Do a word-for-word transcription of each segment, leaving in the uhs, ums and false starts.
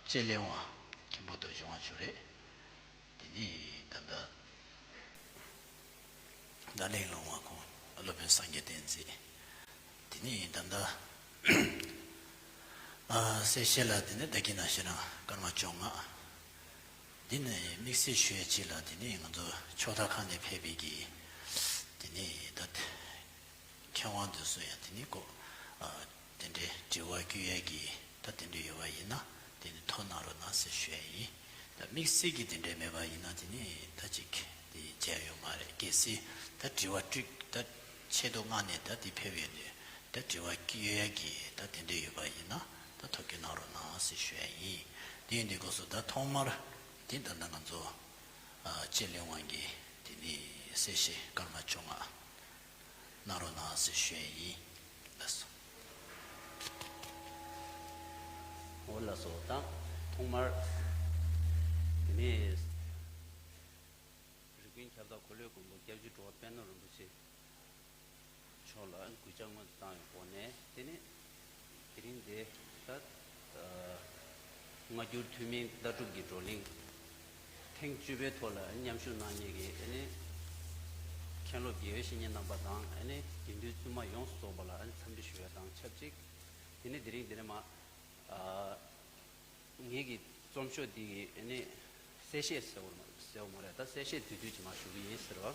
ལྕེ་ལེ་དབང་མཁན་པོ་རྡོ་རྗེ་དབང་ཕྱུག་རེད། དེ་ནས་ད་ལྟ་བརྡ་གླིང་ལུང་པ་ཁོང་སློབ་དཔོན་སངས་རྒྱས་བསྟན་འཛིན། དེ་ནས་ད་ལྟ་ཨ་གསལ་བཤད་ལ་དེ་ནས་ད་གིན་ནང་བཞིན་སྐར་མ་བཅོ་ལྔ། འདི་ནས་དམིགས་བསལ་ཞུ་ཡ་ཅིག་ལ་དེ་ནས་ང་ཚོ་ཕྱོགས་མཐའ་ཁག་ནས་ཕེབས་པའི་གི་དེ་ནས་ད། མཁས་དབང་དེ་ཚོ་ཡང་དེ་ནི་ཀོ། ཨ། དེ་འདྲའི་དྲི་བ་བསྐྱོན་ཡས་ཀྱི་ད་དེ་འདྲ་ཡོད་པ་ཡིན་ན་དེ་ནི་ཐོ་གནང་རོགས་གནང་ཟེར་ཞུ་ཡས་ཡིན། ད་དམིགས་བསལ་གྱི་དེ་འདྲ་མེད་པ་ཡིན་ན་དེ་ནི་ད་ཅིག་དེ་མཇལ་ཡོད་མ་རེད། གལ་སྲིད་ད་དྲི་བ་དྲུག་ད་ཆེད་དུ་མངགས་ནས་ད་དེ་ཕེབས་ཡོད་དུས་ད་དྲི་བ་བསྐྱོན་ཡས་ཀྱི་ད་དེ་འདྲ་ཡོད་པ་ཡིན་ན་ད་ཐོ་བཀོད་གནང་རོགས་གནང་ཟེར་ཞུ་ཡས་ཡིན། དེ་ཡིན་དུས་སྐབས་སུ་ད་ཐོག་མར་དེ་ད་ལྟ་ང་ཚོ་ཨ་ལྕེ་ལེ་དབང་གི་དེ་ནི་གསལ་བཤད་སྐར་མ་བཅོ་ལྔ། གནང་རོགས་གནང་ཟེར་ཞུ་ཡས་ཡིན། ལགས་སོ། འོ་ལགས་སོ། ད་ཐོག་མར་དེ་ནས་རིགས་ཀུན་ཁྱབ་བདག་འཁོར་ལོའི་མགོན་པོ་སྐྱབས་རྗེ་འགྲོ་བ་དཔལ་ནོར་རིན་པོ་ཆེ་མཆོག་ལ་གུས་ཕྱག་སྔོན་དུ་བཏང་བའི་སྒོ་ནས། དེ་ནས་དེ་རིང་འདི་ད་ཨ་སྔ་འགྱུར་ཐུན་མིན་ལྟ་གྲུབ་ཀྱི་བགྲོ་གླེང་ཐེངས་བཅུ་པའི་ཐོག་ལ་མཉམ་ཞུགས་གནང་མཁན་གྱི་ཨ་ནི་མཁན་སློབ་དགེ་བའི་བཤེས་གཉེན་རྣམ་པ་དང་། ཨ་ནི་དགེ་འདུན་བཙུན་མ་ཡོངས་སུ་རྫོགས་པ་ལ་ཨ་ནི་འཚམས་འདྲི་ཞུ་ཡ་དང་ཆབས་ཅིག་དེ་ནས་དེ་རིང་འདི་ནས་མ་ཨ་ངེད་ཀྱི་རྩོམ་ཤོག་འདི་གི་ཨ་ནི་གསལ་བཤད་ཟེར་བ་ཟེར་བ་མ་རེད། ད་གསལ་བཤད་དུས་དུས་ཀྱི་མ་ཞུ་གི་ཡིན་ཟེར་བ།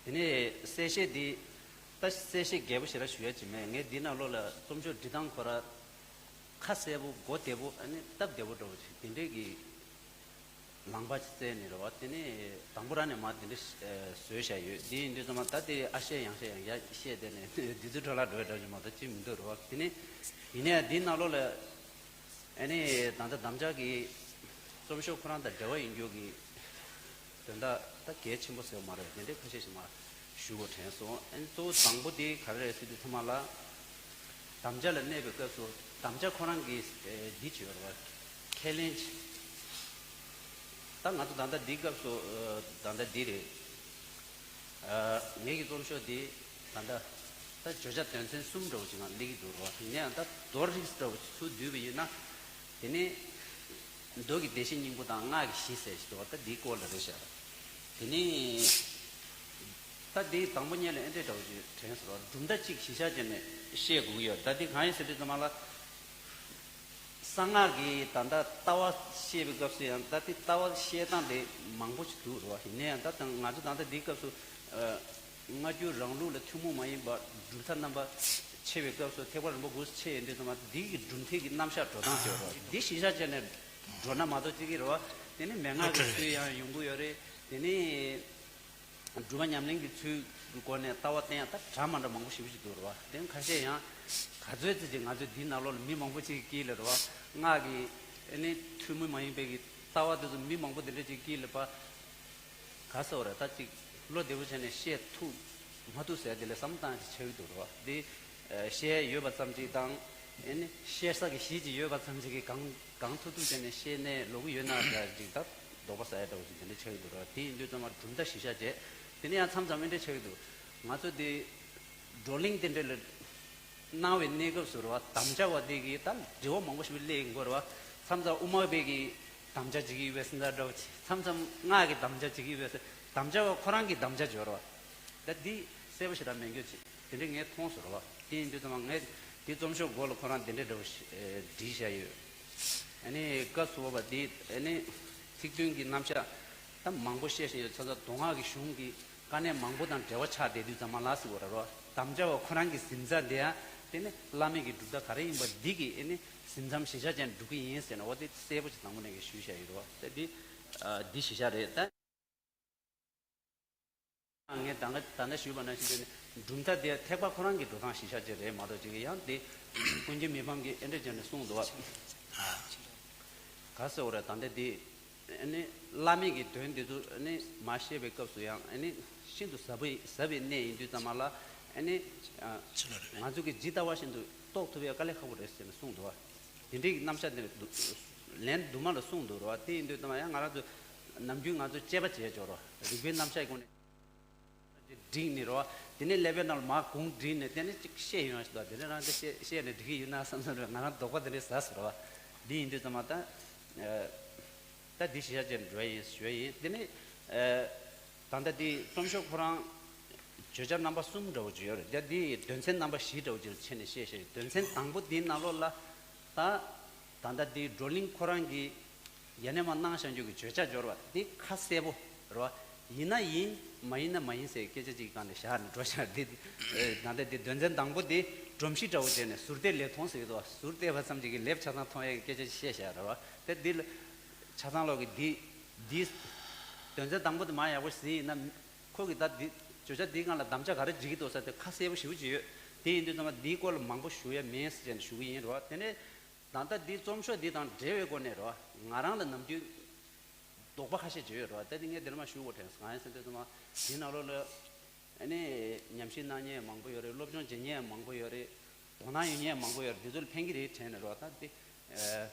དེ་ནས་གསལ་བཤད་འདི་ད་གསལ་བཤད་རྒྱས་པོ་ཞེ་དྲག་ཞུ་ཡ་ཅིག་མེད། ངས་འདི་ནང་ལོགས་ལ་རྩོམ་ཤོག་འབྲི་སྟངས་ཁོ་ར་ཁ་གསལ་པོ་གོ་བདེ་པོ་ཨ་ནི་སྟབས་བདེ་པོ་འདྲ་བོ་ཅིག་དེ་འདྲས་ཀྱི་ལངས་པ་ཅིག་བཙལ་ནས་རེད་བ། དེ་ནས་དང་པོ་རང་ནས་མ་དེ་འདྲས་བཟོས་བཞག་ཡོད། དེ་ཡིན་དུས་ཙམ་པ་ད་དེ་ཨ་བཤད་ཡང་བཤད་ཡང་ཡ་བཤད་དེ་ནས་དུས་ཚོད་འཕྲོ་བརླག་འགྲོ་བའི་འདྲ་བོ་ཅིག་མ་གཏོགས་ཅིག་མི་འདུག་རེད་བ། དེ་ནས་ཡིན་ནའི་འདི་ནང་ལོགས་ལ་ཨ་ནི་ད་ལྟ་དམ་བཅའ་གི་རྩོམ་ཤོག་ཁོ་རང་དང་འབྲེལ་བ་ཡོད་རྒྱུ་གི་དོན་དག་ད་གལ་ཆེན་པོ་ཟེར་བ་མ་རེད། དེ་འདྲའི་ཁ་ཤས་ཤིག་མར་ཞུ་དགོས་དྲན་སོང་། ཨ་ནི་གཙོ་བོ་དང་པོ་དེ་ག་རེ་རེད་ཟེར་དུས་ཚང་མ་ལ་དམ་བཅའ་ལ་གནས་པའི་སྐབས་སུ་དམ་བཅའ་ཁོ་རང་གི་འདི་བྱེད་རོགས། ཁས་ལེན་བྱེད། ད་ང་ཚོ་ད་ལྟ་འདིའི་སྐབས་སུ་ད་ལྟ་འདི་རེད། ངེད་ཀྱི་རྩོམ་ཤོག་འདི་ད་ལྟ་ད་བརྗོད་བྱ་དོན་ཚན་གསུམ་འདྲ་བོ་ཅིག་ནང་སླེབས་ཀྱི་འདུག་རོགས། ཡིན་ན་ཡང་ད་མདོར་ཧྲིལ་འདྲ་བོ་ཅིག་ཚུར་བསྡུས་པ་ཡིན་ན། དེ་ནས་མདོ་གི་བདེ་གཤེགས་སྙིང་པོ་དང་སྔགས་ཀྱི་གཞི་ཟེར་ཞིག་འདུག་བ། ད་འདིའི་སྐོར་ལ་རེད་ཤག་དེ་ནས་ད་འདི་དང་པོ་ཉིད་ལ་ཨེ་འདྲས་འདྲ་བོ་ཅིག་དྲན་སོང་། གྲུབ་མཐའ་གཅིག་གཞི་བཞག་བྱས་ནས་བཤད་དགོས་ཀྱི་ཡོད། ད་འདི་གང་ཡིན་ཟེར་དུས་ཙམ་པ་ལ། གསང་སྔགས་ཀྱི་ད་ལྟ་ལྟ་བ་བཤད་པའི་སྐབས་སུ་ཡང་ད་ལྟའི་ལྟ་བ་བཤད་སྟངས་དེ་མང་པོ་ཞིག་འདུག་རེད་བ། ཡིན་ན་ཡང་ད་ལྟ་ང་ཚོ་ད་ལྟ་འདིའི་སྐབས་སུ་ཨ་སྔ་འགྱུར་རང་ལུགས་ལ་ཐུན་མོང་མ་ཡིན་པ་གྲུབ་མཐའ་རྣམ་པ་ཕྱེ་བའི་སྐབས་སུ་ཐེག་པ་རིམ་པ་དགུ་ཕྱེ་ཡོང་དུས་ཙམ་པ་འདི་གི་གྲུབ་མཐའི་གི་རྣམ་གཞག་འགྲོ་སྟངས་ཟེར་བ་རེད་བ། འདི་གཞི་བཞག་བྱས་ནས་འགྲོ་ན་མ་གཏོགས་ཅིག་གི་རེད་བ། དེ་ནི་མན་ངག་གི་ཚུལ་ཡང་ཡོང་གི་ཡོད་རེད། དེ་ནི། སྒྲུབ་པ་ཉམས་ལེན་གྱི་ཚུལ་གྱི་སྒོ་ནས་ལྟ་བ་བསྟན་ཡ་ད་འདྲ་མ་འདྲ་མང་པོ་ཞེ་པོ་ཞིག་འདུག་རེད་བ། དེ་ཁ་ཤས་ཡང་ག་ཚོད་ཙམ་ཅིག་ང་ཚོའི་འདིའི་ནང་ལོགས་ལ་མི་མང་པོ་ཅིག་གིས་ལབ་རེད་བ། སྔགས་ཀྱི་ཨ་ནི་ཐུན་མོང་མ་ཡིན་པའི་གི་ལྟ་བ་དེ་ཚོ་མི་མང་པོ་དེ་འདྲ་ཅིག་གིས་ལབ་པ། ག་ཟེར་བ་རེད། ད་ཅིག་བློ་བདེ་པོ་བྱས་ནས་བཤད་ཐུབ་མ་ཐུབ་ཟེར་དེ་ལ་བསམ་བློ་བཏང་ཡ་ཅིག་ཆགས་ཀྱི་འདུག་རེད་བ། འདི་བཤད་ཡ་ཡོད་པ་ཙམ་ཅིག་དང་། ཨ་ནི་བཤད་ས་གི་གཞི་ཅིག་ཡོད་པ་ཙམ་ཅིག་གིས་གང་གང་ཐུབ་ཐུབ་བྱས་ནས་བཤད་ནས་ལོག་གི་ཡོད་ན་འདྲ་ཅིག་ད་དོགས་པ་ཟ་ཡ་འདྲ་བོ་ཅིག་དེ་འདྲ་ཆགས་ཀྱི་འདུག་ར། དེ་ཡིན་དུས་ཙམ་པ་གྲུབ་མཐའ་གཞི་བཞག་བྱས། དེ་ནས་ཡང་མཚམས་མཚམས་ཨེ་འདྲ་ཆགས་ཀྱི་འདུག་ང་ཚོ་འདི་བགྲོ་གླེང་དེ་འདྲ་ལ་གནང་བའི་གནས་སྐབས་སུ་རེད་བ། དམ་བཅའ་བ་དེ་གིས་ད་འབྲེལ་བ་མང་པོ་ཞིག་སླེབས་ཡོང་གི་རེད་བ། མཚམས་མཚམས་དབུ་མ་པའི་གི་དམ་བཅའ་བྱེད་ཀྱི་ཡོད་པའི་སེམས་ཚོར་འདྲ་བོ་ཅིག་མཚམས་མཚམས་སྔགས་ཀྱི་དམ་བཅའ་བྱེད་ཀྱི་ཡོད་པའི་སེམས། དམ་བཅའ་བ་ཁོ་རང་གི་དམ་བཅའ་བྱེད་རེད་བ། ད་འདི་གསལ་པོ་ཞེ་དྲག་མེད་རྒྱུ་ཅིག་དེ་འདྲ་ངས་མཐོང་སོང་རེད་བ། དེ་ཡིན་དུས་ཙམ་པ་ངས་དེ་རྩོམ་ཤོག་མགོ་ལ་ཁོ་རང་དེ་འདྲ་འདྲ་བོ་ཞིག་བྲིས་བཞག་ཡོད། ཨ་ནི་སྐབས་སུ་བབ་པ་དེ་ཨ་ནི་ཚིག་དོན་གྱི་རྣམ་གཞག་ད་མང་པོ་བཤད་བཞིན་ཡོད་ཙང་ཙང་མདོ་སྔགས་ཀྱི་གཞུང་གི་དཀའ་གནད་མང་པོ་དང་འབྲེལ་བ་ཆགས་བསྡད་དུས་ཙམ་པ་ལ་ཟེར་བ་རེད་བ། དམ་བཅའ་བ་ཁོ་རང་གི་གཟིམ་ཚང་དེ་ཡང་དེ་ནི་བླ་མེད་ཀྱི་གྲུབ་མཐའ་ག་རེ་ཡིན་པ་འདི་གི་ཨ་ནི་གཟིམ་ཚང་གཞི་བཞག་ཅན་འགྲོ་གི་ཡིན་ཟེར་ན། འོ་དེ་གསལ་པོ་ཅིག་དང་པོ་ནས་ཀྱི་ཞུས་བཞག་ཡོད་རེད་བ། ད་འདི་འདི་གཞི་བཞག་རེད་ད། ངས་ད་ལྟ་ད་ལྟ་ཞུས་པ་ནང་བཞིན་དེ་ནི་གྲུབ་མཐའ་དེ་ཐེག་པ་ཁོ་རང་གི་འགྲོ་སྟངས་གཞི་བཞག་ཅིག་རེད་མ་གཏོགས་ཅིག་ཡང་དེ་ཀུན་མཁྱེན་མི་ཕམ་གྱིས་ཨེ་འདྲ་བྱས་ནས་གསུངས་འདུག་བ། ག་ཟེར་བ་རེད། ད་ལྟ་དེ་ཨ་ནི་བླ་མེད་ཀྱི་དོན་དེ་ཚོ་ཨ་ནི་མ་བཤད་པའི་སྐབས་སུ་ཡང་ཨ་ནི་ཤིན་ཏུ་ཟབ་པའི་ཟབ་པའི་གནས་ཡིན་དུས་ཙམ་པ་ལ་ཨ་ནི་ང་ཚོ་གི་ཇི་ལྟ་བ་བཞིན་དུ་རྟོགས་ཐུབ་ཡ་དཀའ་ལས་ཁག་པོ་རེད་ཟེར་ནས་གསུངས་འདུག་བ། དེ་འདྲའི་རྣམ་གཞག་དེ་ལན་དུ་མ་ལ་གསུངས་འདུག་ར་བ། དེ་ཡིན་དུས་ཙམ་ཡང་ང་རང་ཚོ་ནམ་རྒྱུན་ང་ཚོ་དཔྱད་པ་བྱས་ཆོག་ར། རིག་པའི་རྣམ་གཞག་གི་སྒོ་ནས་བསྒྲིགས་ནས་ར་བ། དེ་ནས་ཀླད་པའི་ནང་ལ་མར་གུང་བསྒྲིགས་ནས་དེ་ནས་ཅིག་བཤད་ཡོང་ཞིག་འདུག་དེ་ནས་རང་ཚོ་བཤད་བཤད་ནས་འགྲིག་གི་ཡོད་ན་བསམ་བསམ་རེད། ང་རང་དོགས་པ་དེ་འདྲ་ཟ་སོང་ར་བ། འདི་ཡིན་དུས་ཙམ་ད་ ད་འདི་གཞི་བཞག་བྱས་འགྲོ་ཡ་ཡིན་ཞུ་ཡ་ཡིན། དེ་ནས་ད་ལྟ་འདི་རྩོམ་ཤོག་ཁོ་རང་བརྗོད་བྱ་རྣམ་པ་གསུམ་འདྲ་བོ་ཅིག་ཡོད་རེད། ད་འདི་དོན་ཚན་རྣམ་པ་བཞི་འདྲ་བོ་ཅིག་ཕྱེ་ནས་བཤད་བཤད་ཡོད། དོན་ཚན་དང་པོ་འདིའི་ནང་ལོགས་ལ་ད་ད་ལྟ་འདི་བགྲོ་གླེང་ཁོ་རང་གི་ཡ་ནས་མ་གནང་བཞག་རྒྱུ་གི་བརྗོད་བྱ་འབྱོར་བ་འདི་ཁ་གསལ་པོ་རེད་བ། ཡིན་ན་ཡིན། མ་ཡིན་ན་མ་ཡིན་ཟེར་སྐད་ཆ་གཅིག་སྒང་ནས་བཞག་ནས་འགྲོ་བཞག་འདི། ད་ལྟ་འདི་དོན་ཚན་དང་པོ་འདི་སྒྲོམ་གཞི་འདྲ་བོ་བྱས་ནས་ཟུར་བལྟས་ལེབ་མཐོང་ཟེར་གྱི་འདུག་ཟུར་བལྟས་པ་ཙམ་གཅིག་གིས་ལེབ་ཆ་ཚང་མཐོང་ཡས་ཀྱི་སྐད་ཆ་བཤད་བཞག་རེད་བ། དེ་འདི་ལ་ཆ་ཚང་ལོག་གི་འདི་འདི་དོན་ཚན་དང་པོ་འདི་མ་ཡག་པོ་ཟིན་ཡིན་ན། ཁོ་གིས་ད་འདི་བརྗོད་བྱ་འདིའི་སྒང་ལ་དམ་བཅའ་ག་རེ་བྱེད་ཀྱི་འདུག་ཟེར་དེ་ཁ་གསལ་པོ་ཞེ་པོ་ཅིག་ཡོད། དེ་ཡིན་དུས་ཙམ་པ་འདིའི་སྐོར་ལ་མང་པོ་ཞུ་ཡ་མེད་ཟེར་ནས་ཞུ་གི་ཡིན་རེད་བ། དེ་ནས་ད་ལྟ་འདི་རྩོམ་ཤོག་འདི་དང་འབྲེལ་བའི་སྒོ་ནས་རེད་བ། ང་རང་ལ་ནམ་རྒྱུན་དོགས་པ་ཁ་ཤས་བརྗོད་ཡོད་རེད་བ། ད་འདི་ངས་འདིར་མ་ཞུ་དགོས་དྲན་སོང་། ང་ཡིན་ཟེར་དུས་ཙམ་པ་འདི་ནང་ལོགས་ལ་ཨ་ནི་ཉམས་ཞིབ་གནང་མཁན་མང་པོ་ཡོད་རེད། སློབ་སྦྱོང་བྱེད་མཁན་མང་པོ་ཡོད་རེད། དོ་སྣང་ཡོད་མཁན་མང་པོ་ཡོད་རེད། འདི་ཚོ་ལ་ཕན་གྱི་རེད་དྲན་ནས་རེད་བ། ད་འདི་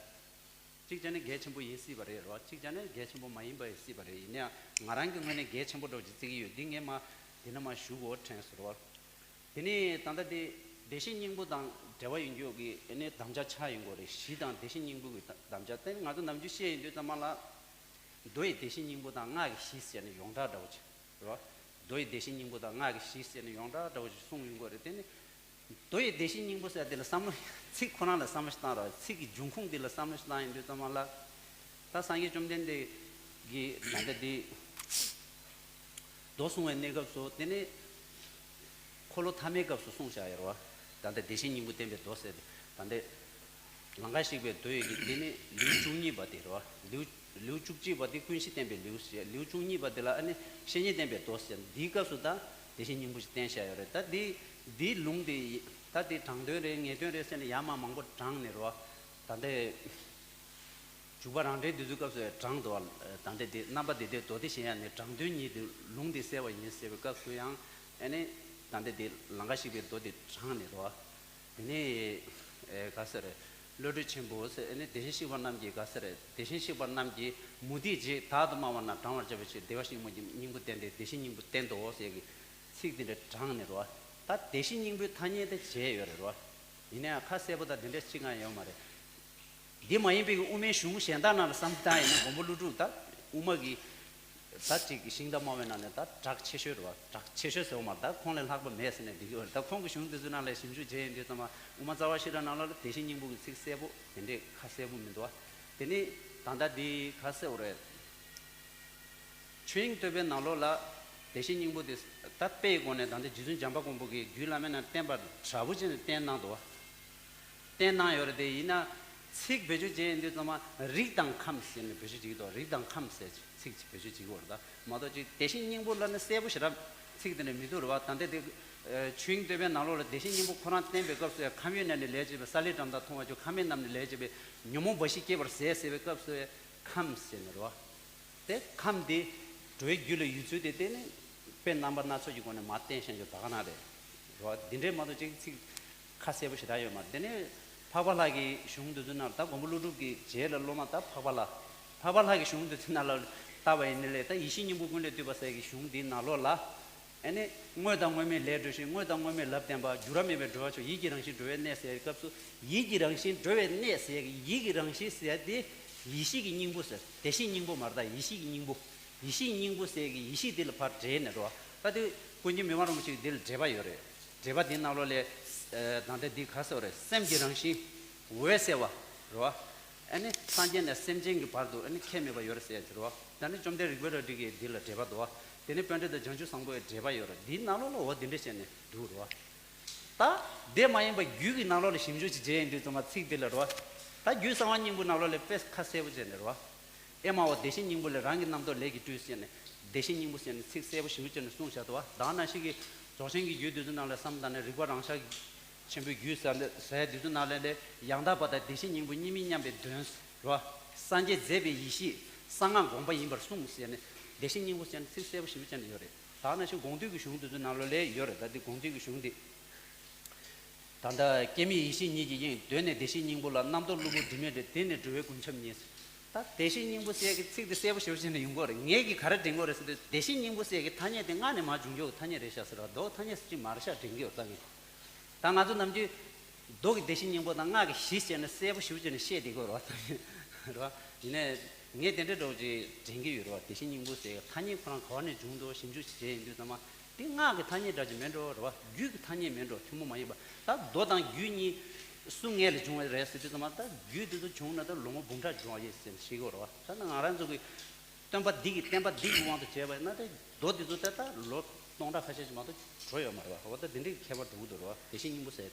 གཅིག་བྱས་ན་གལ་ཆེན་པོ་ཡིན་སྲིད་པ་རེད་རོ། གཅིག་བྱས་ན་གལ་ཆེན་པོ་མ་ཡིན་པ་ཡིན་སྲིད་པ་རེད། ཡིན་ནའང་ང་རང་གི་ངོས་ནས་གལ་ཆེན་པོ་འདྲ་བོ་ཅིག་བརྩི་གི་ཡོད། འདི་ངས་མ་འདི་ན་མ་ཞུ་དགོས་དྲན་སོང་རོ། དེ་ནས་ད་ལྟ་འདི་བདེ་གཤེགས་སྙིང་པོ་དང་འབྲེལ་བ་ཡོད་རྒྱུ་གི་ཨ་ནི་དམ་བཅའ་ཆགས་ཡོང་གི་རེད། གཞི་དང་བདེ་གཤེགས་སྙིང་པོ་གི་དམ་བཅའ་དེ་ང་ཚོ་ནམ་རྒྱུན་བཤད་ཡོང་དུས་ཙམ་པ་ལ། མདོ་ཡི་བདེ་གཤེགས་སྙིང་པོ་དང་སྔགས་ཀྱི་གཞི་ཟེར་ནས་ཡོངས་གྲགས་འདྲ་བོ་ཅིག་རེད་བ། མདོ་ཡི་བདེ་གཤེགས་སྙིང་པོ་དང་སྔགས་ཀྱི་གཞི་ཟེར་ནས་ཡོངས་གྲགས་འདྲ་བོ་ཅིག་གསུངས་ཡོང་གི་རེད། དེ་ནི། མདོ་ཡི་བདེ་གཤེགས་སྙིང་པོ་ཟེར་དེ་ལ་བསམ་བློ། ཚིག་ཁོ་རང་ལ་བསམ་བློ་ཞིག་བཏང་རོགས། ཚིག་གི་འབྱུང་ཁུངས་དེ་ལ་བསམ་བློ་ཞིག་བཏང་ཡོང་དུས་ཙམ་པ་ལ། ད་སངས་རྒྱས་བཅོམ་ལྡན་འདས་ཀྱིས་ད་ལྟ་འདི་མདོ་གསུང་བའི་གནས་སྐབས་སུ། དེ་ནས་འཁོར་ལོ་ཐ་མའི་སྐབས་སུ་གསུངས་བཞག་ཡོད་རེད་བ། ད་ལྟ་བདེ་གཤེགས་སྙིང་པོ་བསྟན་པའི་མདོ་ཟེར་ཏེ། ད་ལྟ་ལང་ཀ་གཤེགས་པའི་མདོ་ཡི་གི་དེ་ནི་ལེའུ་བཅུ་གཉིས་པ་དེ་རེད་བ། ལེའུ་ལེའུ་བཅུ་གཅིག་པ་དེ་ཀུན་གཞི་བསྟན་པའི་ལེའུ་ཞེས། ལེའུ་བཅུ་གཉིས་པ་དེ་ལ་ཨ་ནི་བཤེས་གཉེན་བསྟན་པའི་མདོ་ཟེར། འདིའི་སྐབས་སུ་ད་བདེ་གཤེགས་སྙིང་པོ་ཞིག་བསྟན་བཞག་ཡོད་རེད། ད་འདི་འདིའི་ལུང་དེ་ད་དེ་དྲང་དོན་རེད་ངེས་དོན་རེད་ཟེར་ནས་ཡར་མར་མང་པོ་དྲངས་ནས་རེད་བ། ད་ལྟ་འཇུག་པ་རང་འགྲེལ་འདི་ཚོའི་སྐབས་སུ་ཡང་དྲངས་འདུག་བ། ད་ལྟ་དེ་རྣམ་པ་དེ་དེ་མདོ་སྡེ་གཞན་ཡང་ནི་དྲང་དོན་ཉིད་དུ་ལུང་འདི་གསལ་བ་ཡིན་ཟེར་བའི་སྐབས་སུ་ཡང་ཨ་ནི་ད་ལྟ་དེ་ལང་ཀ་གཤེགས་པའི་མདོ་དེ་དྲངས་ནས་རེད་བ། དེ་ནས་ཨེ་ག་ཟེར་རེད། བློ་གྲོས་ཆེན་པོ་ཟེར་ཨ་ནི་དེ་བཞིན་གཤེགས་པ་རྣམས་ཀྱིས་ག་ཟེར་རེད། དེ་བཞིན་གཤེགས་པ་རྣམས་ཀྱིས་མུ་སྟེགས་བྱེད་དག་ཏུ་སྨྲ་བ་རྣམས་དྲང་བར་བྱ་བའི་ཕྱིར་བདེ་བ་ཤིང་མོ་གི་སྙིང་པོ་བསྟན་ཏེ་བདེ་གཤེགས་སྙིང་པོ་བསྟན་ཏོ་ཟེར་གི་ཚིག་དེ་འདྲ་དྲངས་ནས་རེད་བ། ད་བདེ་གཤེགས་སྙིང་པོའི་ཐ་སྙད་དེ་བྱས་ཡོད་རེད་རེད་བ། ཡིན་ནའང་ཁ་གསལ་པོ་དང་དེ་འདྲ་ཅི་གང་ཡོད་མ་རེད། འདི་མ་ཡིན་པའི་དབུ་མའི་གཞུང་གཞན་དག་ནང་ལ་བསམ་བློ་བཏང་ཡིན་ན་མགོན་པོ་ཀླུ་སྒྲུབ་ད་དབུ་མ་གི་ད་ཅིག་གི་ཤིང་རྟ་དམར་པོའི་ནང་ནས་ད་གྲགས་ཆེ་ཤོས་རེད་བ། གྲགས་ཆེ་ཤོས་ཟེར་བ་མ་རེད། ད་ཁོང་ལས་ལྷག་པ་མེད་ཟེར་ནས་འགྲིག་གི་ཡོད་རེད། ད་ཁོང་གི་གཞུང་དེ་ཚོའི་ནང་ལ་ཞིབ་འཇུག་བྱས་ཡིན་དུས་ཙམ་པ་དབུ་མ་རྩ་བ་ཤེས་རབ་ནང་ལོགས་ལ་བདེ་གཤེགས་སྙིང་པོ་གི་ཚིག་གསལ་པོ་དེ་འདྲས་ཁ་གསལ་པོ་མི་འདུག་བ། དེ་ནི་ད་ལྟ་འདི་ཁ་གསལ་པོ་རེད། ཆོས་དབྱིངས་བསྟོད་པའི་ནང་ལོགས་ལ་བདེ་གཤེགས་སྙིང་པོ་དེ་ད་དཔེའི་སྒོ་ནས་ད་ལྟ་རྗེ་བཙུན་བྱམས་པ་མགོན་པོ་གིས་རྒྱུད་བླ་མའི་ནང་བསྟན་པ་འདྲ་པོ་བྱས་ནས་བསྟན་གནང་འདུག་བ། བསྟན་གནང་ཡོད་རེད་དེ། ཡིན་ན་ཚིག་བེད་སྤྱོད་བྱས་ཡིན་དུས་ཙམ་པ་རིགས་དང་ཁམས་ཟེར་ནས་བེད་སྤྱོད་བྱེད་ཀྱི་འདུག་རིགས་དང་ཁམས་ཟེར་ཚིག་ཅིག་བེད་སྤྱོད་བྱེད་ཀྱི་ཡོད་རེད། ད་མ་གཏོགས་ཅིག་བདེ་གཤེགས་སྙིང་པོ་ལབ་ན་གསལ་པོ་ཞེ་དྲག་ཚིག་དེ་འདྲ་མི་འདུག་རེད་བ། ད་ལྟ་དེ་ཆོས་དབྱིངས་བསྟོད་པའི་ནང་ལོགས་ལ་བདེ་གཤེགས་སྙིང་པོ་ཁོ་རང་བསྟན་པའི་སྐབས་སུ་ཡང་ཁམས་ཡུལ་རྣམས་ནི་ལས་བྱེད་པའི་ས་ལེ་སྦྲམ་དང་མཐོང་བ་བཅུ་ཁམས་མེད་རྣམས་ནི་ལས་བྱེད་པའི་ཉོན་མོངས་འབའ་ཞིག་སྐྱེད་པར་ཟད་ཟེར་བའི་སྐབས་སུ་ཡང་ཁམས་ཟེར་ནས་རེད་བ། དེ་ཁམས་དེ་འགྲོ་བའི་རྒྱུ་ལ་ཡོད་ཚུལ་དེ་དེ་ནི་དཔེ་རྣམ་པ་སྣ་ཚོགས་ཀྱི་སྒོ་ནས་མར་བསྟན་བཞག་རྒྱུ་ད་ག་ནང་རེད། རོ། འདི་འདྲའི་མ་གཏོགས་ཅིག་ཚིག་ཁ་གསལ་པོ་ཞེ་དྲག་ཡོད་མ་རེད། དེ་ནས་འཕགས་པ་ལྷ་གི་གཞུང་འདི་ཚོ་ནང་ད་མགོན་པོ་ཀླུ་སྒྲུབ་ཀྱི་རྗེས་ལ་སློབ་མ་ད་འཕགས་པ་ལྷ། འཕགས་པ་ལྷ་གི་གཞུང་འདི་ཚོ་ནང་ལ་ལྟ་བ་ཡིན་ན་ལས་ད་ཡེ་ཤེས་སྙིང་པོ་ཀུན་ལས་བཏུས་པ་ཟེར་གྱི་གཞུང་འདིའི་ནང་ལོགས་ལ། ཨ་ནི་དངོས་དང་དངོས་མེད་ལས་གྲོལ་ཞིང་དངོས་དང་དངོས་མེད་ལབ་བསྟན་པ་འགྱུར་བ་མེད་པའི་གྲོལ་བ་མཆོག་ཡིད་ཀྱི་རང་བཞིན་གྲོལ་བའི་གནས་ཟེར་བའི་སྐབས་སུ་ཡིད་ཀྱི་རང་བཞིན་གྲོལ་བའི་གནས་ཟེར་གྱི་ཡིད་ཀྱི་རང་བཞིན་ཟེར་དེ་ཡེ་ཤེས་ཀྱི་སྙིང་པོ་ཟེར། བདེ་གཤེགས་སྙིང་པོ་མ་རེད། ད་ཡེ་ཤེས་ཀྱི་སྙིང་པོ། ཡེ་ཤེས་སྙིང་པོ་ཟེར་གྱི་ཡེ་ཤེས་དེ་ལ་ཕར་འདྲེས་ནས་རོ། ད་དེ་ཀུན་མཁྱེན་མི་ཕམ་རིན་པོ་ཆེ་གི་འདི་ལ་འགྲེལ་པ་ཡོད་རེད། འགྲེལ་པ་འདིའི་ནང་ལོགས་ལས། ཨ། ད་ལྟ་འདི་ག་ཟེར་བ་རེད། སེམས་ཀྱི་རང་བཞིན་འོད་གསལ་བ་རོ། ཨ་ནི་སངས་རྒྱས་ནས་སེམས་ཅན་གྱི་བར་དུ་ཨ་ནི་ཁྱད་མེད་པ་ཡོད་རེད་ཟེར་ཡ་དེ་རོ། ད་ནི་བཅོམ་ལྡན་རིག་པའི་རལ་གྲི་གི་འདི་ལ་འགྲེལ་པ་འདུག་བ། དེ་ནི་པཎྜི་ཏ་བྱང་ཆུབ་བཟང་པོའི་འགྲེལ་པ་ཡོད་རེད། འདིའི་ནང་ལོགས་ལ་འོ་འདི་འདྲ་བྱས་ནས་འདུག་རོ། ད་དེ་མ་ཡིན་པ་རྒྱུད་ཀྱི་ནང་ལོགས་ལ་ཞིབ་འཇུག་ཅིག་བྱས་ཡིན་དུས་ཙམ་པ་ཚིག་འདི་ལ་རོ། ད་རྒྱུད་གསང་བ་སྙིང་པོའི་ནང་ལོགས་ལ་དཔེ་ཁ་གསལ་པོ་བྱས་ནས་རོ། ཨེ་མའོ། བདེ་གཤེགས་སྙིང་པོ་ལས་རང་གི་རྣམ་རྟོག་ལས་ཀྱིས་སྤྲུལ་ཟེར་ནས་བདེ་གཤེགས་སྙིང་པོ་ཟེར་ནས་ཚིག་གསལ་པོ་ཞིབ་པོ་བྱས་ནས་གསུངས་བཞག་འདུག་བ། ད་ག་ནང་བཞིན་གྱི་རྫོགས་ཆེན་གྱི་རྒྱུད་འདི་ཚོ་ནང་ལ་བསམ་བློ་བཏང་ནས་རིག་པ་རང་ཤར་ཆེན་པོའི་རྒྱུད་ཟེར་ཟེར་འདི་ཚོ་ནང་ལ་ལས་ཡང་དག་པ་དང་བདེ་གཤེགས་སྙིང་པོ་གཉིས་མེད་མཉམ་པའི་དོན་རོ། སངས་རྒྱས་མཛད་པའི་ཡེ་ཤེས་གསང་སྔགས་དགོངས་པ་ཡིན་པར་གསུངས་ཟེར་ནས་བདེ་གཤེགས་སྙིང་པོ་ཟེར་ནས་ཚིག་གསལ་པོ་ཞིབ་པོ་བྱས་ནས་ཡོད་རེད། ད་ག་ནང་བཞིན་དགོངས་འདུས་ཀྱི་གཞུང་འདི་ཚོ་ནང་ལ་ལས་ཡོད་རེད། ད་འདི་དགོངས་འདུས་ཀྱི་གཞུང་འདི། ད་ལྟ་སྐྱེ་མེད་ཡེ་ཤེས་ཉིད་ཀྱི་དབྱིངས། གདོད་ནས་བདེ་གཤེགས་སྙིང་པོ་ལ། རྣམ་རྟོག་གློ་བུར་དྲི་མས་བྲེགས། དེ་ནས་གྲོལ་བའི་ཀུན་ཁྱབ་ཉིད། ད་བདེ་གཤེགས་སྙིང་པོ་ཟེར་གྱི་ཚིག་དེ་གསལ་པོ་ཞེ་པོ་བྱས་ནས་ཡོང་གི་རེད། ངས་ཀྱིས་ག་རེ་འདྲེན་གྱི་རེད་ཟེར་དུས་བདེ་གཤེགས་སྙིང་པོ་ཟེར་གྱི་ཐ་སྙད་དེ་སྔགས་ནས་མར་འབྱུང་འགྱུར་གྱི་ཐ་སྙད་རེད་ཤག་ཟེར་བ། མདོ་ཐ་སྙད་ཟེར་གྱི་མ་རེད་ཤག་འདྲེན་གྱི་ཡོད་ད་ངས། ད་ང་ཚོ་ནམ་རྒྱུན་མདོ་གི་བདེ་གཤེགས་སྙིང་པོ་དང་སྔགས་ཀྱི་གཞི་བྱས་ནས་གསལ་པོ་ཞེ་པོ་བྱས་ནས་བཤད་བསྡད་ཀྱི་ཡོད་རེད་བ། རེད་བ། ཡིན་ནའི་ངས་དེ་འདྲའི་འདྲ་བོ་ཅིག་དྲན་གྱི་ཡོད་རེད་བ། དེ་བཞིན་སྙིང་པོ་ཟེར་ཐ་སྙད་ཁོ་རང་ག་བ་ནས་བྱུང་འདུག་ཞིབ་འཇུག་བྱས་ཡིན་དུས་ཙམ་པ། དེ་སྔགས་ཀྱི་ཐ་སྙད་འདྲ་ཅིག་མེད་འགྲོ་རེད་བ། རྒྱུད་ཀྱི་ཐ་སྙད་མེད་འགྲོ། ཐུན་མོང་མ་ཡིན་པ། ད་མདོ་དང་རྒྱུད་གཉིས་སུ་སྔོན་ལ་བྱུང་བ་རེད་ཟེར་དུས་ཙམ་པ། ད་རྒྱུད་དེ་ཚོ་བྱུང་ན་ད་ལོ་ངོ་འབུམ་ཕྲག་འབྱུང་བ་ཡིན་ཟེར་ནས་བཤད་ཀྱི་ཡོད་རེད་བ། ད་ནི་ང་རང་ཚོ་གི་སྟོན་པ་འདི་གི་བསྟན་པ་འདི་གི་དབང་དུ་བྱས་པ་ཡིན་ན། ད་མདོ་འདི་ཚོ་ད་ལྟ་ལོ་སྟོང་ཕྲག་ཁ་ཤས་ཅིག་མ་གཏོགས་འགྲོ་ཡོད་མ་རེད་བ། འོ་ད་འདི་འདྲའི་ཁྱད་པར་འགྲོ་གི་འདུག་རེད་བ། དེ་བཞིན་སྙིང་པོ་ཟེར།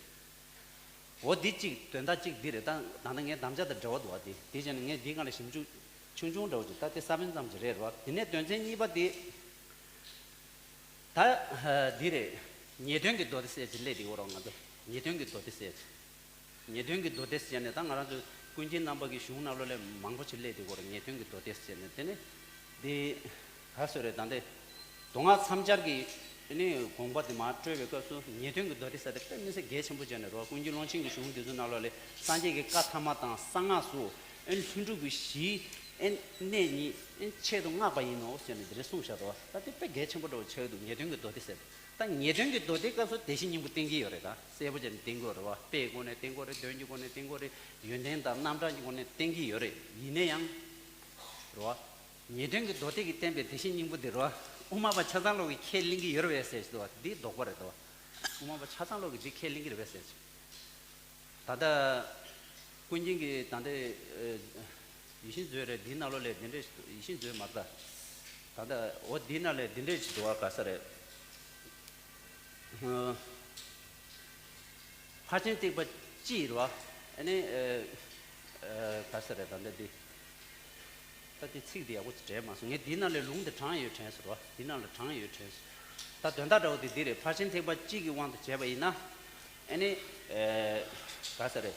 འོ་འདི་གཅིག་དོན་དག་གཅིག་འདི་རེད། ད་ད་ལྟ་ངའི་དམ་བཅའ་དང་འབྲེལ་བ་འདུག་བ། དེ་དེ་བྱས་ནས་ངས་འདིའི་སྒང་ལ་ཞིབ་འཇུག་ཆུང་ཆུང་འདྲ་བོ་ཅིག་ད་དེ་ས་བོན་ཙམ་ཅིག་རེད་རེད་བ། དེ་ནས་དོན་ཚན་གཉིས་པ་དེ། ད་འདི་རེད། ངེས་དོན་གྱི་མདོ་སྡེ་ཟེར་ཅིག་སླེབས་བསྡད་ཡོད་རེད་བ། ང་ཚོ་ངེས་དོན་གྱི་མདོ་སྡེ་ཟེར་ཅིག་ངེས་དོན་གྱི་མདོ་སྡེ་ཟེར་ནས་ད་ང་རང་ཚོ་ཀུན་མཁྱེན་རྣམ་པ་གི་གཞུང་ནང་ལོགས་ལ་མང་པོ་ཅིག་སླེབས་བསྡད་ཡོད་རེད། ངེས་དོན་གྱི་མདོ་སྡེ་ཟེར་ནས། དེ་ནས་འདི་ག་ཟེར་རེད། ད་འདི་མདོ་སྔགས་མཚམས་སྦྱར་གྱི་ཨ་ནི་དགོངས་པ་དེ་མར་སྤྲོས་པའི་སྐབས་སུ་ངེས་དོན་གྱི་མདོ་སྡེ་ཟེར་དེ་དཔེ་མི་སྲིད་གལ་ཆེན་པོ་བྱས་ནས་རེད་བ། ཀུན་མཁྱེན་ཀློང་ཆེན་གྱི་གཞུང་འདི་ཚོ་ནང་ལོགས་ལ་སངས་རྒྱས་ཀྱི་བཀའ་ཐ་མ་དང་གསང་སྔགས་སུ་ཨ་ནི་ལྷུན་གྲུབ་ཀྱི་གཞིའི་ཨ་ནི་གནད་ཉིད་ཨ་ནི་ཆེད་དུ་མངགས་པ་ཡིན་ནོ་ཟེར་ནས་འདི་འདྲ་གསུངས་བཞག་འདུག་བ། ད་དེ་དཔེ་གལ་ཆེན་པོ་འདྲ་བོ་ཆགས་འདུག་ངེས་དོན་གྱི་མདོ་སྡེ་ཟེར། ད་ངེས་དོན་གྱི་མདོ་སྡེའི་སྐབས་སུ་དེ་བཞིན་སྙིང་པོ་བསྟན་གྱི་ཡོད་རེད། ད་གསལ་པོ་བྱས་ནས་བསྟན་གྱི་ཡོད་རེད་བ། དཔེའི་སྒོ་ནས་བསྟན་གྱི་ཡོད་རེད། དོན་གྱི་སྒོ་ནས་བསྟན་གྱི་ཡོད་རེད། ཡོན་ཏན་དང་རྣམ་གྲངས་ཀྱི་སྒོ་ནས་བསྟན་གྱི་ཡོད་རེད། ཡིན་ན་ཡང་རེད་བ། ངེས་དོན་གྱི་མདོ་སྡེ་གིས་བསྟན་པའི་དེ་བཞིན་སྙིང་པོ་འདི་རེད་བ། དབུ་མ་པ་ཆ་ཚང་ལོག་གིས་ཁས་ལེན་གྱི་ཡོད་རེད་པས་ཟེར་གྱི་འདུག་བ། འདི་དོགས་པ་རེད་དོ། དབུ་མ་པ་ཆ་ཚང་ལོག་གིས་འདི་ཁས་ལེན་གྱི་རེད་པས་ཟེར་གྱི། ད་ལྟ་ཀུན་མཁྱེན་གྱིས་ད་ལྟ་ཡིད་བཞིན་མཛོད་རེད། འདི་ནང་ལོགས་ལ་འདི་འདྲས་ཡིད་བཞིན་མཛོད་མ་རེད་ད། ད་ལྟ་འོ་འདི་ནང་ལ་འདི་འདྲས་ཅིག་འདུག་བ། ག་ས་རེད། ཕར་ཕྱིན་ཐེག་པ་སྤྱི་རེད་བ། ཨ་ནི་ཨ་ཨ་ག་ས་རེད། ད་ལྟ་འདི་ད་འདི་ཚིག་འདི་ཡག་པོ་དྲན་མ་སོང་། ངས་འདི་ནང་ལ་ལུང་འདི་དྲངས་ཡོད་དྲན་ཟེར་བ། འདི་ནང་ལ་དྲངས་ཡོད་དྲན་ཟེར། ད་དོན་དག་འདྲ་བོ་དེ་འདི་རེད། ཕར་ཕྱིན་ཐེག་པ་སྤྱི་གི་དབང་དུ་བྱས་པ་ཡིན་ན། ཨ་ནི་ཨ་ག་ས་རེད།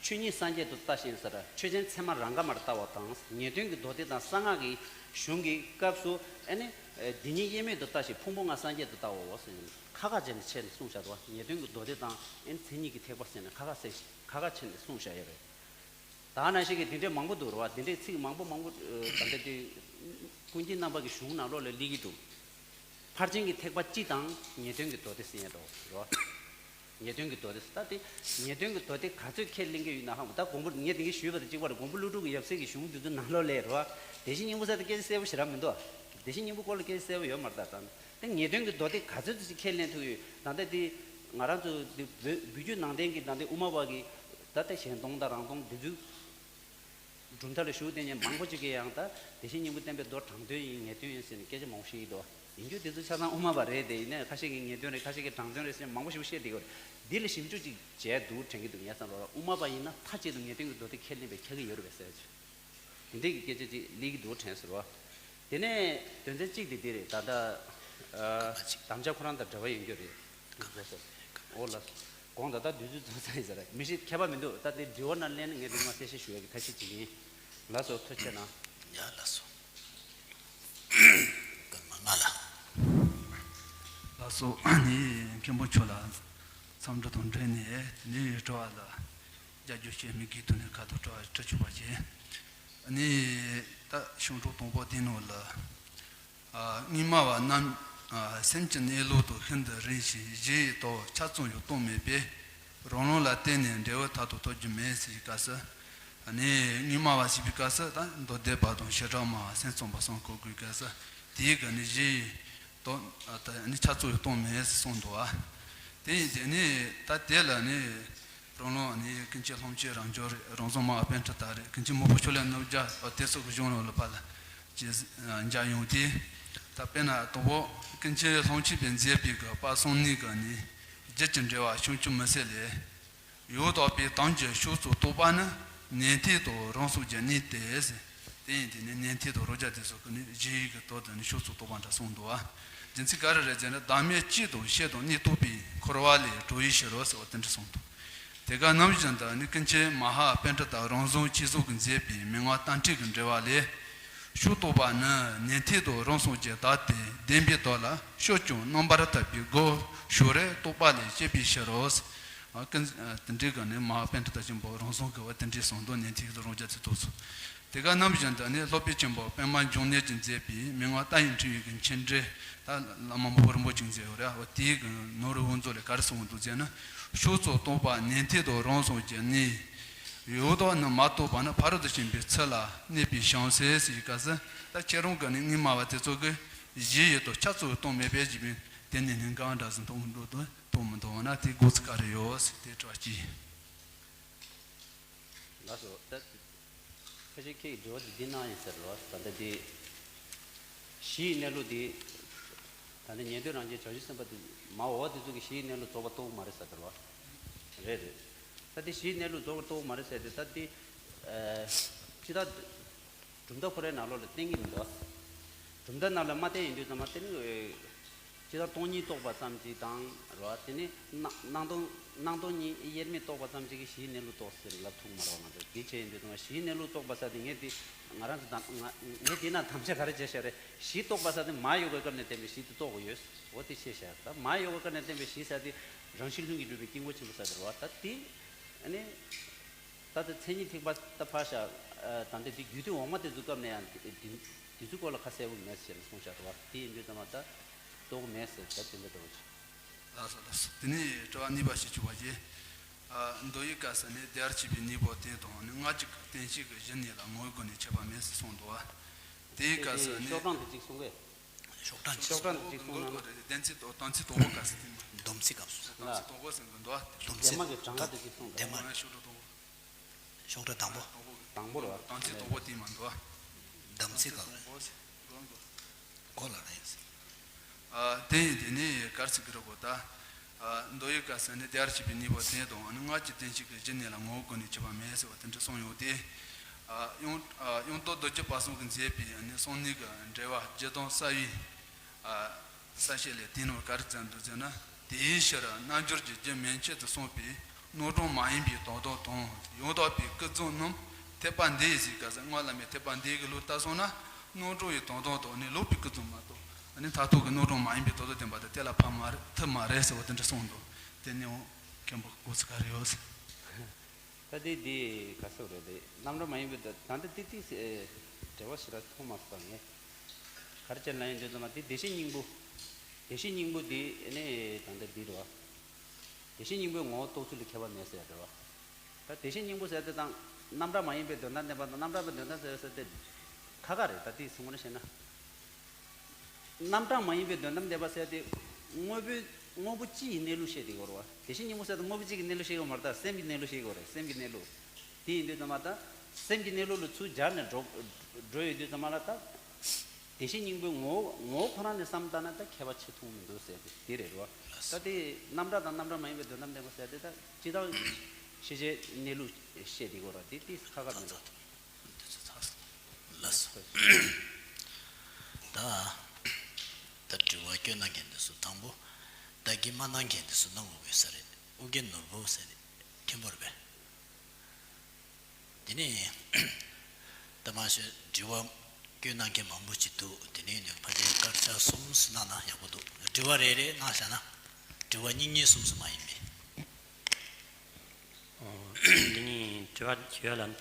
ཆོས་ཉིད་སངས་རྒྱས་སུ་ལྟ་ཞིང་ཟེར། ཆོས་ཅན་ཚད་མ་རང་ག་མར་ལྟ་བ་དང་། ངེས་དོན་གྱི་མདོ་སྡེ་དང་གསང་སྔགས་ཀྱི་གཞུང་གི་སྐབས་སུ་ཨ་ནི་དེ་ཉིད་དབྱེར་མེད་དུ་ལྟ་ཞིང་ཕུང་པོ་ལྔ་སངས་རྒྱས་སུ་ལྟ་བའོ་ཟེར་ནས་ཁ་ཁ་བྱས་ནས་ཕྱེ་ནས་གསུངས་བཞག་འདུག་བ། ངེས་དོན་གྱི་མདོ་སྡེ་དང་ཨ་ནི་མཚན་ཉིད་ཀྱི་ཐེག་པ་ཟེར་ནས་ཁ་ཁ་བྱས་ཁ་ཁ་བྱས་ནས་གསུངས་བཞག་ཡོད་རེད། ད་ནང་བཞིན་གྱི་དེ་འདྲའི་མང་པོ་འདུག་རེད་བ། དེ་འདྲའི་ཚིག་མང་པོ་མང་པོ་ད་ལྟ་དེ་ཀུན་མཁྱེན་རྣམ་པ་གི་གཞུང་ནང་ལོགས་ལ་སླེབས་ཀྱི་འདུག་ཕར་ཕྱིན་གྱི་ཐེག་པ་སྤྱི་དང་ངེས་དོན་གྱི་མདོ་སྡེ་ཟེར་ཡས་འདྲ་བོ་རེད་བ། ངེས་དོན་གྱི་མདོ་སྡེ་ཟེར། ད་དེ་ངེས་དོན་གྱི་མདོ་སྡེ་ག་ཚོད་ཁས་ལེན་གྱི་ཡོད་ན་ཧ་མ། ད་མགོན་པོ་ངས་དེ་གའི་ཞུས་པ་དང་གཅིག་པ་རེད། མགོན་པོ་ཀླུ་སྒྲུབ་ཀྱི་ཡབ་སྲས་ཀྱི་གཞུང་འདི་ཚོ་ནང་ལོགས་ལ་རེད་བ། དེ་བཞིན་སྙིང་པོ་ཟེར་དེ་སྐད་ཆ་གསལ་པོ་ཞེ་དྲག་མི་འདུག་དེ་བཞིན་སྙིང་པོ་སྐོར་ལ་སྐད་ཆ་གསལ་པོ་ཡོད་མ་རེད། ད་ད་དེ་ངེས་དོན་གྱི་མདོ་སྡེ་ག་ཚོད་ཙམ་ཁས་ལེན་ཐུབ་ཡོད། ད་ལྟ་དེ་ང་རང་ཚོ་དེ་བོད་བོད་བརྒྱུད་ནང་བསྟན་གྱི་ད་ལྟ་དབུ་མ་པ་གི་ད་ལྟ་གཞན་སྟོང་དང་རང་སྟོང་འདི་ཚོའི་གྲུབ་མཐའ་ལ་ཞུགས་བསྡད་མཁན་མང་པོ་ཅིག་གིས་ཡང་ད་དེ་བཞིན་སྙིང་པོ་བསྟན་པའི་མདོ་དྲང་དོན་ཡིན། ངེས་དོན་ཡིན་ཟེར་ནས་སྐད་ཆ་མང་པོ་བཤད་ཀྱི་འདུག་ཡིན་རྒྱུ་དེ་ཚོ་ཆ་ཚང་དབུ་མ་པ་རེད། དེ་ཡིན་ནའི་ཁ་ཤས་ཀྱིས་ངེས་དོན་རེད། ཁ་ཤས་ཀྱིས་དྲང་དོན་རེད་ཟེར་མང་པོ་ཞིག་བཤད་བསྡད་ཡོད་རེད། འདི་ལ་ཞིབ་འཇུག་ཅིག་བྱས་འདུག་དྲན་གྱི་འདུག་ངས་བསམ་པར་དབུ་མ་པ་ཡིན་ན་མཐའ་གཅིག་ཏུ་ངེས་དོན་གྱི་མདོ་སྡེ་ཁས་ལེན་པའི་ཁྱད་ཀྱི་ཡོད་རེད་པས་ཟེར། དེ་འདྲས་ཀྱི་སྐད་ཆ་ཅིག་སླེབས་ཀྱི་འདུག་དྲན་ཟེར་བ། དེ་ནས་དོན་ཚན་གཅིག་དེ་འདི་རེད། ད་ལྟ་ཨ་དམ་བཅའ་ཁོ་རང་དང་འབྲེལ་བ་ཡོད་རྒྱུ་རེད། འོ་ལགས། དགོངས་དག་ད་དུས་ཚོད་རྫོགས་ཚར་ཡིན་ཟེར། མི་ཤེས། ཁྱད་པར་མི་འདུག་ད་དེ་དྲི་བ་ན་ལན་ངས་རིང་མ་གསལ་བཤད་ཞུ་ཡག་གི་ཐབས་ཤེས་ཅིག་ཡིན། ལགས་སོ། ཐུགས་རྗེ་གནང་། ཡ་ལགས་སོ། པདྨ་ང་ལ། ལགས་སོ། ནི་མཁན་པོ་མཆོག་ལ་འཚམས་འདྲི་དང་འབྲེལ་ནས་དེ་ནས་དྲི་བ་ལ་རྒྱ་རྒྱུ་བཤད་མི་གི་ཐོག་ནས་ཁ་ཐོག་དྲི་བ་དྲི་ཆོག་པ་བྱས། ནི་ད་གཞུང་གྲོགས་དང་པོ་དེ་ནང་ལ། ཨ་སྔོན་མ་བ་རྣམས་ཨ་སེམས་ཀྱི་གནས་ལུགས་དང་ཤིན་ཏུ་རིང་ཞིང་གཞི་ཡི་དོན་ཆ་ཚང་ཡང་སྟོང་མེད་པས་རང་རང་ལ་བརྟེན་ནས་འབྲས་བུ་མཐར་ཐུག་ཐོབ་རྒྱུ་མེད་ཟེར་བའི་སྐབས་སུ། ཨ་ནི་སྔོན་མ་བ་ཞེས་པའི་སྐབས་སུ་ད་མདོ་སྡེ་པ་དང་བྱེ་བྲག་སྨྲ་བ་སེམས་ཙམ་པ་གསུམ་གོ་དགོས་སྐབས་སུ་དེའི་གི་ནི་གཞི་ཡི་དོན་ཨ་ད་ནི་ཆ་ཚང་ཡང་སྟོང་མེད་ཟེར་གསུངས་འདུག་བ། དེ་ཡིན་དེ་ནི་ད་དེ་ལ་ནི། རང་ལུགས་ནི་ཀུན་མཁྱེན་ལྷུན་གྱིས་རབ་འབྱམས་རེད། རང་བྱུང་སྨྲ་བ་པཎྜི་ཏ་རེད། ཀུན་མཁྱེན་མི་ཕོ་ཆོས་གླིང་རྣམ་རྒྱལ་དེ་སོགས་ཀྱི་གཞུང་ལུགས་ལ་ཕར་ལ་ཅེས་མཇལ་ཡོང་སྟེ། ད་དཔེར་ན་དང་པོ་ཀུན་མཁྱེན་ལྷུན་གྱིས་པས་མཛད་པའི་གི་དཔལ་གསུམ་གནས་ཀྱི་ནི་རྒྱུད་ཀྱི་འགྲེལ་བ་བྱང་ཆུབ་མུན་སེལ་ལས། ཡང་དག་པའི་དོན་གྱི་ཕྱོགས་སུ་རྟོགས་པ་ནི་ནན་ཏན་དང་རང་སངས་རྒྱས་གནས་ཏེ། དེ་ཡིན་དེ་ནི་ནན་ཏན་དང་རང་རྒྱལ་དེ་སོགས་ཀྱི་ནི་གཞི་ཡི་གི་དོན་དུ་ནི་ཕྱོགས་སུ་རྟོགས་པ་འདྲ་གསུངས་འདུག་བ། རྒྱུ་མཚན་ག་རེ་རེད་ཟེར་ན། བདག་མེད་གཅིག་ཏུ་ཤེས་དང་གཉིས་རྟོགས་པའི་འཁོར་བ་ལས་གྲོལ་བའི་ཕྱིར་རོ་ཟེར་བ་དེ་འདྲ་གསུངས་འདུག་དེ་ག་ནང་བཞིན་དུ་ནི་ཀུན་མཁྱེན་མ་ཧཱ་པཎྜི་ཏ་རང་བྱུང་བྱིན་ཟོར་གྱིས་མཛད་པའི་མན་ངག་རྟ་མཁྲིས་ཀྱི་འགྲེལ་བ་ལས། ཕྱོགས་རྟོགས་པ་ནི་ནན་ཏན་དང་རང་སངས་རྒྱས་བདག་དེ་བདེན་པའི་དོན་ལ་སྤྱོད་ཀྱང་རྣམ་པར་དག་པའི་སྒོ་ཕྱོགས་རེ་རྟོགས་པ་ལས་སྐྱེས་པའི་ཕྱིར་རོ། ཀུན་དེ་འདྲའི་ག་ནི་མ་ཧཱ་པཎྜི་ཏ་ཆེན་པོ་རང་བྱུང་གི་བ་དེ་འདྲའི་གསུངས་འདུག་ནན་ཏན་དང་རང་རྒྱལ་དེ་རྟོགས་སོ། དེ་ག་ནང་བཞིན་དུ་ནི་སློབ་དཔོན་ཆེན་པོ་པདྨ་འབྱུང་གནས་ཀྱིས་མཛད་པའི་མན་ངག་རྟ་ཡི་འཁྲིལ་བའི་གི་མཁྱེན་འགྲེལ། ད་བླ་མ་མི་ཕོ་རིན་པོ་ཆེས་མཛད་ཡོད་རེད། འོ་དེའི་གི་ནོར་བུ་དབུ་མཛོད་ལས་ག་རེ་གསུངས་འདུག་ཟེར་ན། ཕྱོགས་སུ་རྟོགས་པ་ནན་ཏན་དང་རང་སངས་རྒྱས་ནི། ཡོད་དོ་ནི་མ་རྟོགས་པ་ནི་ཕ་རོལ་ཏུ་ཕྱིན་པའི་ཚུལ་ལ་གནས་པའི་བྱང་སེམས་ཟེར་ག་ས། ད་ཁྱེད་རང་གི་ནི་དངོས་སྨྲ་བ་དེ་ཚོ་གི་གཞི་ཡོད་དོ་ཆ་ཚུལ་གཏོང་མེད་པའི་གཞི་མིན་དེ་ནི་ནི་གང་འདྲ་ཟིན་གཏོང་འགྲོ་དོ་གཏོང་མི་འདུག་ན་དེ་དགོས་ཚུལ་ག་རེ་ཡོད་ཟེར་དེ་དྲག་ཅིག་ལགས་སོ། ད་ཁ་ཤས་ཁྱེད་ཀྱི་དྲི་བ་དེ་འདི་གནང་ཡིན་ཟེར་རོ། ད་ལྟ་དེ་གཞིའི་གནས་ལུགས་དེ་ད་ལྟ་ཉན་ཐོས་རང་རྒྱལ་བྱང་ཆུབ་སེམས་དཔའ་དེ་མ་འོ་དེ་ཚོ་གི་གཞིའི་གནས་ལུགས་རྫོགས་པ་རྟོགས་མ་རེད་ཟེར་ད་རོ། རེད་རེད། ད་དེ་གཞིའི་གནས་ལུགས་རྫོགས་པ་རྟོགས་མ་རེད་ཟེར་དེ་ད་དེ་ཅི་ད། གྲུབ་མཐའ་ཁོ་རའི་ནང་ལོགས་ལ་བསྟན་གྱི་མི་འདུག་གྲུབ་མཐའ་ནང་ལ་མ་བསྟན་ཡིན་དུས་ཙམ་པ་དེ་ནི་ཇི་ལྟར་སྟོང་ཉིད་རྟོགས་པ་ཙམ་ཅིག་དང་རོ། དེ་ནི་སྣང་སྣང་སྟོང་སྣང་སྟོང་ཉིད་དབྱེར་མེད་རྟོགས་པ་ཙམ་ཅིག་གིས་གཞིའི་གནས་ལུགས་རྟོགས་ཟེར་ལབ་ཐུབ་མ་རེད་པ། ང་ཚོས་འདི་བྱས་ཡིན་དུས་ཙམ་པ་གཞིའི་གནས་ལུགས་རྟོགས་པ་ཟེར་དེ་ངས་འདི་ང་རང་ཚོ་དང་ང་ངས་འདི་ན་དམ་བཅའ་ག་རེ་བྱས་བཞག་རེད། གཞི་རྟོགས་པ་ཟེར་དེ་མ་ཡོད་པའི་སྐབས་ནས་བསྟན་པའི་གཞི་དེ་རྟོགས་དགོས་ཡོད། འོ་དེ་བཤད་བཞག་ད་མ་ཡོད་པའི་སྐབས་ནས་བསྟན་པའི་གཞི་ཟེར་དེ་རང་བཞིན་ལྷུན་གྱིས་གྲུབ་པའི་དཀྱིལ་འཁོར་ཆེན་པོ་ཟེར་དེ་རེད་པ། ད་དེ་ཨ་ནི། ད་ལྟ་མཚན་ཉིད་ཐེག་པ་ད་ཕར་བཞག་ད་ལྟ་འདི་རྒྱུད་སྡེ་འོག་མ་དེ་ཚོའི་སྐབས་ནས་ཡང་དེ་དེ་དེ་ཚོའི་སྐོར་ལ་ཁ་གསལ་པོ་མེད་ཟེར་ནས་གསུངས་བཞག་འདུག་པ། དེ་ཡིན་དུས་ཙམ་པ་ད་རྟོགས་མེད་ཟེར་ད་དེ་འདྲ་འདྲ་བོ་ཅིག་ལགས་སོ་ལགས་སོ། དེ་ནས་དྲི་བ་གཉིས་པ་ཞིག་བྱུང་བ་རེད། མདོ་ཡི་སྐབས་སུ་ནི་དེར་བྱས་པའི་གཉིས་པོ་དེ་དང་ནི་སྔ་ཕྱི་གི་རྟེན་ཅན་གྱི་གཞི་གནས་ལ་ངོ་བོའི་སྒོ་ནས་ཁྱད་པར་མེད་ཟེར་གསུངས་འདུག་པ། དེའི་སྐབས་སུ་ནི་ཤོག་གྲངས་དེ་གཅིག་གསུང་གས། ཤོག་གྲངས་ཤོག་གྲངས་དེ་གཅིག་གསུང་ན། སྡོམ་ཚིག་དང་སྡོམ་ཚིག་དང་པོ་ག་ཟེར་དེ་མ། སྡོམ་ཚིག་སྐབས་སུ། སྡོམ་ཚིག་དང་པོ་ཟེར་གི་འདུག་པ། སྡོམ་ཚིག་དེ་མ་གི་གྲངས་ཀ་དེ་གཅིག་གསུང་དང་། དེ་མ། ཤོག་གྲངས་དང་པོ། ཤོག་གྲངས་དང་པོ། དང་པོ་རེད་པ། སྡོམ་ཚིག་དང་པོ་དེ་མ་འདུག་པ། སྡོམ་ཚིག་ག་གོ་ལ་རེད། ཨ། དེ་ཡིན་དེ་ནི་གར་ཚིག་གི་རོ་གོ་ད། ཨ། མདོ་ཡི་སྐབས་སུ་ནི་དེར་བྱས་པའི་གཉིས་པོ་དེ་དང་ནི་སྔ་ཕྱི་རྟེན་ཅན་གྱི་གཞི་གནས་ལ་ངོ་བོའི་སྒོ་ནས་ཁྱད་པར་མེད་ཟེར་བ་དེ་འདྲ་གསུངས་ཡོད་དེ། ཨ། ཡང་ཨ། ཡང་སྟོད་རྡོ་རྗེ་དཔལ་གསུམ་གྱིས་མཛད་པའི་ནི་གསུང་གནས་ཀྱི་འགྲེལ་པ་རྒྱུད་དང་རྩ་བའི། ཨ། ས་བཤད་ལས་དེ་ནི་ག་རེ་བསྟན་འདུག་ཟེར་ན། དེའི་ཕྱིར་རྣལ་འབྱོར་གྱི་རྒྱུ་མན་ཆད་དུ་གསུངས་པའི་རྣམ་གྲངས་མ་ཡིན་པའི་དོན་དམ་དང་ཡང་དག་པའི་ཀུན་རྫོབ་རྣམས་ཐེག་པ་འདིའི་ཟེར་ག་ས་སྔགས་བླ་མའི་ཐེག་པ་འདིའི་གི་ལུགས་ལྟར་སོང་ན་རྣམ་གྲངས་ཀྱི་དོན་དམ་དང་ནི་ལོག་པའི་ཀུན་རྫོབ་མ་གཏོགས་ནི་མཐར་ཐུག་གི་རྣམ་གྲངས་མ་ཡིན་པའི་དོན་དམ་བསྟན་པ་དེ་དེ་ལ་ཕན་མ་རེད་ཐུབ་མ་རེད་ཟེར་བ་དེ་འདྲ་གསུངས་འདུག་དེ་ནི་འོང་མཁན་པོ་གོ་ཚུལ་ག་རེ་ཡོད་ཟེར། ད་དེ་དེ་ག་ཟེར་རེད་དེ་རྣམ་གྲངས་མ་ཡིན་པའི་དོན་ད་ལྟ་དེ་དེ་འགྲེལ་པ་ཞེ་དྲག་མཐོང་མ་སོང་ངས། ག་རེ་བྱས་ན་ཡིན་དུས་ཙམ་པ་དེ་བདེ་གཤེགས་སྙིང་པོ། བདེ་གཤེགས་སྙིང་པོ་དེ་ནི་ད་ལྟ་འདི་རེད་པ། བདེ་གཤེགས་སྙིང་པོའི་ངོ་བོ་རྟོགས་ཚུལ་ལ་ཁྱད་པར་མེད་ཟེར་ཡ་རེད་པ། ད་བདེ་གཤེགས་སྙིང་པོ་ཟེར་དེ་དང་རྣམ་གྲངས་མ་ཡིན་པའི་དོན་དམ་བསྟན་པ་དང་རྣམ་གྲངས་པའི་དོན་དམ་བསྟན་པ་ཟེར་དེ་ཁ་ཁ་རེད། ད་དེ་གསུང་བ་ནི་བཤད་ན། རྣམ་གྲངས་མ་ཡིན་པའི་དོན་དམ་བསྟན་པ་ཟེར་དེ་དངོས་པོའི་དངོས་པོ་སྤྱི་ཡི་གནས་ལུགས་བཤད་དེ་གོ་རེད་པ། བདེ་གཤེགས་སྙིང་པོ་ཟེར་དེ་དངོས་པོ་གཅིག་གི་གནས་ལུགས་བཤད་ཀྱི་མ་རེད། ད་སེམས་ཀྱི་གནས་ལུགས་བཤད་ཀྱི་རེད། སེམས་ཀྱི་གནས་ལུགས། དེ་ཡིན་དུས་ཙམ་པ་ད་སེམས་ཀྱི་གནས་ལུགས་ལ་ཚུར་སྦྱར་ནས་འགྲོ་འགྲོ་ཡོད་དུས་ཙམ་པ་ལ་ད་བདེ་གཤེགས་སྙིང་པོའི་ངོ་བོ་ངོ་བོ་ཁོ་རང་ནས་བསམ་བཏང་ན་ད་ཁྱད་པར་ཆེ་མཐོང་མི་འདུག་ཟེར་དེ་དེ་རེད་རོ། ད་དེ་རྣམ་གྲངས་དང་རྣམ་གྲངས་མ་ཡིན་པའི་དོན་དམ་བསྟན་པ་ཟེར་དེ་ད་སྤྱི་དང་ཤེས་བྱའི་གནས་ལུགས་བཤད་དེ་གོ་ར་དེ་དེ་ཁ་ཁ་མི་འདུག་ལགས་སོ། ད་ད་དྲི་བ་སྐྱོན་གནང་མཁན་འདི་ཚོ་དང་པོ་ད་གིན་མ་གནང་མཁན་འདི་ཚོ་གནང་དགོས་ས་རེད། ཨོ་རྒྱན་ནོར་བུ་ཟེར་ནས་མཁན་པོ་རེད་པས། དེ་ནས་ད་མ་ཤོད་དྲི་བ་སྐྱོན་གནང་མཁན་མང་པོ་ཅིག་འདུག་དེ་ནས་ནས་ཕལ་ཆེར་སྐར་ཆ་གསུམ་ཙམ་གནང་ན་ཡག་པོ་འདུག་དྲི་བ་རེ་རེ་གནང་བཞག་ན་དྲི་བ་གཉིས་གཉིས་གསུམ་གསུམ་མ་ཡིན་པས། འདི་ནི་དྲི་བ་བྱེད་ཡ་ལ་ད་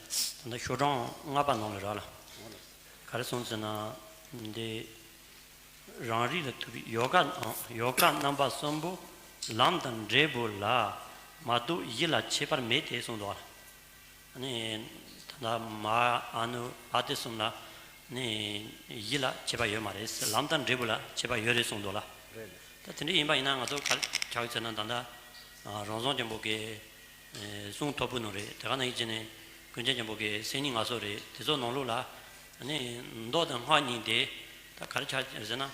ལྟ་ཤོག་གྲངས་ལྔ་པ་ནང་ལ་རག་ལ། ག་རེ་གསུངས་ཟེར་ན། འདི་རང་རིག་ལ་ཐུག་པའི་ཡོ་ག་ཡོ་ག་རྣམ་པ་གསུམ་པོ་ལམ་དང་འབྲས་བུ་ལ་མ་གཏོགས་གཞི་ལ་ཁྱད་པར་མེད་དེ་གསུངས་འདུག་ཨ། ནི་ད་ལྟ་མ་ཨ་ནུ་ཨ་ཏི་གསུམ་ལ་ནི་གཞི་ལ་ཁྱད་པར་ཡོད་མ་རེད། ལམ་དང་འབྲས་བུ་ལ་ཁྱད་པར་ཡོད་རེད་གསུངས་འདུག་ལ། རེད་རེད། ད་དེ་འདྲ་ཡིན་པ་ཡིན་ན་ང་ཚོ་ག་རེ་ཆགས་ཡོད་ཟེར་ན་ད་ལྟ་རང་བྱུང་ཆེན་པོ་གི་གསུང་ཐོར་བུ་ནང་རེད། དེ་ག་ནང་བཞིན་བྱས་ནས་ཀུན་མཁྱེན་ཆེན་པོ་གི་སེམས་ཉིད་ངལ་གསོ་རེད། དེ་ཚོ་ནང་ལོགས་ལ་ནི་མདོ་དང་སྔགས་གཉིས་དེ་ད་ག་རེ་ཆགས་ཟེར་ན།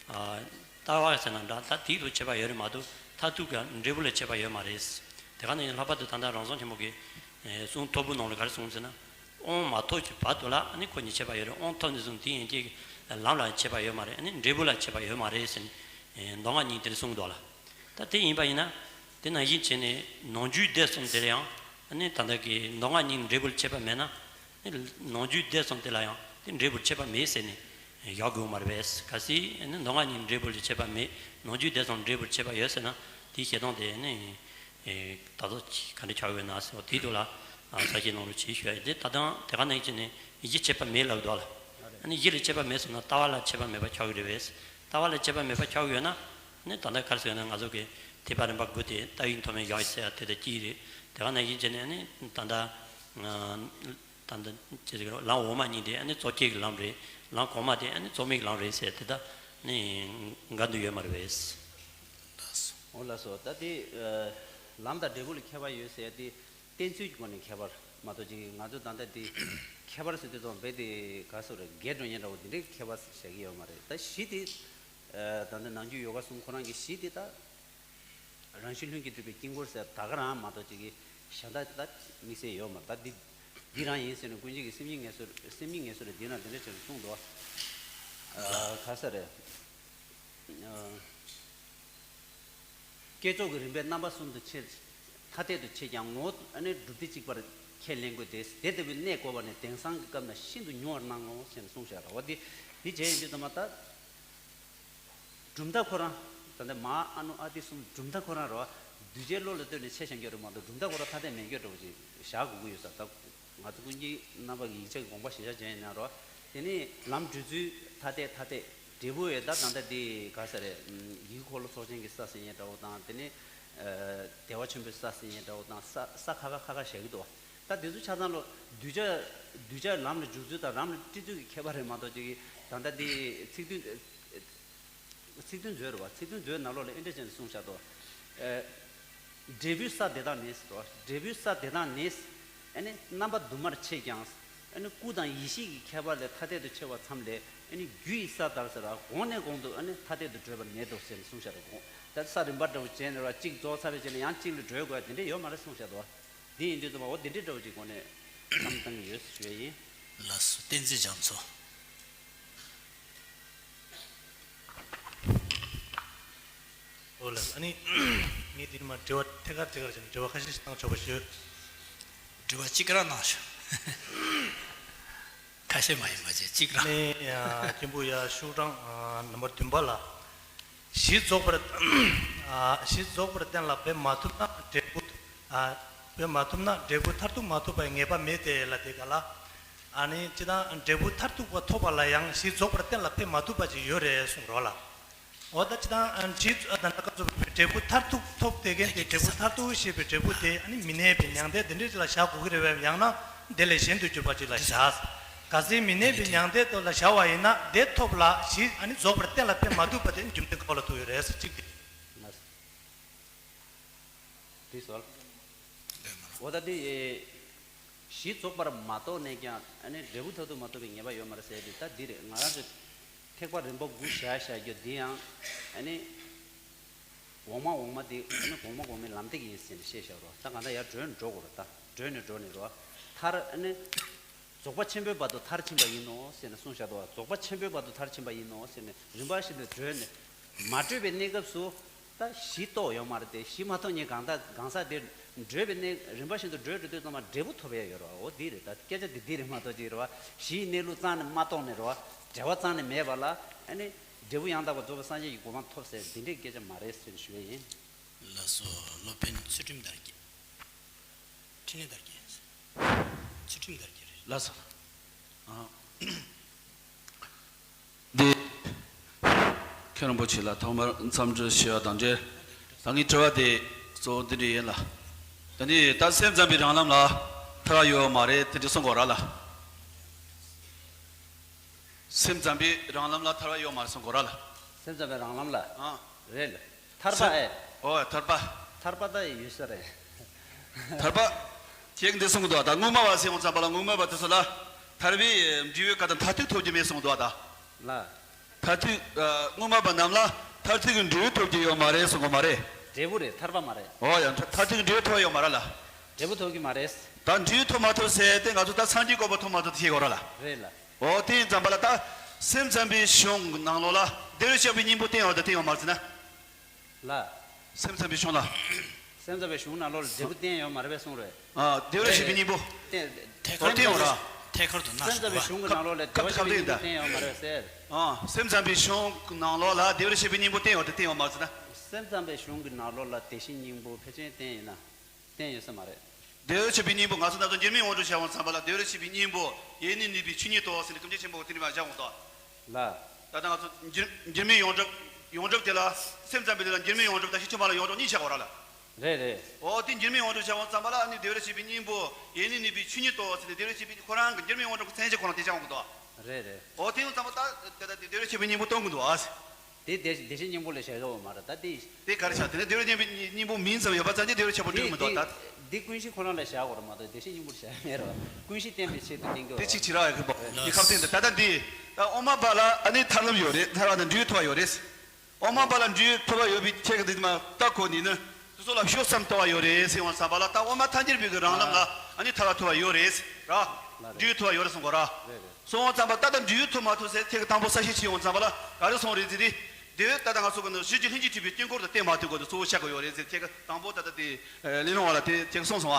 ལྟ་བ་ཟེར་ན་འདྲ་ད་དེའི་ཐོག་ཁྱད་པར་ཡོད་རེད་མ་གཏོགས་མཐར་ཐུག་གི་འབྲས་བུ་ལ་ཁྱད་པར་ཡོད་མ་རེད། དེ་ག་ནང་བཞིན་ལྷག་པར་དུ་ད་ལྟ་རང་བྱུང་ཆེན་པོ་གི་གསུང་ཐོར་བུ་ནང་ལ་ག་རེ་གསུངས་ཟེར་ན། དབང་མ་ཐོབ་ཀྱི་བར་དུ་ལ་ནི་ཁོ་གཉིས་ཁྱད་པར་ཡོད་རེད། དབང་ཐོབ་ནས་བཟུང་དེ་ཡན་ཆད་ཀྱི་ལམ་ལ་ཁྱད་པར་ཡོད་མ་རེད། ནི་འབྲས་བུ་ལ་ཁྱད་པར་ཡོད་མ་རེད་ཟེར་ནས་མདོ་སྔགས་གཉིས་དེར་གསུངས་འདུག་ལ། ད་དེ་ཡིན་པ་ཡིན་ན། དེ་ནང་བཞིན་བྱས་ནས་ནང་རྒྱུད་སྡེ་གསུམ་དེར་ཡང་ནི་ད་ལྟ་གི་མདོ་སྔགས་གཉིས་འབྲས་བུར་ཁྱད་པར་མེད་ན། ནི་ནང་རྒྱུད་སྡེ་གསུམ་དེ་ལ་ཡང་དེ་འབྲས་བུར་ཁྱད་པར་མེད་ཟེར་ནས་བཞག་དགོས་མ་རེད་པས། གལ་སྲིད་ནི་མདོ་སྔགས་གཉིས་འབྲས་བུར་ཁྱད་པར་མེད། ནང་རྒྱུད་སྡེ་གསུམ་འབྲས་བུར་ཁྱད་པར་ཡོད་ཟེར་ན་དེའི་བཤད་སྟངས་དེ་ནི་ད་གཟོད་ག་འདྲ་ཆགས་ཡོད་ན་ཟེར་བ་དེའི་ཐོག་ལ་ས་བཤད་གནང་རོགས་བྱེད་ཞུ་ཡ་ཡིན། དེ་ད་ལྟ་དེ་ག་ནང་བཞིན་ནི་གཞི་ཁྱད་པར་མེད་ལབ་འདུག་ལ། ནི་གཞི་ལ་ཁྱད་པར་མེད་ཟེར་ན་ལྟ་བ་ལ་ཁྱད་པར་མེད་པ་ཆགས་ཀྱི་རེད་པས། ལྟ་བ་ལ་ཁྱད་པར་མེད་པ་ཆགས་ཀྱི་ཡོད་ན། ནི་ད་ལྟ་ག་རེ་ཟེར་ན་ང་ཚོ་གི་ཐེག་པ་རིམ་པ་དགུ་དེ་ལྟ་བའི་མཐོ་དམན་བཞག་ཡོད་ཟེར་ཡ་དེ་དང་གཅིག་རེད། དེ་ག་ནང་བཞིན་བྱས་ནས་ནི་ད་ལྟ་ ད་ལྟ་ཅི་ཟེར་ལམ་འོག་མ་གཉིས་དེ་ཨ་ནི་གཙོ་ཆེ་གི་ལམ་རེད། ལམ་གོང་མ་དེ་ཨ་ནི་གཙོ་མིག་ལམ་རེད་ཟེར་དེ་ད་ནི་འགལ་འདུ་ཡོད་མ་རེད་པས། འོ་ལགས་སོ། ད་དེ་ལམ་དང་འབྲས་བུ་ལ་ཁྱད་པར་ཡོད་ཟེར་དེ་བསྟན་ཚུལ་གྱི་སྒོ་ནས་ཁྱད་པར་མ་གཏོགས་ཅིག་ང་ཚོ་ད་ལྟ་དེ་ཁྱད་པར་ཟེར་དུས་ཙམ་རྦད་དེ་ག་སོ་རེད། འགལ་འགྲོ་ཉེན་འདྲ་བོ་དེ་འདྲའི་ཁྱད་པར་བྱ་གི་ཡོད་མ་རེད། ད་གཞི་དེ་ད་ལྟ་ནང་རྒྱུད་ཡོ་ག་གསུམ་ཁོ་རང་གི་གཞི་དེ་ད། རང་བཞིན་ལྷུན་གྱིས་གྲུབ་པའི་དཀྱིལ་འཁོར་ཟེར་ད་ག་རང་མ་གཏོགས་ཅིག་གི་གཞན་དག་ད་དམིགས་བསལ་ཡོད་མ་རེད། ད་འདི་འདི་རང་ཡིན་ཟེར་ནས་ཀུན་མཁྱེན་གྱིས་སེམས་ཉིད་ངལ་གསོ་སེམས་ཉིད་ངལ་གསོ་རེད་འདི་ན་འདི་འདྲ་བྱས་ནས་གསུངས་འདུག་ཨ་ག་ས་རེད། ཨ་བསྐྱེད་རྫོགས་ཀྱི་རིམ་པས་རྣམ་པ་གསུམ་དུ་ཕྱེ། ཐ་དད་དུ་ཕྱེ་ཀྱང་ངོ་བོ་ཨ་ནི་སྒྲུབ་སྡེ་གཅིག་པར་ཁས་ལེན་དགོས་ཏེ། དེ་ལྟ་བུའི་གནས་བསྐོར་བ་ནི་དེང་སང་གི་སྐབས་ན་ཤིན་ཏུ་ཉུང་བར་སྣང་ངོ་ཟེར་ནས་གསུངས་བཞག་ར་བ། འདི་འདི་བྱས་ཡིན་དུས་ཙམ་པ་ད། གྲུབ་མཐའ་ཁོ་རང་། ད་ལྟ་མ་ཨ་ནུ་ཨ་ཏི་གསུམ་གྲུབ་མཐའ་ཁོ་རང་རེད་བ། གདུལ་བྱའི་བློ་ལ་ལྟོས་ནས་ཕྱེ་བཞག་རྒྱུ་རེད་མ་གཏོགས་གྲུབ་མཐའ་ཁོ་རང་ཐ་དད་མེད་རྒྱུ་འདྲ་བོ་ཅིག་བཞག་དགོས་ཀྱི་ཡོད་ས། ད་ང་ཚོ་ཀུན་མཁྱེན་རྣམ་པ་གི་ཡིག་ཆ་གི་དགོངས་པ་གཞིར་བཞག་བྱས་ཡིན་ན་རེད་བ། དེ་ནས་ལམ་བགྲོད་ཚུལ་ཐ་དད་ཐ་དད་འབྲས་བུ་ཡོད་ད་ད་ལྟ་འདི་ག་ས་རེད། ཡིད་འཁོར་ལོ་ཚོགས་ཆེན་གྱི་ས་ཟེར་མཁན་འདྲ་བོ་དང་དེ་ནས་བདེ་བ་ཆེན་པོའི་ས་ཟེར་མཁན་འདྲ་བོ་དང་ས་ས་ཁ་ཁ་ཁ་ཁ་བཞག་གི་འདུག་བ། ད་དེ་ཚོ་ཆ་ཚང་ལོ་གདུལ་བྱ་གདུལ་བྱ་ལམ་ལ་འཇུག་ཚུལ་དང་ལམ་ལ་ཁྲིད་ཚུལ་གྱི་ཁྱད་པར་རེད་མ་གཏོགས་ཅིག་གི་ད་ལྟ་འདི་ཚིག་བདུན། ཚིག་བདུན་མཛོད་རེད་བ། ཚིག་བདུན་མཛོད་ནང་ལོགས་ལ་ཨེ་འདྲ་ཅན་གསུངས་བཞག་འདུག་ཨེ། འབྲས་བུའི་ས་དེ་དག་ནི་ཟེར་བ། འབྲས་བུའི་ས་དེ་དག་ནི། ཨ་ནི་རྣམ་པ་དུ་མར་ཕྱེ་ཀྱང་། ཨ་ནི་སྐུ་དང་ཡེ་ཤེས་ཀྱི་ཁྱད་པར་ལས་ཐ་དད་དུ་ཕྱེ་བ་ཙམ་ལས། ཨ་ནི་རྒྱུ་ཡི་ས་ལྟར་ཟེར་བ་གོང་ནས་གོང་དུ་ཨ་ནི་ཐ་དད་དུ་བགྲོད་པ་མེད་དོ་ཟེར་ནས་གསུངས་བཞག་རེད། གོང་ད་ས་རིམ་པ་འདྲ་བོ་བྱས་ནས་ར་གཅིག་རྫོགས་ཚར་རེ་བྱས་ནས་ཡང་གཅིག་ལ་བགྲོད་དགོས་དེ་འདྲས་ཡོད་མ་རེད་གསུངས་བཞག་འདུག་བ། འདི་ཡིན་དུས་ཙམ་པ་འོ་དེ་འདྲས་འདྲ་བོ་ཅིག་གོང་ནས་བསམ་བཏང་གི་ཡོད་ཞུ་ཡ་ཡིན། ལགས་སོ། བསྟན་འཛིན་རྒྱ་མཚོ། ཨོ་ལགས། ཨ་ནི་ངས་འདི་ནས་མར་དྲི་བ་ཐད་ཀར་ཐད་ཀར་བྱས་ནས་དྲི་བ་ཁ་ཤས་ཤིག་བཏང་ཆོག་པ་ཞུ། དྲི་བ་གཅིག་རང་གནང་ཤོག་ཁ་ཤས་མ་ཡིན་པ་བྱས་གཅིག་རང་། ཨ་ནི་མཁན་པོ་ཡ་ཤོག་གྲངས་ཨ་ནམ་བར་བདུན་པ་ལ། གཞི་རྫོགས་པར་ཨ་གཞི་རྫོགས་པར་གཏན་ལ་ཕེབས་མ་ཐུབ་ན་འབྲས་བུ་ཨ་ཕེབས་མ་ཐུབ་ན་འབྲས་བུ་མཐར་ཐུག་མ་ཐོབ་པའི་ངེས་པ་མེད་དེ་ལ་དེ་ག་ལ། ཨ་ནི་སྤྱིར་བཏང་འབྲས་བུ་མཐར་ཐུག་པ་ཐོབ་པ་ལ་ཡང་གཞི་རྫོགས་པར་གཏན་ལ་ཕེབས་མ་ཐུབ་པ་ཅིག་ཡོད་རེད་གསུངས་རོགས་ལ། འོ་ད་སྤྱིར་བཏང་ཨ་གཞི་ཨ་ད་ལྟ་སྐབས་སུ་འབྲས་བུ་མཐར་ཐུག་ཐོབ་དེ་གན་དེ་འབྲས་བུ་མཐར་ཐུག་ཞེས་པའི་འབྲས་བུ་དེ་ཨ་ནི་མི་གནས་པའི་མྱང་འདས་དེ་འདྲ་ཅིག་ལ་བཞག་དགོས་ཀྱི་རེད་བས། ཡང་ན་དེ་ལས་གཞན་དུ་གྱུར་པ་ཅིག་ལ་བཞག་ག་ཚད་མི་གནས་པའི་མྱང་འདས་དེ་ལ་བཞག་པ་ཡིན་ན་དེ་ཐོབ་ལ་གཞི་ཨ་ནི་རྫོགས་པར་གཏན་ལ་ཕེབས་མ་ཐུབ་པ་དེ་རྒྱུ་མཚན་ག་པ་ལ་ཐུག་ཡོད་རེད་ཟེར་གཅིག་དེ། དེ་སོལ། འོ་ད་དེ་གཞི་རྫོགས་པར་མ་རྟོགས་ནས་ཀྱང་ཨ་ནི་འབྲས་བུ་མཐར་ཐུག་མ་ཐོབ་པའི་ངེས་པ་ཡོད་མ་རེད་ཟེར་དེ་ད་འདི་རེད། ང་རང་ཚོས་ཐེག་པ་རིམ་པ་དགུ་བཞག་བཞག་རྒྱུ་འདི་ཡང་ཨ་ནི་འོག་མ་འོག་མ་དེ་ཨ་ནི་གོང་མ་གོང་མའི་ལམ་སྟེགས་ཡིན་ཟེར་ནས་བཤད་བཞག་རོགས། ད་གང་ལྟར་ཡར་བགྲོད་ནས་འགྲོ་དགོས་རེད། ད་བགྲོད་ནས་འགྲོ་ནས་རོགས། མཐར་ཨ་ནི། རྫོགས་པ་ཆེན་པོའི་བར་དུ་མཐར་ཕྱིན་པ་ཡིན་ནོ་ཟེར་ནས་གསུངས་བཞག་འདུག་བ། རྫོགས་པ་ཆེན་པོའི་བར་དུ་མཐར་ཕྱིན་པ་ཡིན་ནོ་ཟེར་ནས་རིམ་པ་བཞིན་དུ་བགྲོད་ནས་མ་བགྲོད་པའི་གནས་སྐབས་སུ་ད་གཞི་རྟོགས་ཡོད་མ་རེད་དེ། གཞི་མ་རྟོགས་ཉིན་གང་ལྟར་གང་ཟག་དེ་བགྲོད་པའི་གནས་རིམ་པ་བཞིན་དུ་བགྲོད་འགྲོ་དུས་ཙམ་པ་འབྲས་བུ་ཐོབ་ཡ་ཡོད་རེད་བ། འོ་འདི་རེད། ད་སྐད་ཆ་འདི་འདི་རེད་མ་གཏོགས་ཅིག་རེད་བ། གཞི་ཡི་གནས་ལུགས་རྩ་ནས་མ་རྟོགས་ནས་རེད་བ། འབྲེལ་བ་རྩ་ནས་མེད་པ་ལ་ཨ་ནི་འབྲས་བུ་ཡང་དག་པར་རྫོགས་པའི་སངས་རྒྱས་ཀྱི་གོ་འཕང་ཐོབ་ཟེར་འདི་འདྲའི་སྐད་ཆ་མ་རེད་ཟེར་ཞུ་ཡ་ཡིན། ལགས་སོ། སློབ་དཔོན་ཚུལ་ཁྲིམས་དར་རྒྱས། འཕྲིན་ལས་དར་རྒྱས། ཚུལ་ཁྲིམས་དར་རྒྱས་རེད། ལགས་སོ། ཨ། འདི། མཁན་རིན་པོ་ཆེ་ལ་ཐོག་མར་འཚམས་འདྲི་ཞུ་བ་དང་འབྲེལ། ད་ངའི་དྲི་བ་དེ་གཙོ་བོ་འདི་འདྲ་ཡིན་ལ། ད་ནི་ད་སེམས་ཙམ་པའི་རང་ལམ་ལ་ཐར་བ་ཡོད་མ་རེད་དེ་འདྲ་གསུང་དགོས་ར་ལ། སེམས་ཙམ་པའི་རང་ལམ་ལ་ཐར་བ་ཡོད་མ་རེད་གསུང་དགོས་ར་ལ། སེམས་ཙམ་པའི་རང་ལམ་ལ། ཨ། རེད། ཐར་པ་སེམས་ཨེ། ཨོ་ཐར་པ། ཐར་པ་ད་ཡོད་ས་རེད། ཐར་པ། ཁྱེད་འདི་གསུང་གི་འདུག་ད་སྔོན་མ་བ་ཟེར་འོང་ཙམ་པ་ལ་སྔོན་མ་བ་དེ་ཚོ་ལ་ཐར་པའི་འབྲས་བུའི་ཀ་དང་མཐར་ཐུག་ཐོབ་ཀྱི་མེད་གསུང་གི་འདུག་ད། ལ། མཐར་ཐུག་ཨ། སྔོན་མ་བ་རྣམས་ལ་མཐར་ཐུག་གི་འབྲས་བུ་ཐོབ་ཀྱི་ཡོད་མ་རེད་གསུང་གི་མ་རེད། འབྲས་བུ་རེད། ཐར་པ་མ་རེད། ཨོ་ཡ་མཐར་ཐུག་གི་འབྲས་བུ་ཐོབ་ཡོད་མ་རེད་ལ། འབྲས་བུ་ཐོབ་ཀྱི་མ་རེད། ད་འབྲས་བུ་ཐོབ་མ་ཐོབ་ཟེར་ཏེ་ང་ཚོ་ད་སངས་རྒྱས་གོ་འཕང་ཐོབ་མ་ཐོབ་དེ་ཤེས་དགོས་ར་ལ། རེད་ལ། འོ་དེ་ཡིན་ཙམ་པ་ལ་ད་སེམས་ཙམ་པའི་གཞུང་གི་ནང་ལོགས་ལ་བདེ་བར་གཤེགས་པའི་སྙིང་པོ་བསྟན་ཡོད་དང་བསྟན་ཡོད་མ་རེད་ཟེར་ན། ལ། སེམས་ཙམ་པའི་གཞུང་ལ། སེམས་ཙམ་པའི་གཞུང་ནང་ལོགས་ལ་འབྲས་བུ་བསྟན་ཡོད་མ་རེད་པས་གསུངས་རེད། ཨ། བདེ་བར་གཤེགས་པའི་སྙིང་པོ། བསྟན་ཐད་ཀར་དུ་བསྟན་ཡོད་ར། ཐད་ཀར་དུ་ན་སེམས་ཙམ་པའི་གཞུང་གི་ནང་ལོགས་ལ་བདེ་བར་གཤེགས་པའི་སྙིང་པོ་བསྟན་ཡོད་མ་རེད་ཟེར། ཨ། སེམས་ཙམ་པའི་གཞུང་གི་ནང་ལོགས་ལ་བདེ་བར་གཤེགས་པའི་སྙིང་པོ་བསྟན་ཡོད་དང་བསྟན་ཡོད་མ་རེད་ཟེར་ན། སེམས་ཙམ་པའི་གཞུང་གི་ནང་ལོགས་ལ་བདེ་གཤེགས་སྙིང་པོ་ཕལ་ཆེར་བསྟན་ཡོད་ན། བསྟན་ཡོད་ས་མ་རེད། བདེ་བར་གཤེགས་པའི་སྙིང་པོ་ང་ཚོ་ད་ལྟ་འགྱུར་མེད་ཡོངས་གྲུབ་བྱ་བ་ཙམ་པ་ལ་བདེ་བར་གཤེགས་པའི་སྙིང་པོ་ཡེ་ནས་ནུས་པའི་ཆོས་ཉིད་དོ་ཟེར་ནས་སྐུ་མཆེད་ཆེན་པོ་དེ་ནས་མ་བཞག་འོང་དོ། ལ། ད་ལྟ་ང་ཚོ་འགྱུར་འགྱུར་མེད་ཡོངས་གྲུབ་ཡོངས་གྲུབ་དེ་ལ་སེམས་ཙམ་པའི་དེ་ལ་འགྱུར་མེད་ཡོངས་གྲུབ་དང་ཤེར་ཕྱིན་མ་ལ་ཡོངས་གྲུབ་གཉིས་བྱ་དགོས་ར་ལ། རེད་རེད། འོ་དེ་འགྱུར་མེད་དབང་དྲུག་བྱ་བ་ཙམ་པ་ལ་ཨ་ནི་བདེ་བར་གཤེགས་པའི་སྙིང་པོ་ཡེ་ནས་གནས་པའི་ཆོས་ཉིད་དོ་ཟེར་ཏེ་བདེ་བར་གཤེགས་པའི་ཁོ་རང་གི་འགྱུར་མེད་དབང་དྲུག་གི་མཚན་གཞི་ཁོ་རང་དེ་ཅང་གོ་དོ། རེད་རེད། འོ་དེ་ཡང་ཙམ་པ་ད་དེ་ད་དེ་བདེ་བར་གཤེགས་པའི་སྙིང་པོ་སྟོན་གྱི་འདུག་ཨ། དེ་བདེ་བདེ་གཤེགས་སྙིང་པོ་ལ་བཞག་ཡོད་མ་རེད་ད་དེ། དེ་ག་རེ་བྱ་དེ་ནས་བདེ་བར་གཤེགས་པའི་སྙིང་པོ་མིང་ཙམ་ཡོད་པ་ཙམ་གྱིས་བདེ་བར་གཤེགས་པ་དེ་སྒྲུབ་མི་འདུག་ད། དེ་ཀུན་གཞི་ཁོ་རང་ལ་བཞག་དགོས་རེད་མ་གཏོགས་བདེ་གཤེགས་སྙིང་པོར་བཞག་མེད་རེད། ཀུན་གཞི་བསྟན་པའི་ཆེད་དུ་བསྟན་གྱི་དེ་གཅིག་བྱེད་ར་ཡ་གི་བ་ཡི་ཁ་བསྟན་དེ་ད་ལྟ་འདི་ད་ཨོ་མ་པ་ལ་ཨ་ནི་ཐར་ལམ་ཡོད་རེད། ཐར་བ་དང་འབྲས་བུ་ཐོབ་པ་ཡོད་རེད། ཨོ་མ་པ་ལ་འབྲས་བུ་ཐོབ་པ་ཡོད་པའི་ཁྱེད་ཀྱི་འདི་མ་ལྟ་གོ་ནི་ནི། དེ་ཚོ་ལ་ཤོག་ཙམ་ལྟ་བ་ཡོད་རེད་ཟེར་ཡོང་ཙམ་པ་ལ་ད་ཨོ་མ་ཐལ་འགྱུར་བའི་གི་རང་ལམ་ལ་ཨ་ནི་ཐར་བ་ཐོབ་པ་ཡོད་རེད་ར། འབྲས་བུ་ཐོབ་པ་ཡོད་རེད་གསུང་གོ་ར། གསུང་ཙམ་པ་ད་ལྟ་འབྲས་བུ་ཐོབ་མ་ཐོབ་ཟེར་ཁྱེད་ཀྱི་དང་པོ་གསལ་བཤད་བྱེད་ཡོང་ཙམ་པ་ལ་ག་རེ་གསུང་རེད་ཟེར་ཏེ། དེ་ད་ལྟ་ང་ཚོ་གི་ནི་གཞི་རྒྱུ་ལྷན་ཅིག་གྲུབ་པའི་དཀྱིལ་འཁོར་དུ་བསྟན་མ་ཐུབ་གོ་དུ་གཙོ་བོ་བཤད་དགོས་ཡོད་རེད་ཟེར་ཁྱེད་ཀྱི་དང་པོ་ད་ལྟ་དེ་ལས་སློང་བ་ལ་དེ་ཁྱེད་ཀྱི་གསུངས་སོང་བ།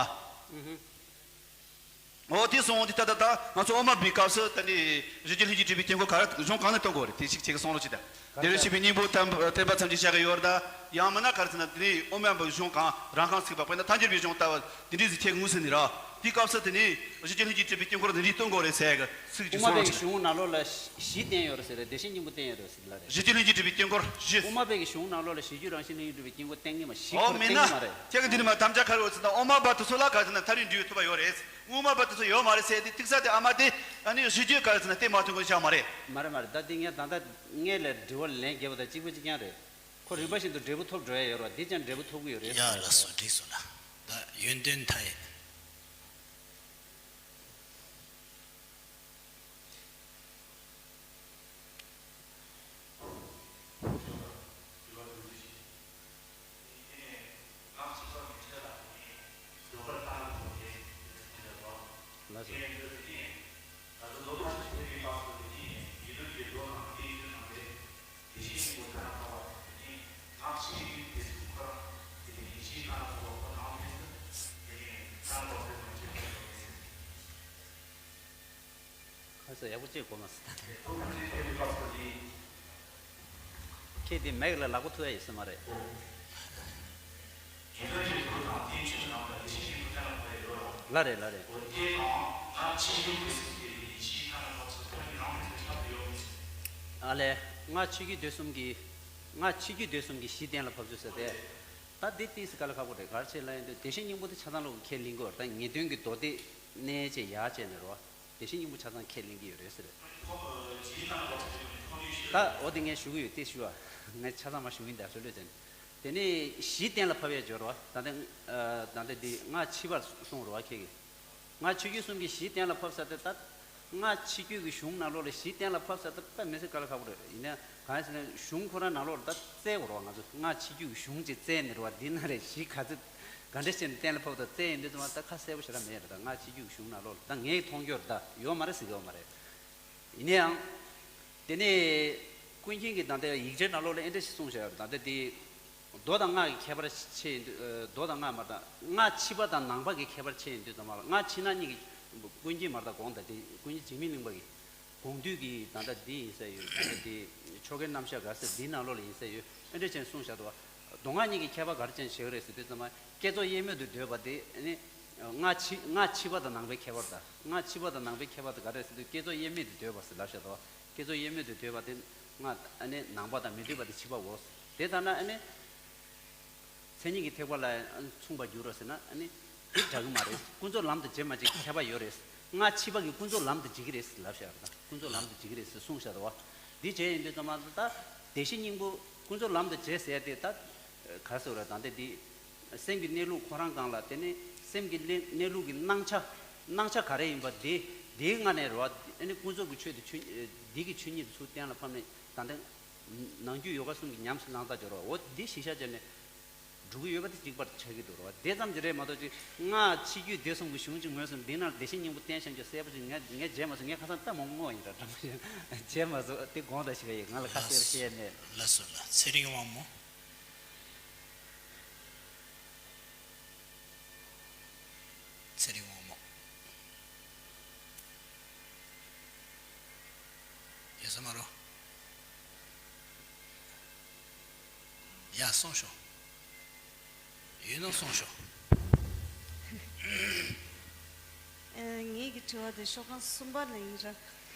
འོ་དེ་སོང་དེ་ད་ད་ད་ང་ཚོ་ཨོ་མ་པའི་སྐབས་སུ་ད་ནི་གཞི་རྒྱུ་ལྷན་ཅིག་གྲུབ་པའི་དཀྱིལ་འཁོར་ག་རེ་གཞུང་གང་ནས་སྟོན་དགོས་རེད་དེ་ཞིག་ཁྱེད་ཀྱི་གསུང་རོགས་བྱེད་དང་། བདེ་བར་གཤེགས་པའི་སྙིང་པོ་བསྟན་པ་བསྟན་པ་ཙམ་གྱིས་བཞག་གི་ཡོད་རེད་ད། ཡང་མིན་ན་ག་རེ་ཟེར་ན་དེ་ནི་ཨོ་མ་པའི་གཞུང་གང་རང་གང་ཚིག་པ་དཔེར་ན་ཐལ་འགྱུར་བའི་གཞུང་ལྟ་བུ་དེ་འདྲའི་ཟིག་ཁྱེད་ཀྱི་ངོས་ཟིན་ནི་ར། དེའི་སྐབས་སུ་དེ་ནི་གཞི་རྒྱུ་ལྷན་ཅིག་གྲུབ་པའི་དཀྱིལ་འཁོར་དེ་འདྲའི་སྟོན་དགོས་རེད་ཟེར་གི་ཚིག་ཅིག་ཨོ་མ་གསུང་པའི་རོགས་བྱེད། གཞུང་ནང་ལོགས་ལ་བཞི་བསྟན་ཡོད་རེད་ཟེར་རེད། བདེ་གཤེགས་སྙིང་པོ་བསྟན་ཡོད་རེད་ཟེར་ལ་རེད། གཞི་རྒྱུ་ལྷན་ཅིག་གྲུབ་པའི་དཀྱིལ་འཁོར་བཞི། དབུ་མ་པའི་གི་གཞུང་ནང་ལོགས་ལ་གཞི་རྒྱུ་རང་བཞིན་ལྷན་ཅིག་གྲུབ་པའི་དཀྱིལ་འཁོར་བསྟན་གྱི་མ་གཞི་ཨོ་ཁོ་རང་མིན་ན་བསྟན་གྱི་མ་རེད། ཁྱེད་ཀྱི་འདི་ནི་མ་དམ་བཅའ་ག་རེ་ཡོད་ཟེར་ན་ཨོ་མ་པ་དེ་ཚོ་ལ་ག་རེ་ཟེར་ན་ཐག་རིང་འབྲས་བུ་ཐོབ་པ་ཡོད་རེད། དབུ་མ་པ་དེ་ཚོ་ཡོད་མ་རེད་ཟེར་དེ་ཏིག་ས་དེ་ཨ་མ་དེ་ཨ་ནི་གཞི་རྒྱུ་ག་རེ་ཟེར་ན་བསྟན་མ་ཐུབ་ཀྱི་ཆགས་མ་རེད། མ་རེད་མ་རེད། ད་འདི་ངས་ད་ལྟ་ངས་ལས་དྲི་བ་ལན་རྒྱབ་པ་དང་གཅིག་པ་གཅིག་རྐྱང་རེད། ཁོ་རིམ་པ་བཞིན་དུ་འབྲས་བུ་ཐོབ་འགྲོ་ཡ་ཡོད་རེད་བ། འདི་ཀྱང་འབྲས་བུ་ཐོབ་ཀྱི་ཡོད་རེད་ཟེར་བ་རེད། ཡ་ལགས་སོ་འགྲིག་སོང་ལ། ད་ཡོན་ཏན་མཐའ་ཡས། ལགས་སོ། ཁ་ས་ཡག་པོ་ཅིག་གོ་མ་སོང་། ཁྱེད་འདི་མེག་ལ་ལག་པ་ཐུག་ཡ་ཡོད་ས་མ་རེད། ལ་རེད་ལ་རེད། ཨ་ལས། སྔགས་ཆོས་བརྒྱུད་སྡེ་གསུམ་གྱི། སྔགས་ཆོས་བརྒྱུད་སྡེ་གསུམ་གྱི་གཞི་གཏན་ལ་ཕབ་ཚུལ་ཟེར་ཏེ། ད་འདི་ཏིས་དཀའ་ལས་ཁག་པོ་རེད། ག་རེ་བྱས་ལབ་ཡིན་དུས་བདེ་གཤེགས་སྙིང་པོ་དེ་ཆ་ཚང་ལོག་ཁས་ལེན་གྱི་ཡོད་རེད། ད་ངེས་དོན་གྱི་མདོ་སྡེ་གནས་བྱས་ཡག་བྱས་ནས་རོ། བདེ་གཤེགས་སྙིང་པོ་ཆ་ཚང་ཁས་ལེན་གྱི་ཡོད་རེད་ཟེར། ད་འོ་དེ་ངས་ཞུ་གི་ཡོད་དེ་ཞུ་བ། ངས་ཆ་ཚང་མ་ཞུ་གི་ཡིན་ད་ལྷོད་ལྷོད་བྱས་ནས། དེ་ནས་གཞི་གཏན་ལ་ཕབ་ཡས་སྦྱོར་བ་ད་ལྟ་ད་ལྟ་འདི་སྔགས་ཕྱི་པར་གསུངས་རོ་བ་ཁྱེད་ཀྱིས། སྔགས་ཆོས་བརྒྱུད་གསུམ་གྱི་གཞི་གཏན་ལ་ཕབ་ས་དེ་ད། སྔགས་ཕྱི་བརྒྱུད་ཀྱི་གཞུང་ནང་ལོགས་ལ་གཞི་གཏན་ལ་ཕབ་ས་དེ་དཔེ་མི་སྲིད་དཀའ་ལས་ཁག་པོ་རེད། ཡིན་ན་གང་ཡིན་ཟེར་ན་གཞུང་ཁོ་རང་ནང་ལོགས་ལ་ད་བཙལ་དགོས་རེད་བ། ང་ཚོ་སྔགས་ཕྱི་བརྒྱུད་ཀྱི་གཞུང་ཅིག་བཙལ་ནས་རེད་བ། འདི་ན་རེད་གཞི་ག་ཚོད་ག་འདྲ་བྱས་ནས་གཏན་ལ་ཕབ་དང་བཙལ་ཡིན་དུས་ཙམ་པ་ད་ཁ་གསལ་པོ་ཞེ་དྲག་མེད་རེད། ད་སྔགས་ཕྱི་བརྒྱུད་ཀྱི་གཞུང་ནང་ལོགས་ལ་ད་ངས་མཐོང་རྒྱུར་ད་ཡོད་མ་རེད་ཟེར་གི་ཡོད་མ་རེད། ཡིན་ན་ཡང་། དེ་ནས་ཀུན་མཁྱེན་གྱིས་ད་ལྟ་ཡིག་ཆའི་ནང་ལོགས་ལ་ཨེ་འདྲ་ཞིག་གསུངས་བཞག་ཡོད་རེད། ད་ལྟ་དེ་མདོ་དང་སྔགས་ཀྱི་ཁྱད་པར་ཕྱེ་ཡིན་དུས་མདོ་དང་སྔགས་མ་དང་སྔགས་ཕྱི་པ་དང་ནང་པ་གི་ཁྱད་པར་ཕྱེ་ཡིན་དུས་ཙམ་པ་ལ་སྔགས་ཕྱི་ནང་གཉིས་ཀྱི་ཀུན་མཁྱེན་མ་དང་དགོངས་ད་དེ་ཀུན་མཁྱེན་འཇིགས་མེད་གླིང་པ་གི་དགོངས་འདུས་ཀྱི་ད་ལྟ་འདི་ཡིན་ས་ཡོད། ད་ལྟ་དེ་ཆོ་གའི་རྣམ་གཞག་ག་ས་འདིའི་ནང་ལོགས་ལ་ཡིན་ས་ཡོད། ཨེ་འདྲ་ཅན་གསུངས་བཞག་འདུག་བ། མདོ་སྔགས་གཉིས་ཀྱི་ཁྱད་པར་ག་རེ་ཅན་ཞིག་རེད་ཟེར་དུས་ཙམ་པ་བསྐྱེད་རྫོགས་དབྱེར་མེད་དུ་འདོད་པ་དེ་ནི་སྔགས་ཕྱི་སྔགས་ཕྱི་པ་དང་ནང་པའི་ཁྱད་པར་དང་། སྔགས་ཕྱི་པ་དང་ནང་པའི་ཁྱད་པར་དེ་ག་རེ་ཟེར་དུས་བསྐྱེད་རྫོགས་དབྱེར་མེད་དུ་འདོད་པ་ཟེར་ལབ་བཞག་འདུག་བ། བསྐྱེད་རྫོགས་དབྱེར་མེད་དུ་འདོད་པ་དེ་སྔགས་ཨ་ནི་ནང་པ་དང་མི་འདོད་པ་དེ་ཕྱི་པའོ། དེ་ལྟར་ན་ཨ་ནི། མཚན་ཉིད་ཀྱི་ཐེག་པ་ལ་མཚུངས་པར་འགྱུར་རོ་ཟེར་ན་ཨ་ནི། དེ་འདྲ་གི་མ་རེད། ཀུན་རྫོབ་ལམ་དང་རྗེས་མ་གཅིག་ཁྱད་པར་ཡོད་རེད། སྔགས་ཕྱི་པ་གི་ཀུན་རྫོབ་ལམ་དང་འཇིག་གི་རེད་ལབ་བཞག་རེད། ཀུན་རྫོབ་ལམ་དང་འཇིག་གི་རེད་ཟེར་གསུངས་བཞག་འདུག་བ། འདི་བྱས་ཡིན་དུས་ཙམ་པ་ད་བདེ་གཤེགས་སྙིང་པོ་ཀུན་རྫོབ་ལམ་དང་རྗེས་ཟེར་ཏེ་ད་ག་རེ་ཟེར་ར། ད་ལྟ་འདི་སེམས་ཀྱི་གནས་ལུགས་ཁོ་རང་གང་ལ་དེ་ནི་སེམས་ཀྱི་གནས་གནས་ལུགས་ཀྱི་སྣང་ཆ། སྣང་ཆ་ག་རེ་ཡིན་པ་དེ་དེའི་སྔ་ནས་རེད་བ། ཨ་ནི་ཀུན་རྫོབ་ཀྱི་ཆོས་དེ་ཆོས་འདི་གི་ཆོས་ཉིད་དེ་ཚུར་གཏན་ལ་ཕབ་ནས་ད་ལྟ་ནང་རྒྱུད་ཡོ་ག་གསུམ་གྱི་ཉམས་སུ་བླང་སྟངས་སྦྱོར་བ་འོ་འདི་གཞི་བཞག་བྱས་ནས་འགྲོ་གི་ཡོད་པ་དེ་གཅིག་པར་ཆགས་ཀྱི་འདུག་རེད་བ། དེ་ཙམ་གྱིས་རེད་མ་གཏོགས་ཅིག་སྔགས་ཕྱི་རྒྱུད་སྡེ་གསུམ་གྱི་གཞུང་གཅིག་ངོས་སུ་འདི་ན་བདེ་གཤེགས་སྙིང་པོ་བསྟན་བཞག་རྒྱུ་གསལ་པོ་ཅིག་ངས་ངས་མཇལ་མ་སོང་། ངས་ཁ་སང་ལྟ་མང་པོ་ཡིན་ར་འདྲ་མ་ཡིན་མཇལ་མ་སོང་། དེ་དགོངས་དག་ཞིག་ཡིན། ང་ལ་ཁ་གསལ་བཤད་མེད། ལགས་སོ་ལགས། ཚེ་རིང་དབང་མོ། ཚེ་རིང་དབང་མོ། ཡོད་ས་མ་རོ། ཡ་གསུངས་ཤོག་ཡོད་ན་གསུངས་ཤོག་ཨ། ངེད་ཀྱི་དྲི་བ་དེ་ཤོག་ཁང་གསུམ་པ་ལ་ཡིན་ར།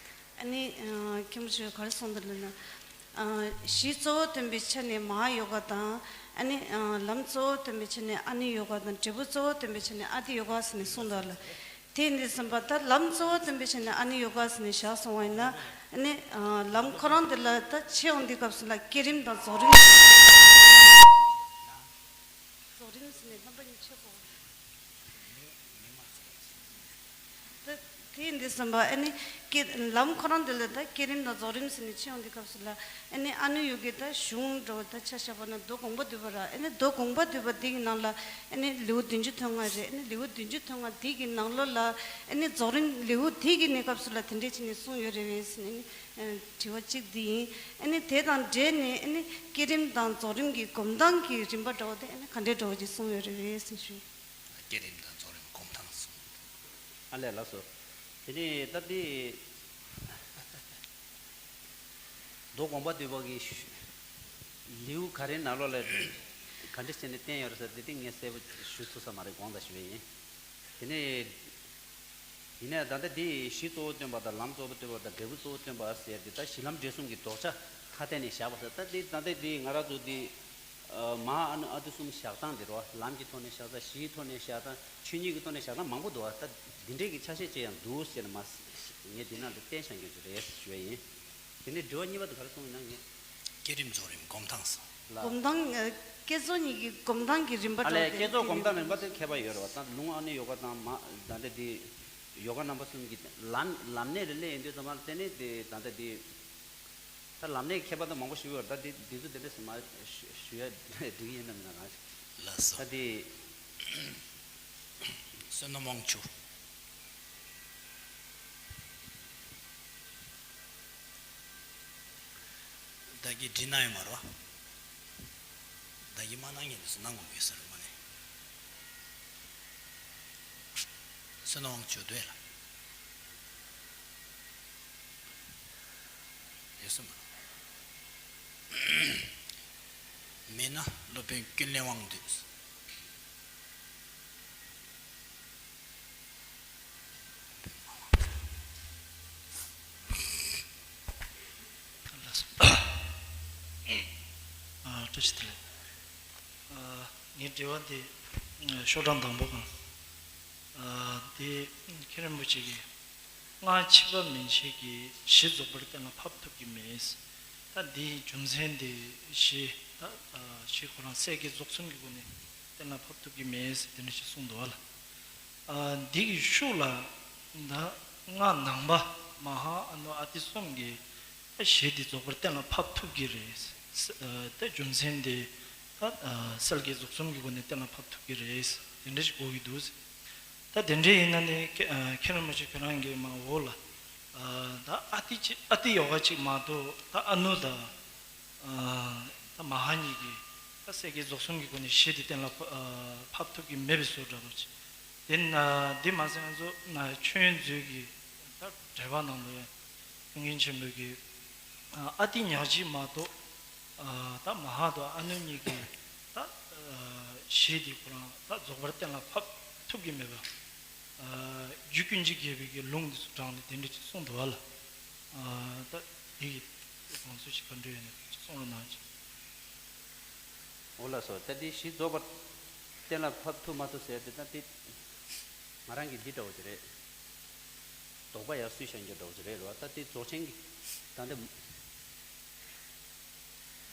ཨ་ནི་ཨ། མཁན་པོ་ཆོས་ག་རེ་གསུངས་འདུག་ལབ་ན། ཨ། གཞི་གཙོ་བོ་སྟོན་པའི་ཆ་ནས་མ་ཧཱ་ཡོ་ག་དང་ ཨ་ནི་ཨ་ལམ་གཙོ་བོ་སྟོན་པའི་ཆ་ནས་ཨ་ནུ་ཡོ་ག་དང་། འབྲས་བུ་གཙོ་བོ་སྟོན་པའི་ཆ་ནས་ཨ་ཏི་ཡོ་ག་ཟེར་ནས་གསུངས་འདུག་ལ། དེ་ཡིན་དུས་ཙམ་པ་ད་ལམ་གཙོ་བོ་སྟོན་པའི་ཆ་ནས་ཨ་ནུ་ཡོ་ག་ཟེར་ནས་བཞག་སོང་བ་ཡིན་ན། ཨ་ནི་ཨ་ལམ་ཁོ་རང་དེ་ལ་ད་ཕྱེ་ཡོང་དུས་སྐབས་སུ་ལ་བསྐྱེད་རིམ་དང་རྫོགས་རིམ། རྫོགས་རིམ་ཟེར་ནས་རྣམ་པ་གཉིས་ཕྱེ་དགོས། ད་དེ་ཡིན་དུས་ཙམ་པ་ཨ་ནི་བསྐྱེད་ལམ་ཁོ་རང་དེ་ལ་ད་བསྐྱེད་རིམ་དང་རྫོགས་རིམ་ཟེར་ནས་ཕྱེ་ཡོང་དུས་སྐབས་སུ་ལ། ཨ་ནི་ཨ་ནུ་ཡོ་གའི་ད་གཞུང་འདྲ་བོ་ད་ཆ་བཞག་པ་ན་མདོ་དགོངས་པ་འདུས་པ་ར། ཨ་ནི་མདོ་དགོངས་པ་འདུས་པ་འདི་གི་ནང་ལ་ཨ་ནི་ལེའུ་བདུན་ཅུ་དོན་ལྔ་རེད། ཨ་ནི་ལེའུ་བདུན་ཅུ་དོན་ལྔ་འདི་གི་ནང་ལོགས་ལ་ཨ་ནི་རྫོགས་རིམ་ལེའུ་དེ་གི་གནས་སྐབས་སུ་ལ་དེ་འདྲས་བྱས་ནས་གསུངས་ཡོད་རེད་པས་ཟེར་ནས་ཨ་ནི་དྲི་བ་གཅིག་འདི་ཡིན། ཨ་ནི་དེ་དང་འབྲེལ་ནས་ཨ་ནི་བསྐྱེད་རིམ་དང་རྫོགས་རིམ་གྱི་སྒོམ་སྟངས་ཀྱི་རིམ་པ་འདྲ་བོ་དེ་ཨ་ནི་ག་འདྲས་འདྲ་བོ་ཅིག་གསུངས་ཡོད་རེད་པས་ཟེར་ཞུ། བསྐྱེད་རིམ་དང་རྫོགས་རིམ་སྒོམ་སྟངས་སོ། ཨ་ལས། ལགས་སོ། དེ་ནས་ད་འདི་མདོ་དགོངས་པ་འདུས་པ་གི་ལེའུ་ག་རེ་ནང་ལོགས་ལ་ག་འདྲ་བྱས་ནས་བསྟན་ཡོད་རེད་ཟེར་དེ་དེ་ངས་གསལ་པོ་ཞུ་ཐུབ་ས་མ་རེད། དགོངས་དག་ཞུ་བ་ཡིན། དེ་ནས་ཡིན་ནའི་ད་ལྟ་འདི་གཞི་གཙོ་བོ་སྟོན་པ་དང་ལམ་གཙོ་བོ་སྟོན་པ་དང་འབྲས་བུ་གཙོ་བོ་སྟོན་པ་ཟེར་ཏེ་ད་གཞི་ལམ་འབྲས་གསུམ་གྱི་ལྡོག་ཆ་ཁ་གཏན་ནས་བཞག་པ་ཟེར། ད་འདི་ད་ལྟ་འདི་ང་རང་ཚོ་འདི་ཨ་མ་ཨ་ནུ་ཨ་ཏི་གསུམ་བཞག་སྟངས་འདི་རོ། ལམ་གྱི་ཐོག་ནས་བཞག་སྟངས། གཞིའི་ཐོག་ནས་བཞག་སྟངས། ཆོས་ཉིད་ཀྱི་ཐོག་ནས་བཞག་སྟངས་མང་པོ་འདུག་བ། ད་འདི་འདྲའི་གི་ཆ་ཤས་ཅིག་ཡང་འདུག་ཟེར་ནས་མ་ངས་འདི་ནང་དུ་བསྟན་བཞག་མཁན་ཅིག་རེད་ཞུ་བ་ཡིན། དེ་ནས་དྲི་བ་གཉིས་པ་དེ་ག་རེ་གསུངས་ཡིན་ན། ངས་བསྐྱེད་རིམ་རྫོགས་རིམ་སྒོམ་སྟངས་སོ། ལ། སྒོམ་སྟངས་ཨ་བསྐྱེད་རྫོགས་གཉིས་ཀྱི་སྒོམ་སྟངས་ཀྱི་རིམ་པ་ཨ་ལས། འདྲ་བོ་དེ། བསྐྱེད་རྫོགས་སྒོམ་སྟངས་རིམ་པ་དེ་ཁྱད་པར་ཡོད་རེད་བ། ད་ལུང་ཨ་ནུ་ཡོ་ག་དང་མ་ད་ལྟ་འདི་ཡོ་ག་རྣམ་པ་གསུམ་གྱི་ལམ་ལམ་སྣེ་རེ་སླེབས་ཡོང་དུས་ཙམ་པ་དེ་ནས་དེ་ད་ལྟ་འདི་ད་ལམ་སྣེའི་ཁྱད་པར་དང་མང་པོ་ཞིག་ཡོད་རེད། ད་འདི་འདི་ཚོ་དེ་འདྲ་ཞིག་མ་ཞུ་ཞུ་ཡ་འགྲིག་ཡིན་ནམ་ན་གང་ཞིག་ལགས་སོ། ད་འདི་བསོད་ནམས་དབང་ཕྱུག། བདག་གིས་འདྲི་གནང་ཡོད་མ་རེད་བ། བདག་གིས་མ་གནང་མཁན་དེ་ཚོ་གནང་དགོས་ཀྱི་ཡོད་ས་རེད་མ་ནས། བསོད་ནམས་དབང་ཕྱུག་འདུག་ལ། ཡོད་ས་མ་རེད། མེད་ན་སློབ་དཔོན་ཀུན་ལེགས་དབང་འདུས། ལགས་སོ། ཨ། བཀྲ་ཤིས་བདེ་ལེགས། ཨ། ངའི་དྲི་བ་འདི་ཤོག་གྲངས་དང་པོ་གང་། ཨ། འདི་མཁན་རིན་པོ་ཆེ་གིས་སྔགས་ཕྱི་པ་མན་ཆད་ཀྱི་གཞི་རྫོགས་པར་གཏན་ལ་ཕབ་ཐུབ་ཀྱི་མེད། ད་འདིའི་རྒྱུ་མཚན་འདི་གཞི་ད་གཞི་ཁོ་རང་གསལ་བྱེད་རྫོགས་གསུམ་གྱི་སྒོ་ནས་གཏན་ལ་ཕབ་ཐུབ་ཀྱི་མེད་ཟེར་དེ་འདྲ་ཞིག་གསུངས་འདུག་བ་ལ། ཨ། འདི་གི་ཤུགས་ལ་ད་སྔགས་ནང་པ་མ་ཧཱ་ཨ་ནུ་ཨ་ཏི་གསུམ་གྱི་ད་གཞི་འདི་རྫོགས་པར་གཏན་ལ་ཕབ་ཐུབ་ཀྱི་རེད། ཨ། ད་རྒྱུ་མཚན་འདི་ད་གསལ་བྱེད་རྫོགས་གསུམ་གྱི་སྒོ་ནས་གཏན་ལ་ཕབ་ཐུབ་ཀྱི་རེད། དེ་འདྲ་ཞིག་གོ་གི་འདུག། ད་དེ་འདྲ་ཡིན་ན་ནི་མཁན་རིན་པོ་ཆེ་ཁྱེད་རང་གིས་མ་འོག་ལ་ད་ཨ་ཏི་ཅིག་ཨ་ཏི་ཡོ་ག་ཅིག་མ་གཏོགས་ད་ཨ་ནུ་དང་ད་མ་ཧཱ་གཉིས་ཀྱིས་ད་གསལ་བྱེད་རྫོགས་གསུམ་གྱི་སྒོ་ནས་གཞི་དེ་གཏན་ལ་ཕབ་ཐུབ་ཀྱི་མེད་པའི་བཟོ་འདྲ་པོ་ཅིག། དེ་ན་འདི་མ་ཟད་ང་ཚོ་ན་མཆོད་ཡོན་མཛོད་ཀྱི་ད་འགྲེལ་པ་ནང་དུ་ཡང་ཀུན་མཁྱེན་ཆེན་པོས་ཀྱི་ཨ་ཏི་ཉག་གཅིག་མ་གཏོགས། ཨ། ད་མ་ཧཱ་དང་ཨ་ནུ་གཉིས་ཀྱིས་ད་གཞི་དེ་ཁོ་རང་ད་རྫོགས་པར་གཏན་ལ་ཕབ་ཐུབ་ཀྱི་མེད་པ། ཨ། རྒྱུད་ཀུན་གྱི་རྒྱལ་པོའི་གི་ལུང་འདི་ཚོ་དྲངས་ནས་དེ་འདྲ་ཅིག་གསུངས་འདུག་བ་ལ། ཨ། ད་དེ་གི་དགོངས་ཚུལ་ཅིག་ག་འདྲ་ཡོད་ན་ཅིག་གསུང་རོགས་གནང་ཅིག། འོ་ལགས་སོ། ད་འདི་གཞི་རྫོགས་པར་གཏན་ལ་ཕབ་ཐུབ་མ་ཐུབ་ཟེར་ཏེ་ད་འདི་ང་རང་གི་འདི་འདྲ་བོ་ཅིག་རེད། དོགས་པ་ཡར་སུས་བཞག་རྒྱུ་འདྲ་བོ་ཅིག་རེད་རོ། ད་འདི་རྫོགས་ཆེན་གྱི་ད་འདི་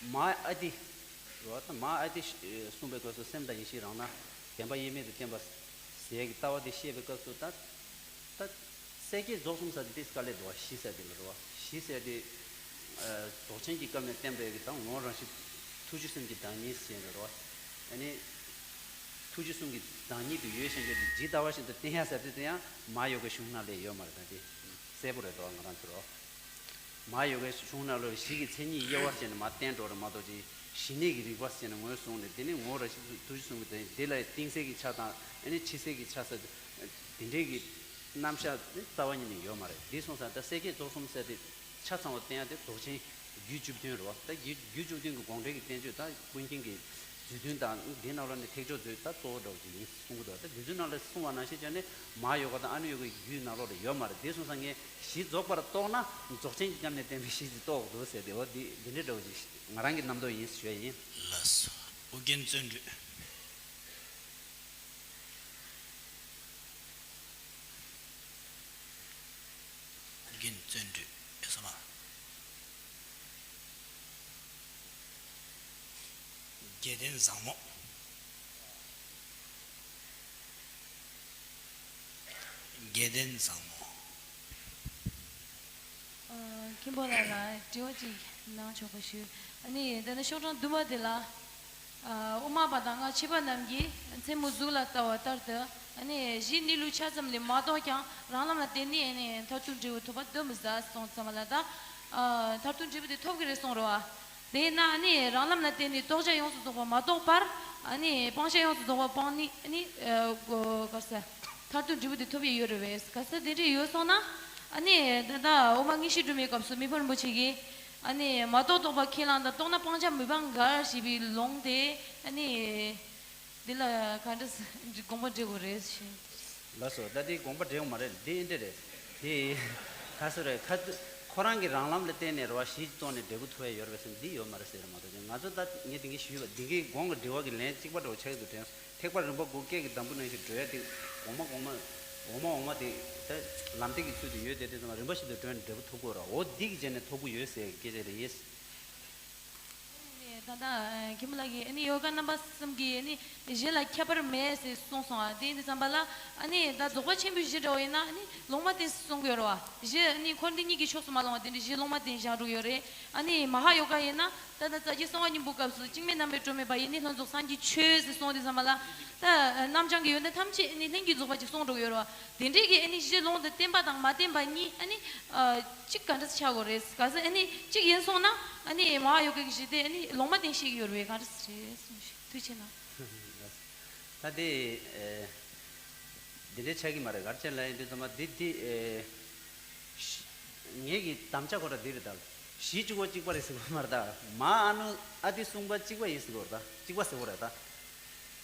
མ་ཨ་ཏི་རོ། ད་མ་ཨ་ཏི་གསུངས་པའི་སྐབས་སུ་སེམས་དང་ཡེ་ཤེས་རང་སྣང་བདེན་པ་དབྱེར་མེད་དུ་བསྟན་པ་ཟེར་གྱི་ལྟ་བ་འདི་བཤད་པའི་སྐབས་སུ་ད་ད། གསལ་བྱེད་རྫོགས་གསུམ་ཟེར་དེ་དཀའ་ལས་འདུག་བ། གཞི་ཟེར་དེ་ལ་རེད་བ། གཞི་ཟེར་དེ་རྫོགས་ཆེན་གྱི་སྐབས་ནས་བསྟན་པའི་གི་ད་ངོ་བོ་རང་བཞིན་ཐུགས་རྗེ་གསུམ་གྱི་བདག་ཉིད་ཟེར་ནས་རེད་བ། ཨ་ནི་ཐུགས་རྗེ་གསུམ་གྱི་བདག་ཉིད་དུ་ཡོད་བཞིན་གྱི་ཇི་ལྟ་བ་བཞིན་དུ་བསྟན་ཡ་ཟེར་དེ་དེ་ཡང་མ་ཡོ་གའི་གཞུང་ནང་ལས་ཡོད་མ་རེད། ད་དེ་གསལ་པོ་རེད་འདུག་བ། ང་རང་ཚོ་རེད་བ། མ་ཡོ་གའི་གཞུང་ནང་ལོགས་གཞི་གི་མཚན་ཉིད་དབྱེ་བ་ཟེར་ནས་མ་བསྟན་འགྲོ་རེད་མ་གཏོགས་ཅིག་གཞི་གནས་ཀྱི་རིགས་པ་ཟེར་ནས་ངོས་བཟུང་ནས་དེ་ནི་ངོ་བོ་རང་བཞིན་ཐུགས་རྗེ་གསུམ་གྱི་བདག་ཉིད་དེ་ལ་གཏིང་གསལ་གྱི་ཆ་དང་ཨ་ནི་ཕྱི་གསལ་གྱི་ཆ་ཟེར་དེ་འདྲའི་གི་རྣམ་གཞག་ནི་རྩ་བ་ཉིད་ནས་ཡོད་མ་རེད། འདི་སོང་ཙང་ད་གསལ་བྱེད་རྫོགས་གསུམ་ཟེར་དེ་ཆ་ཚང་བ་བསྟན་ཡ་དེ་རྫོགས་ཆེན་རྒྱུད་བཅུ་བདུན་རེད་བ། ད་རྒྱུད་རྒྱུད་བཅུ་བདུན་གྱི་དགོངས་འགྲེལ་གྱི་བསྟན་བཅོས་ད་ཀུན་མཁྱེན་གྱི་རྫུས་མདུན་དང་འདི་ནང་ལོགས་ནས་ཐེག་མཆོག་མཛོད་ད་གཙོ་བོ་འདྲ་བོ་ཅིག་ཡིན་གསུང་གི་འདུག་ད་རྫུས་མདུན་ནང་ལ་གསུང་བ་ནང་བཞིན་བྱས་ནས་མ་ཡོ་ག་དང་ཨ་ནུ་ཡོ་གའི་རྒྱུད་ནང་ལོགས་ལ་ཡོད་མ་རེད། འདི་སོང་ཙང་ངས་གཞི་རྫོགས་པར་རྟོགས་ན་རྫོགས་ཆེན་གྱི་སྐབས་ནས་བསྟན་པའི་གཞི་ཅིག་རྟོགས་འདུག་ཟེར་དེ་འོ་འདི་འདི་འདྲའི་འདྲ་བོ་ཅིག་ང་རང་གི་རྣམ་རྟོག་ཡིན་ཞུ་ཡ་ཡིན། ལགས་སོ། ཨོ་རྒྱན་བརྩོན་འགྲུས། ཨོ་རྒྱན་བརྩོན་འགྲུས་ཡོད་སོང་ལ། རྒྱལ་ལྡན་བཟང་མོ། རྒྱལ་ལྡན་བཟང་མོ། ཨ། མཁན་པོ་ལགས་ལ་དྲི་བ་ཅིག་གནང་ཆོག་པ་ཞུ། ཨ་ནི་ད་ནི་ཤོག་གྲངས་བདུན་པ་དེ་ལ། ཨ། དབུ་མ་པ་དང་སྔགས་ཕྱི་པ་རྣམས་ཀྱིས་མཚན་མོ་གཟུགས་ལ་ལྟ་བ་ལྟར་དུ། ཨ་ནི་གཞིའི་གནས་ལུགས་ཆ་ཙམ་ལས་མ་རྟོགས་ཀྱང་རང་ལམ་ལ་བརྟེན་ནས་ཨ་ནི་མཐར་ཐུག་འབྲས་བུ་ཐོབ་པ་གདོན་མི་ཟ་གསུངས་ཙམ་པ་ལ་ད། ཨ། མཐར་ཐུག་འབྲས་བུ་དེ་ཐོབ་ཀྱི་རེད་གསུངས་རེད་བ། དེས་ན་ཨ་ནི་རང་ལམ་ལ་བརྟེན་ནས་རྟོགས་བྱ་ཡོངས་སུ་རྫོགས་པ་མ་རྟོགས་པར། ཨ་ནི་སྤང་བྱ་ཡོངས་སུ་རྫོགས་པ་སྤངས་ནས་ཨ་ནི། ཨ། གོ་ག་ས། མཐར་ཐུག་འབྲས་བུ་དེ་ཐོབ་ཡས་ཡོད་རེད་བས། ག་ས་དེ་འདྲས་ཡོད་སོང་ན། ཨ་ནི་ད་ལྟ་འོག་མ་དངོས་གཞི་སྒྲོན་མེའི་སྐབས་སུ་མི་ཕམ་རིན་པོ་ཆེ་གིས། ཨ་ནི་མ་རྟོགས་རྟོགས་པ་ཁས་བླངས་དང་རྟོགས་ན་སྤང་བྱ་མི་སྤང་འགལ་ཞེས་པའི་ལུང་དེ། ཨ་ནི། འདི་ལ་ག་འདྲ་དགོངས་པ་འགྲེལ་དགོས་རེད་ཞེས། ལགས་སོ། ད་འདི་དགོངས་པ་འགྲེལ་ཡོང་མ་རེད། འདི་ཨེ་འདྲ་རེད། དེ་ཁ་སོ་རེད། ཁ་ཏུ་ཁོ་རང་གི་རང་ལམ་ལ་བརྟེན་ནས་རེད་བ། གཞི་གཙོ་ནས་འབྲས་བུ་ཐོབ་ཡ་ཡོད་རེད་པས་ཟེར་འདི་ཡོད་མ་རེད་ཟེར་མ་གཏོགས། ང་ཚོ་ད་ངས་དེ་གིན་ཞུས་པ་འདི་གི་གོང་གི་འགྲེལ་བ་གི་ལན་གཅིག་པ་འདྲ་བོ་ཆགས་ཀྱི་འདུག་དྲན་སོང་། ཐེག་པ་རིམ་པ་དགུ་སྐད་ཀྱི་འདམ་བུ་ནང་བཞིན་བགྲོད་ཡ་དེ་གོང་མ་གོང་མ་འོག་མ་འོག་མ་དེ་ད་ལམ་སྟེགས་ཀྱི་ཚུལ་དུ་ཡོད་དེ་དེ་ཚང་མ་རིམ་པ་བཞིན་དུ་བགྲོད་ནས་འབྲས་བུ་ཐོབ་དགོས་ར། འོ་འདི་གི་རྗེས་ནས་ཐོབ་ཀྱི་ཡོད་ཟེར་སྐད་ཆ་རེད། ཡེ། ད་ལྟ་མཁན་པོ་ལགས་ཀྱིས་ཨ་ནི་ཡོ་ག་རྣམ་པ་གསུམ་གྱི་ཨ་ནི་གཞི་ལ་ཁྱད་པར་མེད་ཟེར་གསུངས་སོང་ཨ། དེ་ཡིན་དུས་ཙམ་པ་ལ་ཨ་ནི་ད་རྫོགས་པ་ཆེན་པོའི་གཞི་འདྲ་བོ་ཡིན་ན་ཨ་ནི་ལུང་མ་བསྟན་ཟེར་གསུང་གི་ཡོད་རེད་བ། གཞི་ཨ་ནི་འཁོར་འདས་གཉིས་ཀྱི་ཕྱོགས་སུ་མ་ལྷུང་བ་དེ་འདྲའི་གཞི་ལུང་མ་བསྟན་བཞག་འགྲོ་གི་ཡོད་རེད། ཨ་ནི་མ་ཧཱ་ཡོ་ག་ཡིན་ན་ད་ལྟ་རྩ་རྒྱུད་གསང་བ་སྙིང་པོའི་སྐབས་སུ་བཅུ་མེད་རྣམ་པར་གྲོལ་མེད་པ་ཡི་ནི་ལྷུན་རྫོགས་སངས་རྒྱས་ཆོས་ཟེར་གསུངས་དུས་ཙམ་པ་ལ། ད་རྣམ་བྱང་གི་ཡོན་ཏན་ཐམས་ཅད་ཨ་ནི་ལྷུན་གྱིས་རྫོགས་པ་ཅིག་གསུངས་འགྲོ་གི་ཡོད་རེད་བ། དེ་འདྲའི་གི་ཨ་ནི་གཞི་ལུང་དུ་བསྟན་པ་དང་མ་བསྟན་པ་གཉིས་ཨ་ནི། ཨ། གཅིག་ག་འདྲ་ཆགས་དགོས་རེད། ག་ཚོད་ཨ་ནི་གཅིག་ཡིན་སོང་ན་ཨ་ནི་མ་ཧཱ་ཡོ་གའི་གཞི་དེ་ཨ་ནི་ལུང་མ་བསྟན་ཤེས་ཀྱི་ཡོད་རེད། ག་འདྲ་རེད་གསུངས་ཤིག་ཐུགས་རྗེ་གནང་། ད་དེ་ཨེ། འདི་འདྲའི་ཆགས་ཀྱི་མ་རེད། ག་རེ་བྱས་ལབ་ཡིན་དུས་ཙམ་པ་འདི་འདི་ཨེ། ངེད་ཀྱི་དམ་བཅའ་ཁོ་ར་འདི་རེད་ད། གཞི་གཅིག་པོ་གཅིག་པ་རེད་ཟེར་གྱི་མ་རེད་ད། མ་ཨ་ནུ་ཨ་ཏི་གསུམ་པ་གཅིག་པ་ཡིན་ཟེར་གྱི་རེད་ད། གཅིག་པ་ཟེར་གྱི་རེད་ད།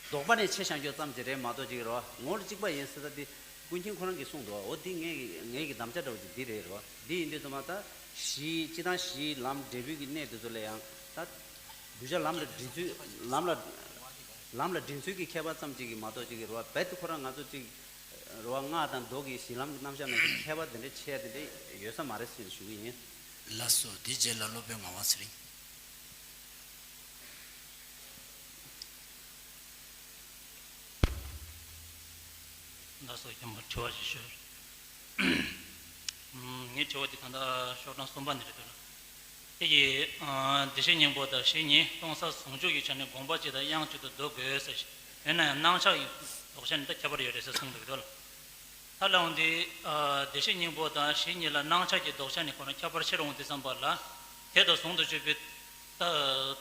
ལྡོག་པ་ནས་ཕྱེ་བཞག་རྒྱུ་ཙམ་ཅིག་རེད་མ་གཏོགས་ཅིག་རེད་བ། ངོ་ལ་གཅིག་པ་ཡིན་ཟེར་ད་དེ་ཀུན་མཁྱེན་ཁོ་རང་གིས་གསུངས་འདུག་འོ་དེ་ངེད་ཀྱི་ངེད་ཀྱི་དམ་བཅའ་འདྲ་བོ་ཅིག་འདི་རེད་རོ། འདི་ཡིན་དུས་ཙམ་པ་ད་གཞི་སྤྱི་དང་གཞིའི་ལམ་འབྲས་བུའི་གི་གནས་དེ་ཚོ་ལ་ཡང་ད་གདུལ་བྱ་ལམ་ལ་འདྲེན་ཚུལ་ལམ་ལ་ལམ་ལ་འདྲེན་ཚུལ་གྱི་ཁྱད་པར་ཙམ་ཅིག་གིས་མ་གཏོགས་ཅིག་གི་རོ། རྦད་དེ་ཁོ་རང་ང་ཚོ་ཅིག་རོ་སྔགས་དང་མདོ་གི་གཞི་ལམ་གྱི་རྣམ་གཞག་ནང་གི་ཁྱད་པར་དེ་འདྲ་ཆེ་དེ་འདྲ་ཡོད་ས་མ་རེད་ཟེར་ཞུ་གི་ཡིན། ལགས་སོ། དེ་རྗེས་ལ་སློབ་དཔོན་ངག་དབང་ཚེ་རིང་། ལགས་སོ། མཁན་པོ་དྲི་བ་ཞིག་ཞུ། ངའི་དྲི་བ་དེ་ད་ལྟ་ཤོག་གྲངས་གསུམ་པ་ནས་རེད་འདུག་དེ་ཡི་བདེ་གཤེགས་སྙིང་པོ་དང་གཞི་གཉིས་སྟོང་གསལ་ཟུང་འཇུག་གི་ཆ་ནས་དགོངས་པ་གཅིག་དང་དབྱངས་གཅིག་ཏུ་འདོད་དགོས་ཟེར། ཡིན་ན་ཡང་སྣང་ཆ་ཡི་ལྡོག་ཆ་ནི་ད་ཁྱད་པར་ཡོད་རེད་ཟེར་གསུངས་འདུག་གི་འདུག་ལ། ད་ལའང་འདི་བདེ་གཤེགས་སྙིང་པོ་དང་གཞི་གཉིས་ལ་སྣང་ཆ་གི་ལྡོག་ཆ་ནི་ཁོ་ན་ཁྱད་པར་ཆེར་འོང་དུས་ཙམ་པ་ལ་དེ་དང་ཟུང་དུ་སྤྱོད་པའི་ད་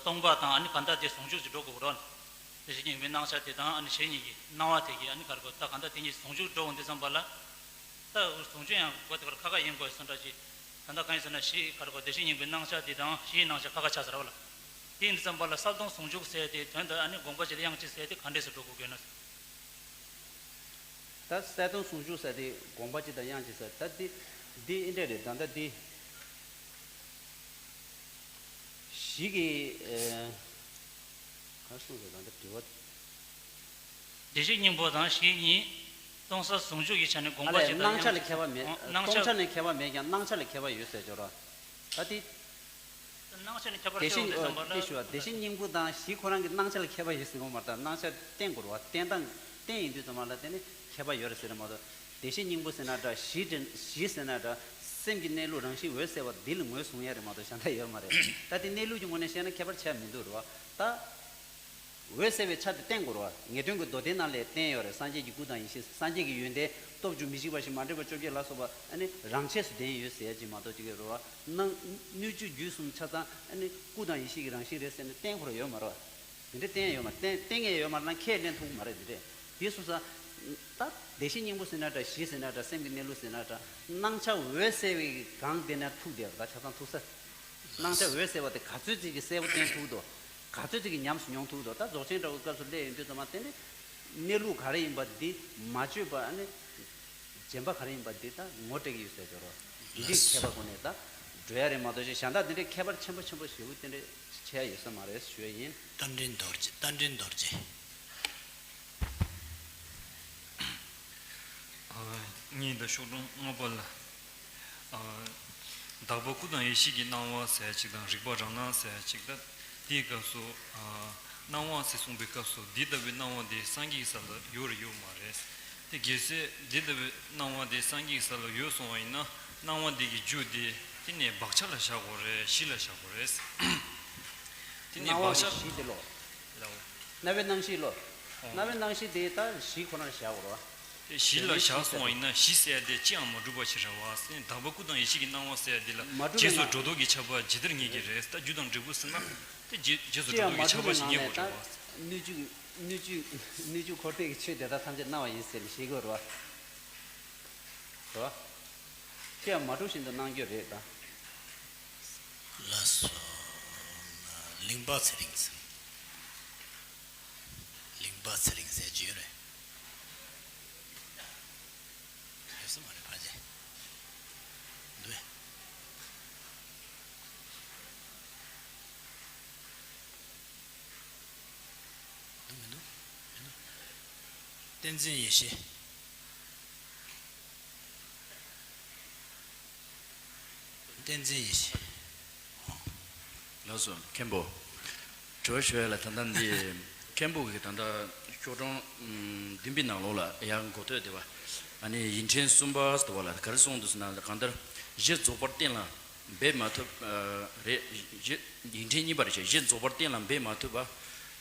སྟོང་པ་དང་ཨ་ནི་ག་འདྲ་དེ་ཟུང་འཇུག་ཅིག་འགྲོ་དགོས་རོ། དེ་བཞིན་ཉིད་ཀྱི་སྣང་ཆ་དེ་དང་ཨ་ནི་གཞན་ཉིད་ཀྱི་སྣང་བ་དེ་གི་ཨ་ནི་ག་རེ་གོ་ད་ག་འདྲ་དེ་གཉིས་ཟུང་འཇུག་འགྲོ་འོང་དུས་ཙམ་པ་ལ། ད་ཟུང་འཇུག་ཡང་གོ་དེ་གར་ཁ་ཁ་ཡིན་དགོས་སོ་འདྲ་ཅིག་ད་ལྟ་གང་ཡིན་ཟེར་ན་གཞི་ག་རེ་གོ་བདེ་གཤེགས་སྙིང་པོའི་སྣང་ཆ་དེ་དང་གཞིའི་སྣང་ཆ་ཁ་ཁ་ཆགས་ཚར་བ་ལ། དེ་ཡིན་དུས་ཙམ་པ་ལ་གསལ་སྟོང་ཟུང་འཇུག་ཟེར་དེ་དོན་དུ་ཨ་ནི་དགོངས་པ་གཅིག་དང་དབྱངས་གཅིག་ཟེར་དེ་ག་འདྲས་སུ་འགྲོ་དགོས་དགོས་ན། ད་གསལ་སྟོང་ཟུང་འཇུག་ཟེར་དེ་དགོངས་པ་གཅིག་དང་དབྱངས་གཅིག་ཟེར་ད་འདི་འདི་ཨེ་འདྲས་རེད། ད་ལྟ་འདི་གཞི་གི་ཨེ། ག་རེ་གསུངས་རེད། ད་ལྟ་དྲི་བ། བདེ་གཤེགས་སྙིང་པོ་དང་གཞི་གཉིས་སྟོང་གསལ་ཟུང་འཇུག་གི་ཆ་ནས་དགོངས་ཨ་པ་ལས་གཅིག་དང་སྣང་ཆ་ལ་ཁྱད་པར་མེད། ཨོ། སྣང་ཆ། སྟོང་ཆ་ནས་ཁྱད་པར་མེད་ཀྱང་སྣང་ཆ་ལ་ཁྱད་པར་ཡོད་ཟེར་ཅོག་ར། ད་དེ། སྣང་ཆ་ནས་ཁྱད་པར་བདེ་ཆེ་བ་གཤེགས་འདི་ཙམ་པ་ལ། དེ་ཞུ་བ་བདེ་གཤེགས་སྙིང་པོ་དང་གཞི་ཁོ་རང་གི་སྣང་ཆ་ལ་ཁྱད་པར་ཡོད་ཟེར་གོ་མ་རེད། ད་སྣང་ཆ་བསྟན་དགོས་རེད་བ། བསྟན་སྟངས་བསྟན་ཡིན་དུས་ཙམ་པ་ལ་དེ་ནི་ཁྱད་པར་ཡོད་རེད་ཟེར་རེད་མ་གཏོགས། བདེ་གཤེགས་སྙིང་པོ་ཟེར་ན་འདྲ། གཞི་དྲན་གཞི་ཟེར་ན་འདྲ། སེམས་ཀྱི་གནས་ལུགས་རང་བཞིན་འོད་གསལ་བ་འདི་ལ་ངོས་བཟུང་ཡ་རེད་མ་གཏོགས་གཞན་དག་ཡོད་མ་རེད། ད་དེ་གནས་ལུགས་ཀྱི་ངོས་ནས་བཤད་ན་ཁྱད་པར་ཆེ་བ་མི་འདུག་རེད་བ། ད། འོད་གསལ་བའི་ཆ་དེ་བསྟན་དགོས་རེད་བ། ངེས་དོན་གྱི་མདོ་སྡེ་ནང་ལས་བསྟན་ཡོད་རེད། སངས་རྒྱས་ཀྱི་སྐུ་དང་ཡེ་ཤེས། སངས་རྒྱས་ཀྱི་ཡོན་ཏན་སྟོབས་བཅུ་མི་འཇིགས་པ་བཞི། མ་འདྲེས་པ་བཅོ་བརྒྱད་ལ་སོགས་པ་ཨ་ནི་རང་ཆས་སུ་ལྡན་ཡོད་ཟེར་ཡ་ཅིག་མ་གཏོགས་ཅིག་གི་རེད་བ། སྣང་སྣོད་བཅུད་རྒྱུད་གསུམ་ཆ་ཚང་ཨ་ནི་སྐུ་དང་ཡེ་ཤེས་ཀྱི་རང་བཞིན་རེད་ཟེར་ནས་བསྟན་དགོས་རེད་ཡོད་མ་རེད་བ། དེ་འདྲ་བསྟན་ཡོད་མ་རེད། བསྟན་བསྟན་ངེས་ཡོད་མ་རེད་ན་ཁས་ལེན་ཐུབ་ཀྱི་མ་རེད། དེ་འདྲས་དེ་སོང་ཙང་། ད་བདེ་གཤེགས་སྙིང་པོ་ཟེར་ན་འདྲ། གཞི་ཟེར་ན་འདྲ། སེམས་ཀྱི་གནས་ལུགས་ཟེར་ན་འདྲ། སྣང་ཆ་འོད་གསལ་བའི་སྒང་དེ་ན་ཐུག་བསྡད་པ་ད་ཆ་ཚང་ཐུག་ས། སྣང་ཆ་འོད་གསལ་བ་དེ་ག་ཚོད་ཅིག་གིས་གསལ་པོ་བསྟན་ཐུབ་འདུག་ག་ཚོད་ཅིག་གིས་ཉམས་སུ་མྱོང་ཐུབ་འདུག་ད་རྫོགས་ཆེན་འདྲ་བོའི་སྐབས་སུ་སླེབས་ཡོང་དུས་ཙམ་པ་དེ་ནི་གནས་ལུགས་ག་རེ་ཡིན་པ་འདི་མ་བཅོས་པ་ཨ་ནི་རྗེན་པ་ག་རེ་ཡིན་པ་འདི་ད་ངོ་སྤྲད་ཀྱི་ཡོད་ཟེར་ཅོག་རོ། འདི་འདྲའི་ཁྱད་པར་སྒོ་ནས་ད་ འགྲོ་ཡ་རེད་མ་གཏོགས་ཅིག་གཞན་དག་དེ་འདྲའི་ཁྱད་པར་ཆེན་པོ་ཆེན་པོ་ཞེ་པོ་དེ་འདྲ་བྱས་ཡོད་ས་མ་རེད་ཞུ་ཡ་ཡིན། རྟ་མགྲིན་རྡོ་རྗེ། རྟ་མགྲིན་རྡོ་རྗེ། ཨ། ངས་ད་ཤོག་གྲངས་ལྔ་པ་ལ། ཨ། དག་པ་སྐུ་དང་ཡེ་ཤེས་ཀྱི་སྣང་བ་ཟེར་ཡ་གཅིག་དང་རིག་པ་རང་སྣང་ཟེར་ཡ་གཅིག་ད་དེའི་སྐབས་སུ། ཨ། སྣང་བ་ཟེར་གསུངས་པའི་སྐབས་སུ་འདི་ལྟ་བུའི་སྣང་བ་དེ་སངས་རྒྱས་ས་ལ་ཡོད་རེད་ཡོད་མ་རེད། དེ་གལ་སྲིད་འདི་ལྟ་བུའི་སྣང་བ་དེ་སངས་རྒྱས་ས་ལ་ཡོད་སོང་བ་ཡིན་ན། སྣང་བ་འདི་གི་རྒྱུ་དེ་དེ་ནས་བག་ཆགས་ལ་བཞག་དགོས་རེད། གཞི་ལ་བཞག་དགོས་རེད། དེ་ནས་སྣང་བ་བག་གི་ཆགས། གཞི་དེ་ལོ། ལའོ། རྣ་བའི་སྣང་གཞི་ལོ། ཨོ། རྣ་བའི་སྣང་གཞི་དེ་ད་གཞི་ཁོ་ནར་བཞག་དགོས་རེད། དེ་གཞི་ལ་བཞག་སོང་བ་ཡིན་ན་གཞི་ཟེར་ཡ་དེ་ཅི་ཡང་མ་གྲུབ་པ་ཞིག་རེད་བ། དག་པ་སྐུ་དང་ཡེ་ཤེས་ཀྱི་སྣང་བ་ཟེར་ཡ་དེ་ལ་མ་གྲུབ་པའི་རྗེས་སུ་ངང་། འགྲོ་ལྡོག་གི་ཁྱབ་པ་ཇི་ལྟར་ངེས་ཀྱི་རེད། ད་རྒྱུ་དང་འབྲས་བུ་ཟེར་ན། དེ་རྗེས་རྗེས་སུ་ཅི་འགྲོ་ཡང་ལྡོག་མ་གི་ཁྱབ་གྲུབ་པ་པའི་ཞིག་ངང་ངེས་ནས་དགོས་རེད་ད་བ། སྣོད་བཅུད་སྣོད་བཅུད་སྣོད་བཅུད་འཁོར་འདས་ཀྱི་ཆོས་དེ་དག་ཐམས་ཅད་སྣང་བ་ཡིན་ཟེར་ནས་ཤེས་དགོས་རེད་བ། རེད་བ། ཅི་ཡང་མ་གྲུབ་བཞིན་དུ་སྣང་རྒྱུ་རེད་ད། ལགས་སོ། གླིང་པ་ཚེ་རིང་ཟེར། གླིང་པ་ཚེ་རིང་ཟེར་གྱི་ཡོད་རེད། ཡོད་ས་མ་རེད་ཕལ་ཆེར། འདུག་གས། འདུག་མི་འདུག་མི་འདུག་བསྟན་འཛིན་ཡེ་ཤེས། བསྟན་འཛིན་ཡེ་ཤེས། ལགས་སོ་མཁན་པོ། དྲི་བ་ཞུ་ཡ་ལ་ད་ལྟ་འདི་མཁན་པོ་གིས་ད་ལྟ་ཤོག་གྲངས་བདུན་པའི་ནང་ལོགས་ལ་ཡང་འགོ་ཐོས་བསྡད་པ། ཨ་ནི་ཡིག་ཕྲེང་གསུམ་པ་ཟེར་བ་ལ་ག་རེ་གསུངས་འདུག་ཟེར་ན། གང་ལྟར་གཞི་རྫོགས་པར་གཏན་ལ་འབེབས་མ་ཐུབ། ཨ། རེད། གཞི། ཡིག་ཕྲེང་གཉིས་པ་རེད་ཤག་གཞི་རྫོགས་པར་གཏན་ལ་འབེབས་མ་ཐུབ་པ།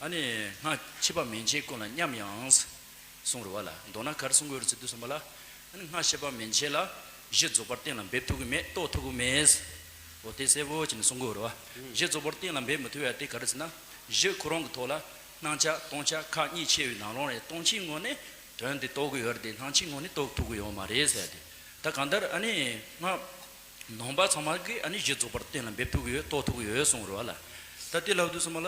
ཨ་ནི་སྔ་ཕྱི་པ་མན་ཆད་ཀུན་ལ་མཉམ་ཡང་། གསུངས་རེད་བ་ལ། མདོར་ན་ག་རེ་གསུང་གི་ཡོད་རེད་ཟེར་དུས་ཙམ་པ་ལ། ཨ་ནི་སྔ་ཕྱི་པ་མན་ཆད་ལ་གཞི་རྫོགས་པར་གཏན་ལ་འབེབས་ཐུབ་ཀྱི་མེད། རྟོགས་ཐུབ་ཀྱི་མེད། འོ་དེ་གསལ་པོ་བྱས་ནས་གསུང་གི་ཡོད་རེད་བ། གཞི་རྫོགས་པར་གཏན་ལ་འབེབས་མི་ཐུབ་ཡ་དེ་ག་རེ་ཟེར་ན། གཞི་ཁོ་རང་གི་ཐོག་ལ་སྣང་ཆ་སྟོང་ཆ་ཁག་གཉིས་ཕྱེ་བའི་ནང་ལོགས་ནས་སྟོང་ཆའི་ངོས་ནས་དོན་དེ་རྟོགས་ཀྱི་ཡོད་རེད་དེ། སྣང་ཆའི་ངོས་ནས་རྟོགས་ཐུབ་ཀྱི་ཡོད་མ་རེད་ཟེར་ཏེ། ད་གང་ལྟར་ཨ་ནི་སྔ། ནང་པ་ཚང་མ་གིས་ཨ་ནི་གཞི་རྫོགས་པར་གཏན་ལ་འབེབས་ཐུབ་ཀྱི་ཡོད། རྟོགས་ཐུབ་ཀྱི་ཡོད་གསུངས་རེད་བ་ལ། ད་དེ་ལབ་དུས་ཙམ་པ་ལ།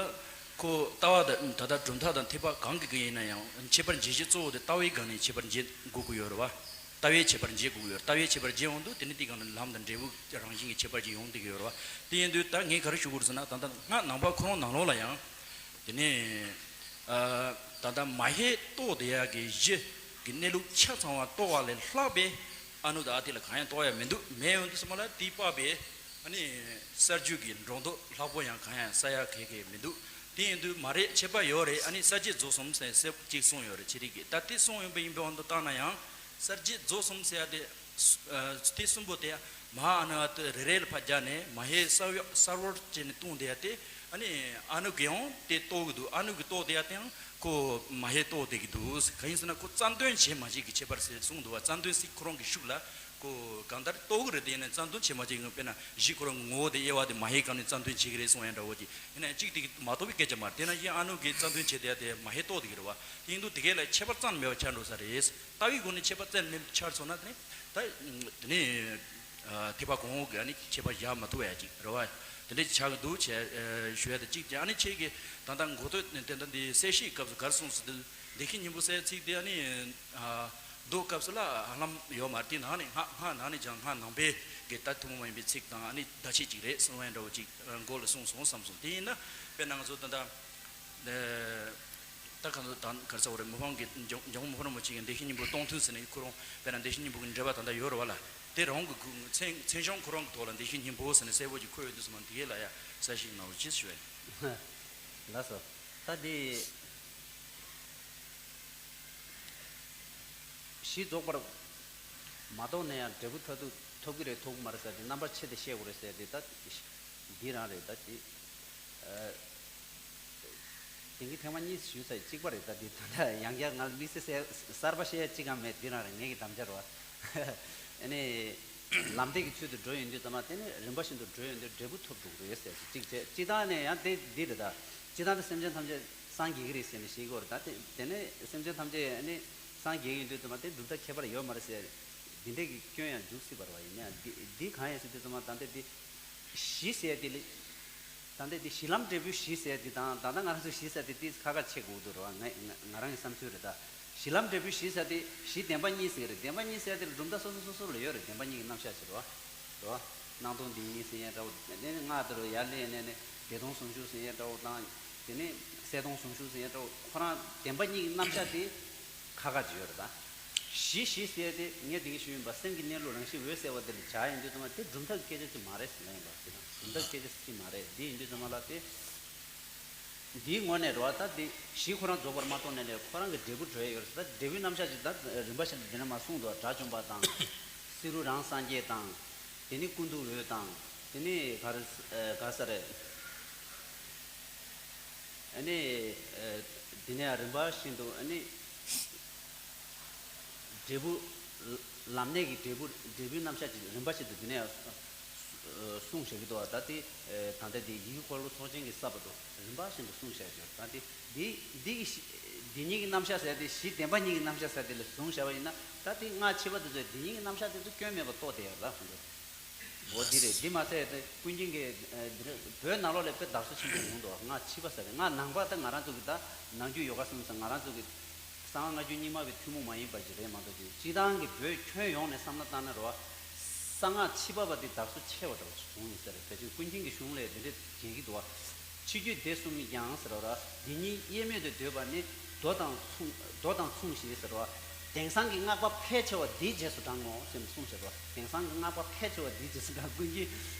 ཁོ་ལྟ་བ་དང་ད་ལྟ་གྲུབ་མཐའ་དང་ཐེག་པ་གང་གི་གི་ཡིན་ན་ཡང་ཁྱད་པར་འབྱེད་བྱེད་གཙོ་བོ་དེ་ལྟ་བའི་སྒང་ནས་ཁྱད་པར་འབྱེད་དགོས་ཀྱི་ཡོད་རེད་བ། ལྟ་བས་ཁྱད་པར་འབྱེད་དགོས་ཀྱི་ཡོད། ལྟ་བས་ཁྱད་པར་འབྱེད་ཡོང་དུས་དེ་ནི་དེའི་སྒང་ནས་ལམ་དང་འབྲས་བུ་རང་བཞིན་གྱི་ཁྱད་པར་ཅིག་ཡོང་བསྡད་ཀྱི་ཡོད་རེད་བ། དེ་ཡིན་དུས་ད་ངས་ག་རེ་ཞུ་དགོས་རེད་ཟེར་ན། ད་ལྟ་སྔ་ནང་པ་ཁོ་རང་ནང་ལོགས་ལ་ཡང་། དེ་ནས། ཨ། ད་ལྟ་མ་ཧེ་རྟོགས་བསྡད་ཡག་གི་གཞི་གི་གནས་ལུགས་ཆ་ཚང་བ་རྟོགས་པ་ལས་ལྷག་པའི་ཨ་ནུ་དང་ཨ་ཏི་ལ་གང་ཡང་རྟོགས་ཡ་མི་འདུག་མེད་ཡོང་དུས་ཙམ་པ་ལ་དེའི་བསླབ་པའི་ཨ་ནི་གསར་བརྗེ་གི་སྒྲོ་འདོགས་ལྷག་པོ་ཡང་གང་ཡང་ཟ་ཡ་གང་གང་མི་འདུག་དེ་ཡིན་དུས་མ་རེད། ཁྱད་པར་ཡོད་རེད། ཨ་ནི་གསར་བརྗེ་རྫོགས་གསུམ་ཟེར་ཟེར་གཅིག་གསུངས་ཡོད་རེད། ཆེ་རིགས་ཀྱིས། ད་དེ་གསུངས་ཡོད་པ་ཡིན་པའི་དབང་དུ་བཏང་ན་ཡང་གསར་བརྗེ་རྫོགས་གསུམ་ཟེར་ཡ་དེ། ཨ། དེ་གསུམ་པོ་དེ་མ་ཧཱ་ཨ་ནུ་ཨ་ཏི་རེ་རེ་ལ་ཕར་རྒྱག་ནས་མ་ཧེ་གསར་བ་གསར་བོར་བྱས་ནས་བཏུང་བསྡད་ཡ་དེ། ཨ་ནི་ཨ་ནུ་གིས་ཡང་དེ་རྟོགས་ཀྱི་འདུག་ཨ་ནུ་གིས་རྟོགས་བསྡད་ཡ་དེའང་ཁོ་མ་ཧེས་རྟོགས་བསྡད་ཀྱི་འདུག་གང་ཡིན་ཟེར་ན་ཁོ་རྩ་འདོན་བྱེད་མ་བྱེད་ཀྱི་ཁྱད་པར་ཟེར་གསུངས་འདུག་བ། རྩ་འདོན་ཟེར་ཁོ་རང་གི་ཤུགས་ལ་ཁོ་གང་ལྟར་རྟོགས་ཀྱི་རེད། དེ་ཡིན་ན་རྩ་འདོན་བྱེད་མ་བྱེད་ཀྱི། དཔེར་ན་གཞི་ཁོ་རང་གི་ངོ་བོ་དེ་དབྱེ་བ་དེ་མ་ཧེའི་སྒང་ནས་རྩ་འདོན་བྱེད་ཀྱི་རེད་གསུང་ཡ་འདྲ་བོ་ཅིག་ཡིན་ན་ཡང་གཅིག་དེ་གི་མ་རྟོགས་པའི་སྐད་ཆ་མ་རེད། དེ་ན་གཞི་ཨ་ནུ་གིས་རྩ་འདོན་བྱེད་བསྡད་ཡ་དེ་མ་ཧེས་རྟོགས་བསྡད་ཀྱི་རེད་བ། དེ་ཡིན་དུས་དེ་གས་ལ་ཁྱད་པར་རྩ་ནས་མེད་པ་ཆགས་འགྲོ་ས་རེད། ལྟ་བའི་སྒོ་ནས་ཁྱད་པར་རྩ་ནས་མེད་པ་ཆགས་སོང་ན་དེ་ནི་ད་དེ་ནི། ཨ། ཐེག་པ་གོང་འོག་གི་ཨ་ནི་ཁྱད་པར་བཞག་མ་ཐུབ་ཡ་ཅིག་རེད་བ། དེ་འདྲ་ཆགས་ཀྱི་འདུག་བྱས། ཨ། ཞུ་ཡ་དེ་གཅིག་དེ། ཨ་ནི་ཁྱེད་ཀྱིས་ད་ལྟ་འགོ་ཐོག་ནས་དེ་འདྲ་འདི་གསལ་བཤད་སྐབས་སུ་ག་རེ་གསུངས་སོང་དུས། བདེ་གཤེགས་སྙིང་པོ་ཟེར་ཚིག་དེ་ཨ་ནི། ཨ། མདོ་སྐབས་སུ་ལ་ཧ་ལམ་ཡོད་མ་རེད། དེ་ནང་ནས་སྔགས་སྔགས་ནང་ནས་ཀྱང་སྔགས་ནང་པའི་གི་ད་ཐུན་མོང་མ་ཡིན་པའི་ཚིག་དང་ཨ་ནི་བརྡ་ཆད་ཅིག་རེད་གསུང་བ་འདྲ་བོ་ཅིག་མགོ་ལ་གསུངས་སོང་བསམ་སོང་། དེ་ཡིན་ན་དཔེར་ན་ང་ཚོ་ད་ལྟ། ཨ། ད་ག་ཚོད་དང་ག་རེ་ཟེར་བ་རེད། མི་ཕམ་གྱི་འཇམ་འཇམ་མགོན་མི་ཕམ་རིན་པོ་ཆེ་གིས་བདེ་གཤེགས་སྙིང་པོ་སྟོང་ཐུན་ཟེར་ནས་ཁོ་རང་དཔེར་ན་བདེ་གཤེགས་སྙིང་པོ་གི་འགྲེལ་པ་ད་ལྟ་ཡོད་རེད་བ་ལ། དེ་རང་གི་མཚན་མཚན་གཞུང་ཁོ་རང་གི་ཐོག་ལ་བདེ་གཤེགས་སྙིང་པོ་ཟེར་ནས་གསལ་པོ་ཅིག་འཁོད་ཡོད་དུས་ཙམ་པ་དེ་གས་ལ་ཡ་གསལ་བཤད་གནང་རོགས་གྱིས་ཞུ་བས། ལགས་སོ། ད་འདི་གཞི་རྫོགས་པར་མ་རྟོགས་ན་ཡང་འབྲས་བུ་མཐར་ཐུག་ཐོབ་ཀྱི་རེད་ཐོབ་ཀྱི་མ་རེད་ཟེར་དེ་རྣམ་པར་ཕྱེ་སྟེ་བཤད་དགོས་རེད་ཟེར་དེ་ད་འདི་རང་རེད། ད་འདི། ཨ། དེང་གི་ཐེངས་མ་གཉིས་ཞུས་ཚར་གཅིག་པ་རེད། ད་འདི་ད་ལྟ་ཡང་བསྐྱར་ང་ལ་དམིགས་བསལ་གསར་པ་བཤད་ཡ་གཅིག་ཀྱང་མེད། འདི་རང་རེད་ངེད་ཀྱི་དམ་བཅའ་རེད་བ། ཨ་ནི་ལམ་འདེད་ཀྱི་ཚུལ་དུ་འགྲོ་ཡོང་དུས་ཙམ་པ་དེ་ནི་རིམ་པ་བཞིན་དུ་འགྲོ་ཡོང་དུས་འབྲས་བུ་ཐོབ་འགྲོ་གི་རེད་ཟེར་གཅིག་བྱས། སྤྱིར་བཏང་ནས་ཡང་དེ་འདི་རེད། ད་སྤྱིར་བཏང་དུ་སེམས་ཅན་ཐམས་ཅད་སངས་རྒྱས་ཀྱི་རེད་ཟེར་ནས་བཤད་ཀྱི་ཡོད་རེད། ད་དེ་དེ་ནས་སེམས་ཅན་ཐམས་ཅད་ཨ་ནི་སངས་རྒྱས་ཀྱི་ཡོང་དུས་ཙམ་པ་དེ་གྲུབ་མཐའ་ཁྱད་པར་ཡོད་མ་རེད་ཟེར། འདི་འདྲས་ཀྱི་སྐྱོན་ཡང་འཇུག་སྲིད་པ་རེད་བ། ཡིན་ནའང་འདི་འདི་གང་ཡིན་ཟེར་དུས་ཙམ་པ་ད་ལྟ་འདི། གཞི་ཟེར་དེ་ལས། ད་ལྟ་དེ་གཞི་ལམ་འབྲས་བུའི་གཞི་ཟེར་དེ་དང་། ད་ལྟ་ང་རང་ཚོ་གཞི་ཟེར་དེ་ཏིས་ཁ་ཁ་ཕྱེ་དགོས་འདུག་རེད་བ། ང་ང་ང་རང་གི་བསམ་ཚུལ་རེད། ད་གཞི་ལམ་འབྲས་བུའི་གཞི་ཟེར་དེ་གཞི་བདེན་པ་གཉིས་ཟེར་གི་རེད། བདེན་པ་གཉིས་ཟེར་དེ་ལ་གྲུབ་མཐའ་སོ་སོ་སོ་སོ་ལ་ཡོད་རེད། བདེན་པ་གཉིས་ཀྱི་རྣམ་གཞག་ཟེར་བ་རེད་བ། སྣང་སྟོང་བདེན་གཉིས་ཟེར་ཡ་འདྲ་བོ། དེ་ནས་སྔགས་དེ་རུ་ཡར་སླེབས་ནས་ནས་བདེ་སྟོང་ཟུང་འཇུག་ཟེར་ཡ་འདྲ་བོ་དང་། དེ་ནས་གསལ་སྟོང་ཟུང་འཇུག་ཟེར་ཡ་འདྲ་བོ། ཁོ་རང་བདེན་པ་གཉིས་ཀྱི་རྣམ་གཞག་དེ་ཁ་ཁ་ཅིག་ཡོད་རེད་ད། གཞི་གཞི་ཟེར་ཡ་དེ་ངས་དེ་གིན་ཞུས་ཡིན་པ། སེམས་ཀྱི་གནས་ལུགས་རང་བཞིན་འོད་གསལ་བ་དེ་ལ་སྦྱར་ཡོང་དུས་ཙམ་པ་དེ་གྲུབ་མཐའ་གི་སྐད་ཆ་ཅིག་མ་རེད་ཟེར་ལབ་ཡིན་པ། དེ་དང་གྲུབ་མཐའ་གི་སྐད་ཆ་ཅིག་མ་རེད། དེ་ཡིན་དུས་ཙམ་པ་ལ་དེ། འདིའི་ངོས་ནས་རེད་བ། ད་འདི་གཞི་ཁོ་རང་རྫོགས་པར་མ་རྟོགས་ནས་ལས་ཁོ་རང་གི་འབྲས་བུ་གྲོལ་ཡོད་རེད། ད་འབྲས་བུའི་རྣམ་གཞག་ཅིག་ད་རིམ་པ་བཞིན་དུ་འདི་ནས་མར་གསུངས་འདུག། དགྲ་བཅོམ་པ་དང་། བསེ་རུ་རང་སངས་རྒྱས་དང་། དེ་ནི་ཀུན་ཏུ་འོད་དང་། དེ་ནི་ག་རེ་ག་ས་རེད། ཨ་ནི་འདི་ནས་རིམ་པ་བཞིན་དུ་ཨ་ནི། འབྲས་བུ། ལམ་གནས་ཀྱི་འབྲས་བུ། འབྲས་བུའི་རྣམ་གཞག་ཅིག་རིམ་པ་བཞིན་དུ་འདི་ནས་གསུངས་བཞག་གི་འདུག། ད་དེ་ད་ལྟ་དེ་ཡི་གེ་འཁོར་ལོ་ཚོགས་ཆེན་གྱི་ས་བར་དུ་རིམ་པ་བཞིན་དུ་གསུངས་བཞག་ཡོད། ད་དེ་འདི་འདི་གི་གཞི། འདི་གཉིས་ཀྱི་རྣམ་གཞག་ཟེར་དེ། གཞི་བདེན་པ་གཉིས་ཀྱི་རྣམ་གཞག་ཟེར་དེ་ལ་བཟུང་བཞག་པ་ཡིན་ན། ད་དེ་སྔགས་ཕྱི་པ་དེ་ཚོས་འདི་གཉིས་ཀྱི་རྣམ་གཞག་དེ་ཚོ་སྐྱོན་མེད་པར་རྟོགས་བསྡད་ཡོད་རེད་ད། འོ་འདི་རེད། འདི་མ་ཚད་དེ་ཀུན་མཁྱེན་གྱི་འདི་རེད། བོད་ནང་ལོགས་ལ་དཔེ་དར་སོ་ཆེན་པོ་ཡོང་འདུག། སྔགས་ཕྱི་པ་ཟེར་རེད། སྔགས་ནང་པ་ད་ང་རང་ཚོ་གི་ད་ནང་རྒྱུད་ཡོ་ག་གསུམ་ཟེར་ང་རང་ཚོ་གི་གསང་བ་སྔགས་རྒྱུད་རྙིང་མ་བའི་ཐུན་མོང་མ་ཡིན་པ་ཞིག་རེད་མ་གཏོགས། ཅིག་སྤྱིར་བཏང་གི་བོད་ཁྱོན་ཡོངས་ནས་བསམ་བློ་བཏང་ན་རེད་བ། གསང་སྔགས་ཕྱི་པ་བ་དེ་དར་སོ་ཆེ་བ་འདྲ་བོ་ཞིག་བྱུང་ཡིན་ས་རེད། ཕལ་ཆེར་ཀུན་མཁྱེན་གྱི་གཞུང་ལས་དེ་འདྲ་བརྗོད་ཀྱི་འདུག་བ། ཕྱི་རྒྱུད་སྡེ་གསུམ་ཡང་ཟེར་བ་ར། འདི་ཉིད་དབྱེར་མེད་དུ་འདོད་པ་ནི། མདོ་དང་མཚུངས། མདོ་དང་མཚུངས་ཞེས་ཟེར་བ། དེང་སང་གི་སྔགས་པ་ཕལ་ཆེ་བ་འདིའི་རྗེས་སུ་འབྲང་ངོ་ཞེས་གསུངས་ཟེར་བ། དེང་སང་གི་སྔགས་པ་ཕལ་ཆེ་བ་འདིའི་རྗེས་སུ་འབྲང་། ཀུན་གྱིས།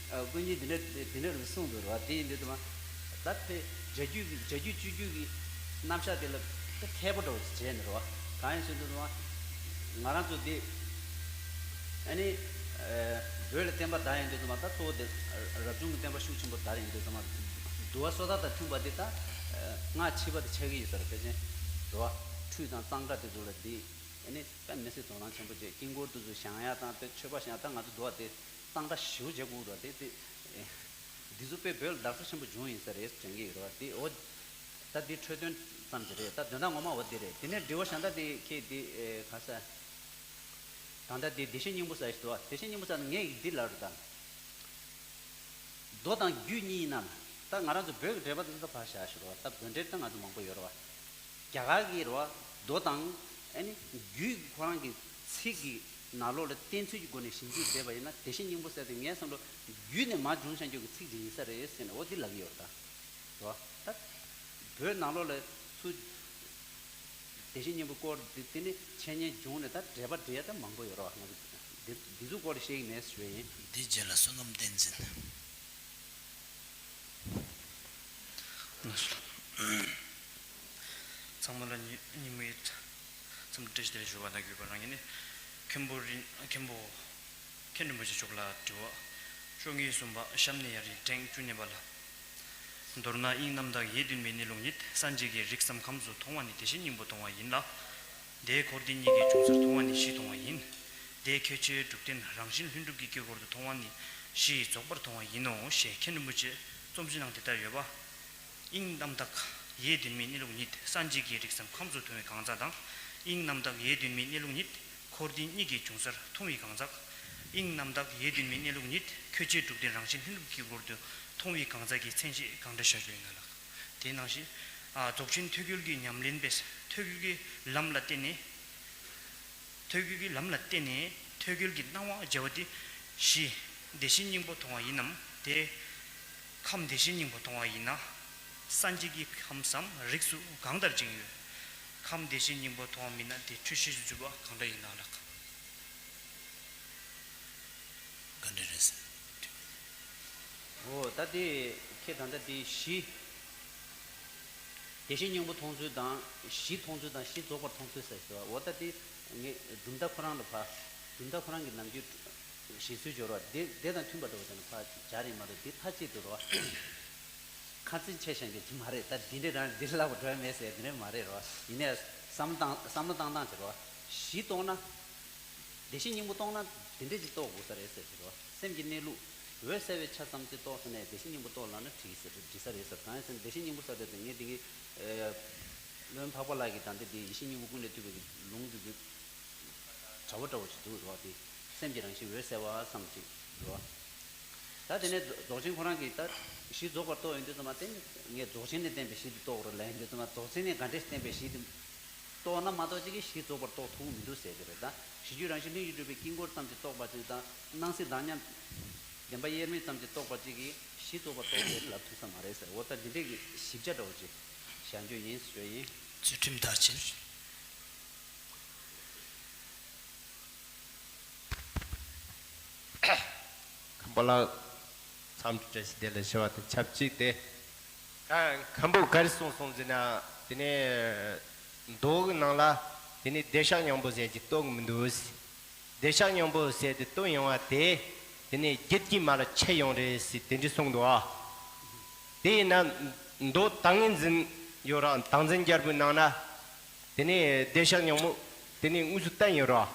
ཀུན་གྱིས་འདི་འདྲ་འདི་འདྲ་རུ་གསུངས་འདུག་ར། དེ་ཡིན་དུས་ཙམ་པ། ད་དཔེ་བྱ་རྒྱུད་ཀྱི། བྱ་རྒྱུད་སྤྱོད་རྒྱུད་ཀྱི་རྣམ་གཞག་དེ་ལ་དཔེ་མཁས་པོ་འདྲ་བོ་ཞིག་བྱས་ནས་རེད་བ། གང་ཡིན་ཟེར་དུས་ཙམ་པ། ང་རང་ཚོ་འདི་ཨ་ནི་བོད་ལ་བསྟན་པ་དར་ཡོང་དུས་ཙམ་པ། ད་གཙོ་བོ་དེ་རབ་བྱུང་གི་བསྟན་པ་ཤུགས་ཆེན་པོ་དར་ཡོང་དུས་ཙམ་པ། འདུལ་བ་སོ་ཐར་དང་མཐུན་པ་འདི་ད་སྔགས་ཕྱི་པ་དེ་ཆགས་ཀྱི་ཡོད་ས་རེད། ཕལ་ཆེར་རེད་བ། ཁྲུས་དང་གཙང་སྦྲ་དེ་ཚོ་ལ་འདི་ཨ་ནི་དཔེ་མི་སྲིད་དོ་སྣང་ཆེན་པོ་བྱས། དཀྱིལ་འཁོར་དེ་ཚོ་བཞེངས་ཡ་དང་། དཔེ་མཆོད་པ་བཞེངས་ཡ། ད་ང་ཚོ་འདུལ་བ་དེ་གཙང་སྦྲ་ཞེ་པོ་བྱེད་དགོས་རེད་བ། དེ་དེ། འདི་ཚོ་དཔེ་བོད་ལ་དར་སོ་ཆེན་པོ་བྱུང་ཡིན་ས་རེད་དྲན་གྱི་ཡོད་རེད་བ། དེ་འོ། ད་འདི་འཕྲོས་དོན་ཙམ་ཅིག་རེད། ད་དོན་དག་ངོ་མ་འོ་འདི་རེད། དེ་ནས་དྲི་བ་གཞན་དག་དེ་ཁྱེད་དེ་ཨེ་ག་ས། ད་ལྟ་དེ་བདེ་གཤེགས་སྙིང་པོ་ཟེར་ཞིག་འདུག་བ། བདེ་གཤེགས་སྙིང་པོ་ཟེར་ན་ངས་འདི་ལབ་རེད་ད། མདོ་དང་རྒྱུད་གཉིས་ཡིན་ན། ད་ང་རང་ཚོ་བོད་ཀྱི་འགྲེལ་པ་དེ་ཚོ་ཕར་བཞག་ཞིག་རེད་བ། ད་བོད་འགྲེལ་ད་ང་ཚོ་མང་པོ་ཡོད་རེད་བ། རྒྱ་གར་གྱི་རེད་བ། མདོ་དང་ཨ་ནི་རྒྱུད་ཁོ་རང་གི་ཚིག་གི་ནང་ལོགས་ལ་བསྟན་ཚུལ་གྱི་སྒོ་ནས་ཞིབ་འཇུག་བྱས་པ་ཡིན་ན། བདེ་གཤེགས་སྙིང་པོ་ཟེར་དེ་ངའི་བསམ་བློ་རྒྱུད་ནས་མར་བྱུང་བཞག་རྒྱུ་གི་ཚིག་ཅིག་ཡིན་ས་རེད་ཟེར་ནས་འོ་འདི་ལབ་ཀྱི་ཡོད་རེད་ད། རེད་བ། ད་བོད་ནང་ལོགས་ལ་ཚུར་བདེ་གཤེགས་སྙིང་པོའི་སྐོར་འདི་དེ་ནི་འཆད་ཉན་བྱུང་ནས་ད་འགྲེལ་པ་འགྲེལ་ཡ་ད་མང་པོ་ཡོད་རེད་བ། ང་ཚོ་འདི་འདི་ཚོའི་སྐོར་ལ་བཤད་ཀྱི་མེད་ཞུ་ཡ་ཡིན། འདིའི་རྗེས་ལ་བསོད་ནམས་བསྟན་འཛིན། ཚང་མ་ལ་ཉི་ཉིན་མོའི་འཚམས་འདྲི་བཀྲ་ཤིས་བདེ་ལེགས་ཞུ་བ་དང་། གུས་པ་རང་ཉིད་ནི་མཁན་པོ་རིན། མཁན་པོ་མཁན་རིན་པོ་ཆེ་མཆོག་ལ་དྲི་བ། ཤོག་ངོས་གསུམ་པ། གཤམ་ནས་ཡར་རིང་བགྲང་བཅུ་གནས་པ་ལ། མདོར་ན་དབྱིངས་རྣམ་དག་ཡེ་གདོད་མའི་གནས་ལུགས་ཉིད། སངས་རྒྱས་ཀྱིས་རིགས་སམ་ཁམས་སུ་མཐོང་བ་ནི་བདེ་གཤེགས་སྙིང་པོ་མཐོང་བ་ཡིན་ལ། དེས་འཁོར་འདས་གཉིས་ཀྱི་འབྱུང་རྩར་མཐོང་བ་ནི་གཞི་མཐོང་བ་ཡིན། དེས་ཁྱད་ཆོས་གྲུབ་རྟེན་རང་བཞིན་ལྷུན་གྲུབ་ཀྱི་དཀྱིལ་འཁོར་དུ་མཐོང་བ་ནི་གཞི་རྫོགས་པར་མཐོང་བ་ཡིན་ནོ་ཞེས་མཁན་རིན་པོ་ཆེས་རྩོམ་གཞི་ནང་དེ་ལྟར་ཡོད་པ། དབྱིངས་རྣམ་དག་ཡེ་གདོད་མའི་གནས་ལུགས་ཉིད། སངས་རྒྱས་ཀྱིས་རིགས་སམ་ཁམས་སུ་མཐོང་བའི་གང་ཟག་དང་། དབྱིངས་རྣམ་དག་ཡེ་གདོད་མའི་གནས་ལུགས་ཉིད། འཁོར་འདས་གཉིས་ཀྱི་འབྱུང་རྩར་མཐོང་བའི་གང་ཟག། དབྱིངས་རྣམ་དག་ཡེ་གདོད་མའི་གནས་ལུགས་ཉིད། ཁྱད་ཆོས་གྲུབ་རྟེན་རང་བཞིན་ལྷུན་གྲུབ་ཀྱི་དཀྱིལ་འཁོར་དུ་མཐོང་བའི་གང་ཟག་གི་མཚན་བཤད་གང་འདྲ་བྱ་རྒྱུ་ཡིན་ན་ལགས། དེ་ནང་བཞིན། ཨ། རྫོགས་ཆེན་ཐོད་རྒོལ་གྱི་ཉམས་ལེན་པས་ཐོད་རྒོལ་གྱི་ལམ་ལ་བརྟེན་ནས། ཐོད་རྒོལ་གྱི་ལམ་ལ་བརྟེན་ནས་ཐོད་རྒོལ་གྱི་སྣང་བ་བྱ་བ་དེ་གཞི་བདེ་གཤེགས་སྙིང་པོ་མཐོང་བ་ཡིན་ནམ། དེ་ཁམས་བདེ་གཤེགས་སྙིང་པོ་མཐོང་བ་ཡིན་ན། སངས་རྒྱས་ཀྱི་ཁམས་སམ་རིགས་སུ་གང་ལྟར་བྱིང་ཡོད། ཁམས་བདེ་གཤེགས་སྙིང་པོ་མཐོང་བ་མིན་ན་དེ་འཁྲུལ་ཤེས་སུ་གྱུར་པ་གང་འདྲ་ཡིན་ན་ལགས། ག་འདྲ་རེད་ཟེར། འོ་ད་དེ་ཁྱེད་ད་ལྟ་དེ་གཞི་བདེ་གཤེགས་སྙིང་པོ་མཐོང་ཚུལ་དང་། གཞི་མཐོང་ཚུལ་དང་། གཞི་རྫོགས་པར་མཐོང་ཚུལ་ཟེར་ཟེར་བ། འོ་ད་དེ་ངས་གྲུབ་མཐའ་ཁོ་རང་ལ་ཕར། གྲུབ་མཐའ་ཁོ་རང་གི་ནམ་རྒྱུན་བཞེད་ཚུལ་སྦྱོར་བ་དེ་དེ་དང་མཐུན་པ་འདྲ་བོ་དེ་ནི་ཕར་སྦྱར་ཡིན་མ་གཏོགས། དེ་མཐའ་གཅིག་ཏུ་རོ། ཁ་ཚིག་ཆེ་ཞན་གྱི་མ་རེད། ད་འདི་འདྲའི་རང་འདི་ལ་བ་འགྲོ་ཡ་མེད་ཟེར་དེ་འདྲ་མ་རེད་རོ། ཡིན་ནའི་བསམ་བློ་བཏང་བསམ་བློ་བཏང་སྟངས་ཅིག་རོ། གཞི་རྟོགས་ན། བདེ་གཤེགས་སྙིང་པོ་རྟོགས་ན་དེ་འདྲས་ཅིག་རྟོགས་དགོས་ས་རེད་ཟེར་གྱི་རོ། སེམས་ཀྱི་གནས་ལུགས་འོད་གསལ་བའི་ཆ་ཙམ་ཅིག་རྟོགས་ཟེར་ནས་བདེ་གཤེགས་སྙིང་པོ་རྟོགས་ལབ་ན་འགྲིག་ས་རེད། འགྲིག་ས་རེད་ཟེར། གང་ཡིན་ཟེར་ན་བདེ་གཤེགས་སྙིང་པོ་ཟེར་དེ་ངས་འདི་གི་བློན་འཕགས་པ་ལགས་ཀྱིས་ད་ལྟ་འདི་ཡེ་ཤེས་སྙིང་པོ་ཀུན་ལས་བཏུས་པའི་ལུང་འདི་གི་དྲ་བ་འདྲ་བོ་ཅིག་འདུག་རོ། དེ་སེམས་ཀྱི་རང་བཞིན་འོད་གསལ་བ་ཙམ་ཅིག་རོ། ད་དེ་ནས་རྫོགས་ཆེན་ཁོ་རང་གིས་ད་གཞི་རྫོགས་པར་རྟོགས་ཡོང་དུས་ཙམ་པ་དེ་ངས་རྫོགས་ཆེན་ནས་བསྟན་པའི་གཞི་དེ་རྟོགས་རོགས་ལབ་ཡོང་དུས་ཙམ་པ། རྫོགས་ཆེན་ནས་ག་འདྲས་བསྟན་པའི་གཞི་དེ་རྟོགས་ན་མ་གཏོགས་ཅིག་གིས་གཞི་རྫོགས་པར་རྟོགས་ཐུབ་ཀྱི་མི་འདུག་ཟེར་གྱི་རེད། ད་གཞི་རྒྱུད་རང་བཞིན་ལྷུན་གྱིས་གྲུབ་པའི་དཀྱིལ་འཁོར་ཙམ་ཅིག་རྟོགས་པ་ཅིག་དང་། སྣང་སྲིད་བདག་ཉིད་ བདེན་པ་དབྱེར་མེད་ཙམ་གྱིས་རྟོགས་པ་གཅིག་གིས་གཞི་རྟོགས་པ་རྟོགས་པའི་ལབ་ཐུབ་ས་མ་རེད་ཟེར། འོ་ད་འདི་འདྲའི་གི་ཞིབ་ཆ་འདྲ་བོ་ཅིག་བཞག་རྒྱུ་ཡིན་ཞུ་ཡིན། ཚུལ་ཁྲིམས་མཐར་ཕྱིན། ཁམས་པ་ལགས། མཚམས་འདྲི་བཀྲ་ཤིས་བདེ་ལེགས་ཞུ་བ་དང་ཆབས་ཅིག་སྟེ། ད་མཁན་པོ་ག་རེ་གསུངས་སོང་ཟེར་ན། དེ་ནས་མདོ་གི་ནང་ལ་དེ་ནས་བདེ་གཤེགས་སྙིང་པོ་ཟེར་གྱི་སྟོན་གྱི་མི་འདུག། བདེ་གཤེགས་སྙིང་པོ་ཟེར་དེ་སྟོན་ཡོང་བ་དེ། དེ་ནས་རྒྱུད་ཀྱི་མ་ལ་ཆད་ཡོང་རེད་ཟེར་དེ་འདྲ་གསུངས་འདུག་ཨ། དེ་ཡིན་ན་མདོ་ད་ངོས་འཛིན་ཡོད་ར། ད་ངོས་འཛིན་རྒྱལ་པོའི་ནང་ན། དེ་ནས་བདེ་གཤེགས་སྙིང་པོ་དེ་ནས་དངོས་སུ་བསྟན་ཡོད་ར།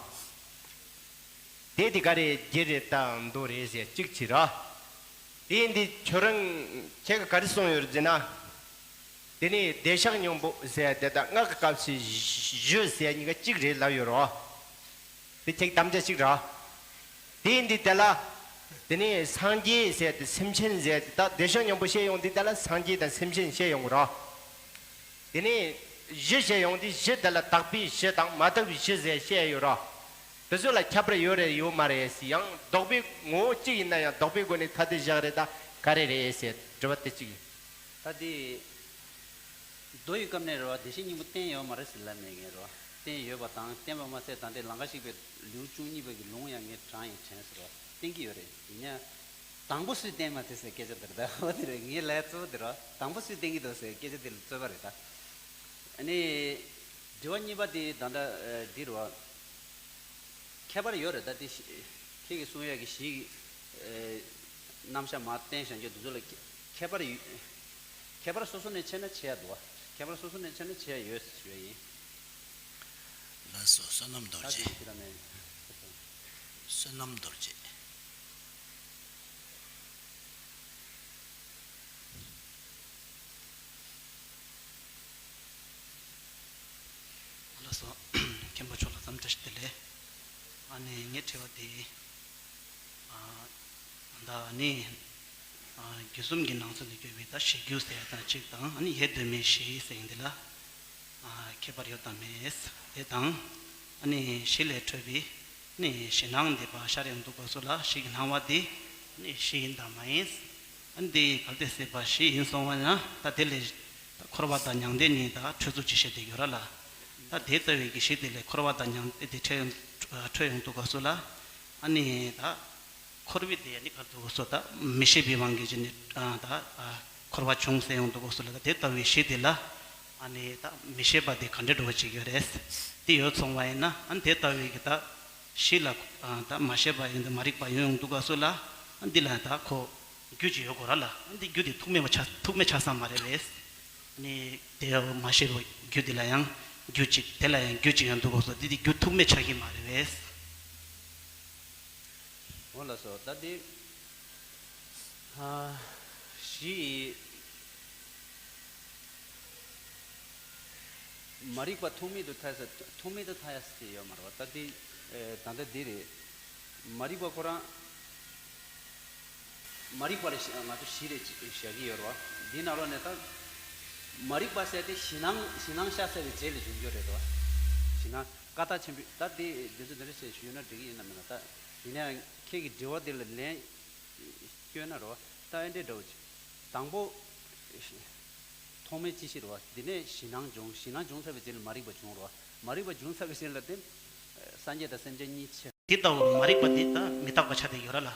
དེ་དེ་ག་རེ་རྒྱུད་རེད་དང་མདོ་རེད་ཟེར་གཅིག་བྱས་ར། དེ་འདི་ཁྱོད་རང་ཁྱེད་ཀྱིས་ག་རེ་གསུངས་ཡོད་ཟེར་ན། དེ་ནས་བདེ་གཤེགས་སྙིང་པོ་ཟེར་དེ་དང་སྔགས་ཀྱི་སྐབས་སུ་གཞི་ཟེར་གཉིས་ཀ་གཅིག་རེད་ལབ་ཡོད་ར། དེ་ཁྱེད་དམ་བཅའ་གཅིག་ར། དེ་འདི་དེ་ལ། དེ་ནས་སངས་རྒྱས་ཟེར་དེ་སེམས་ཅན་ཟེར་དེ་ད་བདེ་གཤེགས་སྙིང་པོ་བཤད་ཡོང་དུས་དེ་ལ་སངས་རྒྱས་དང་སེམས་ཅན་བཤད་ཡོང་གི་ར། དེ་ནས་གཞི་བཤད་ཡོང་དུས་གཞི་དེ་ལ་དག་པའི་གཞི་དང་མ་དག་པའི་གཞི་ཟེར་བཤད་ཡོད་ར། དེ་ཚོ་ལ་ཁྱད་པར་ཡོད་རེད་ཡོད་མ་རེད་ཟེར། ཡང་ལྡོག་པའི་ངོ་བོ་གཅིག་ཡིན་ན་ཡང་ལྡོག་པའི་སྒོ་ནས་ཐ་དད་བཞག་རེད། ད་ག་རེ་རེད་ཟེར་དྲི་བ་དེ་གཅིག་ཡིན། ད་དེ། མདོ་ཡི་སྐབས་ནས་རེད་བ། བདེ་གཤེགས་སྙིང་པོ་བསྟན་ཡོད་མ་རེད་ཟེར་ལབ་མེད་མཁན་རེད་བ། བསྟན་ཡོད་པ་དང་བསྟན་པ་མ་ཟད་ད་ལྟའི་ལང་ཀ་གཤེགས་པའི་ལེའུ་བཅུ་གཉིས་པ་གི་ལུང་ཡང་ངས་དྲངས་ཡིན་དྲན་ཟེར་བ། བསྟན་གྱི་ཡོད་རེད། ཡིན་ཡང་། དང་པོ་སུས་བསྟན་མ་ཐུབ་ཟེར་སྐད་ཆ་དེ་རེད། ད་འོ་དེ་རེད། ངའི་ལས་གཙོ་བོ་དེ་རེད་བ། དང་པོ་སུས་བསྟན་གྱི་འདུག་ཟེར་སྐད་ཆ་དེ་ལ་རྩོད་པ་རེད་ད། ཨ་ནི། དྲི་བ་གཉིས་པ་དེ་ད་ལྟ་འདི་རེད་བ། ཁྱད་པར་ཡོད་རེད་ད། དེ་ཤི- ཁྱེད་ཀྱིས་གསུང་ཡག་གི་གཞི་ཨེ་རྣམ་གཞག་མར་བསྟན་བཞག་རྒྱུ་འདི་ཚོ་ལ་ཁྱད- ཁྱད་པར་ཡོད། ཁྱད་པར་སོ་སོ་ནས་ཕྱེ་ན་ཕྱེ་ཡག་འདུག་བ། ཁྱད་པར་སོ་སོ་ནས་ཕྱེ་ན་ཕྱེ་ཡག་ཡོད་ཞུ་ཡག་ཡིན། ལགས་སོ། བསོད་ནམས་རྡོ་ད་རྗེ། དེ་ཁྱེད་རང་ནས། བསོད་ནམས་རྡོ་རྗེ། ལགས་སོ། མཁན་པོ་མཆོག་ལ་འཚམས་འདྲི་བདེ་ལེགས། ཨ་ནི་ངའི་དྲི་བ་དེ། ཨ། ད་ནི། ཨ། རྒྱུད་གསུམ་གྱི་ནང་ཚན་དུ་གྱུར་པའི་ད་གཞི་རྒྱུད་ཟེར་ཡ་དང་གཅིག་དང་། ཨ་ནི་ཡེ་གདོད་མའི་གཞི་ཟེར་ཡིན་འདི་ལ། ཨ། ཁྱད་པར་ཡོད་དམ་མེད་དེ་དང་། ཨ་ནི་གཞི་ལས་འཕྲོས་པའི་ནི་གཞི་སྣང་འདི་པ་ཤར་ཡོང་དུས་སྐབས་སུ་ལ་གཞི་གི་སྣང་བ་འདི་ནི་གཞི་ཡིན་དམ་མ་ཡིན། ཨ་ནི་འདི་གལ་ཏེ་སྲིད་པ་གཞི་ཡིན་སོང་བ་ན་ད་དེ་ལས་ད་འཁོར་བ་དང་མྱང་འདས་གཉིས་ད་འཕྲོས་ཚུལ་ཅིག་བཤད་དེ་ཡོད་ར་ལ། ད་དེ་ལྟ་བུའི་གི་གཞི་དེ་ལས་འཁོར་བ་དང་མྱང་འདས་དེ་འཕྲོས་ཡོང་འཕྲོས་ཡོང་དུས་སྐབས་སུ་ལ། ཨ་ནི་ད། འཁོར་བའི་དེ་ནི་ག་རེ་འདུག་སོ། ད་མི་ཤེས་པའི་དབང་གིས་ནི་ད་འཁོར་བ་བྱུང་ཟེར་ཡོང་འདུག་སོ་ལ། ད་དེ་ལྟ་བུའི་གཞི་དེ་ལ་ཨ་ནི་ད་མི་ཤེས་པ་དེ་ག་འདྲ་འགྲོ་བ་ཅིག་ཡོད་རེད། དེ་ཡོད་སོང་བ་ཡིན་ན་ཨ་ནི་དེ་ལྟ་བུའི་གི་ད་གཞི་ལ་ད་མ་ཤེས་པ་ཡིན་ད་མ་རིག་པ་ཡོང་ཡོང་འདུག་སོ་ལ། ཨ་འདི་ལ་ད་ཁོ་རྒྱུ་ཅིག་ཡོད་དགོས་ར་ལ། ཨ་འདི་རྒྱུ་དེ་ཐུག་མེད་པ་ཆགས་ཐུག་མེད་ཆགས་ས་མ་རེད་པས། ཨ་ནི་དེ་མ་ཤེས་པ་རྒྱུ་དེ་ལ་ཡང་རྒྱུ་ཅིག་དེ་ལ་ཡང་རྒྱུ་ཅིག་ཡོང་འདུག་སོ། འདི་དེ་རྒྱུ་ཐུག་མེད་ཆགས་ཀྱི་མ་རེད་པས། འོ་ལགས་སོ། ད་དེ་ཨ་གཞི་མ་རིག་པ་ཐུག་མེད་དུ་ཐལ་ཟེར། ཐུག་མེད་དུ་ཐལ་ཡ་ཟེར་ཡོད་མ་རེད་བ། ད་དེ་ཨེ་ད་ལྟ་འདི་རེད། མ་རིག་པ་ཁོ་རང་མ་རིག་པ་ལ་ང་ཚོ་གཞི་རེད་བཞག་གི་ཡོད་རེད་བ། འདི་ནང་ལོགས་ནས་ད་མ་རིག་པ་ཟེར་དེ་གཞི་སྣང་གཞི་སྣང་ཤར་ཚར་བའི་རྗེས་ལ་བྱུང་རྒྱུ་རེད་དོ། གཞི་སྣང་ཀ་དག་ཆེན་པོས་ད་དེ་འདི་ཚོ་འདི་འདྲ་བྱས་ཞུས་ན་འགྲིག་གི་ཡིན་ནམ་མིན་ན། ད་ཡིན་ན་ཡང་ཁྱེད་ཀྱི་དྲི་བ་འདི་ལ་ལན་སྐྱོན་ན་རོ། ད་ཨེ་འདྲའི་འདྲ་བོ་ཅིག་དང་པོ་ཐོག་མའི་ཅི་ཕྱིར་རོ། འདི་ནས་གཞི་སྣང་བྱུང་། གཞི་སྣང་བྱུང་ཚར་བའི་རྗེས་ལ་མ་རིག་པ་བྱུང་རོ། མ་རིག་པ་བྱུང་ཚར་བའི་རྗེས་ལ་དེ་སངས་རྒྱས་དང་སེམས་ཅན་གཉིས་ཕྱེ། དེ་ལྟ་བུ་མ་རིག་པ་འདི་ད་མི་རྟག་པ་ཆགས་བསྡད་ཡོད་ར་ལ།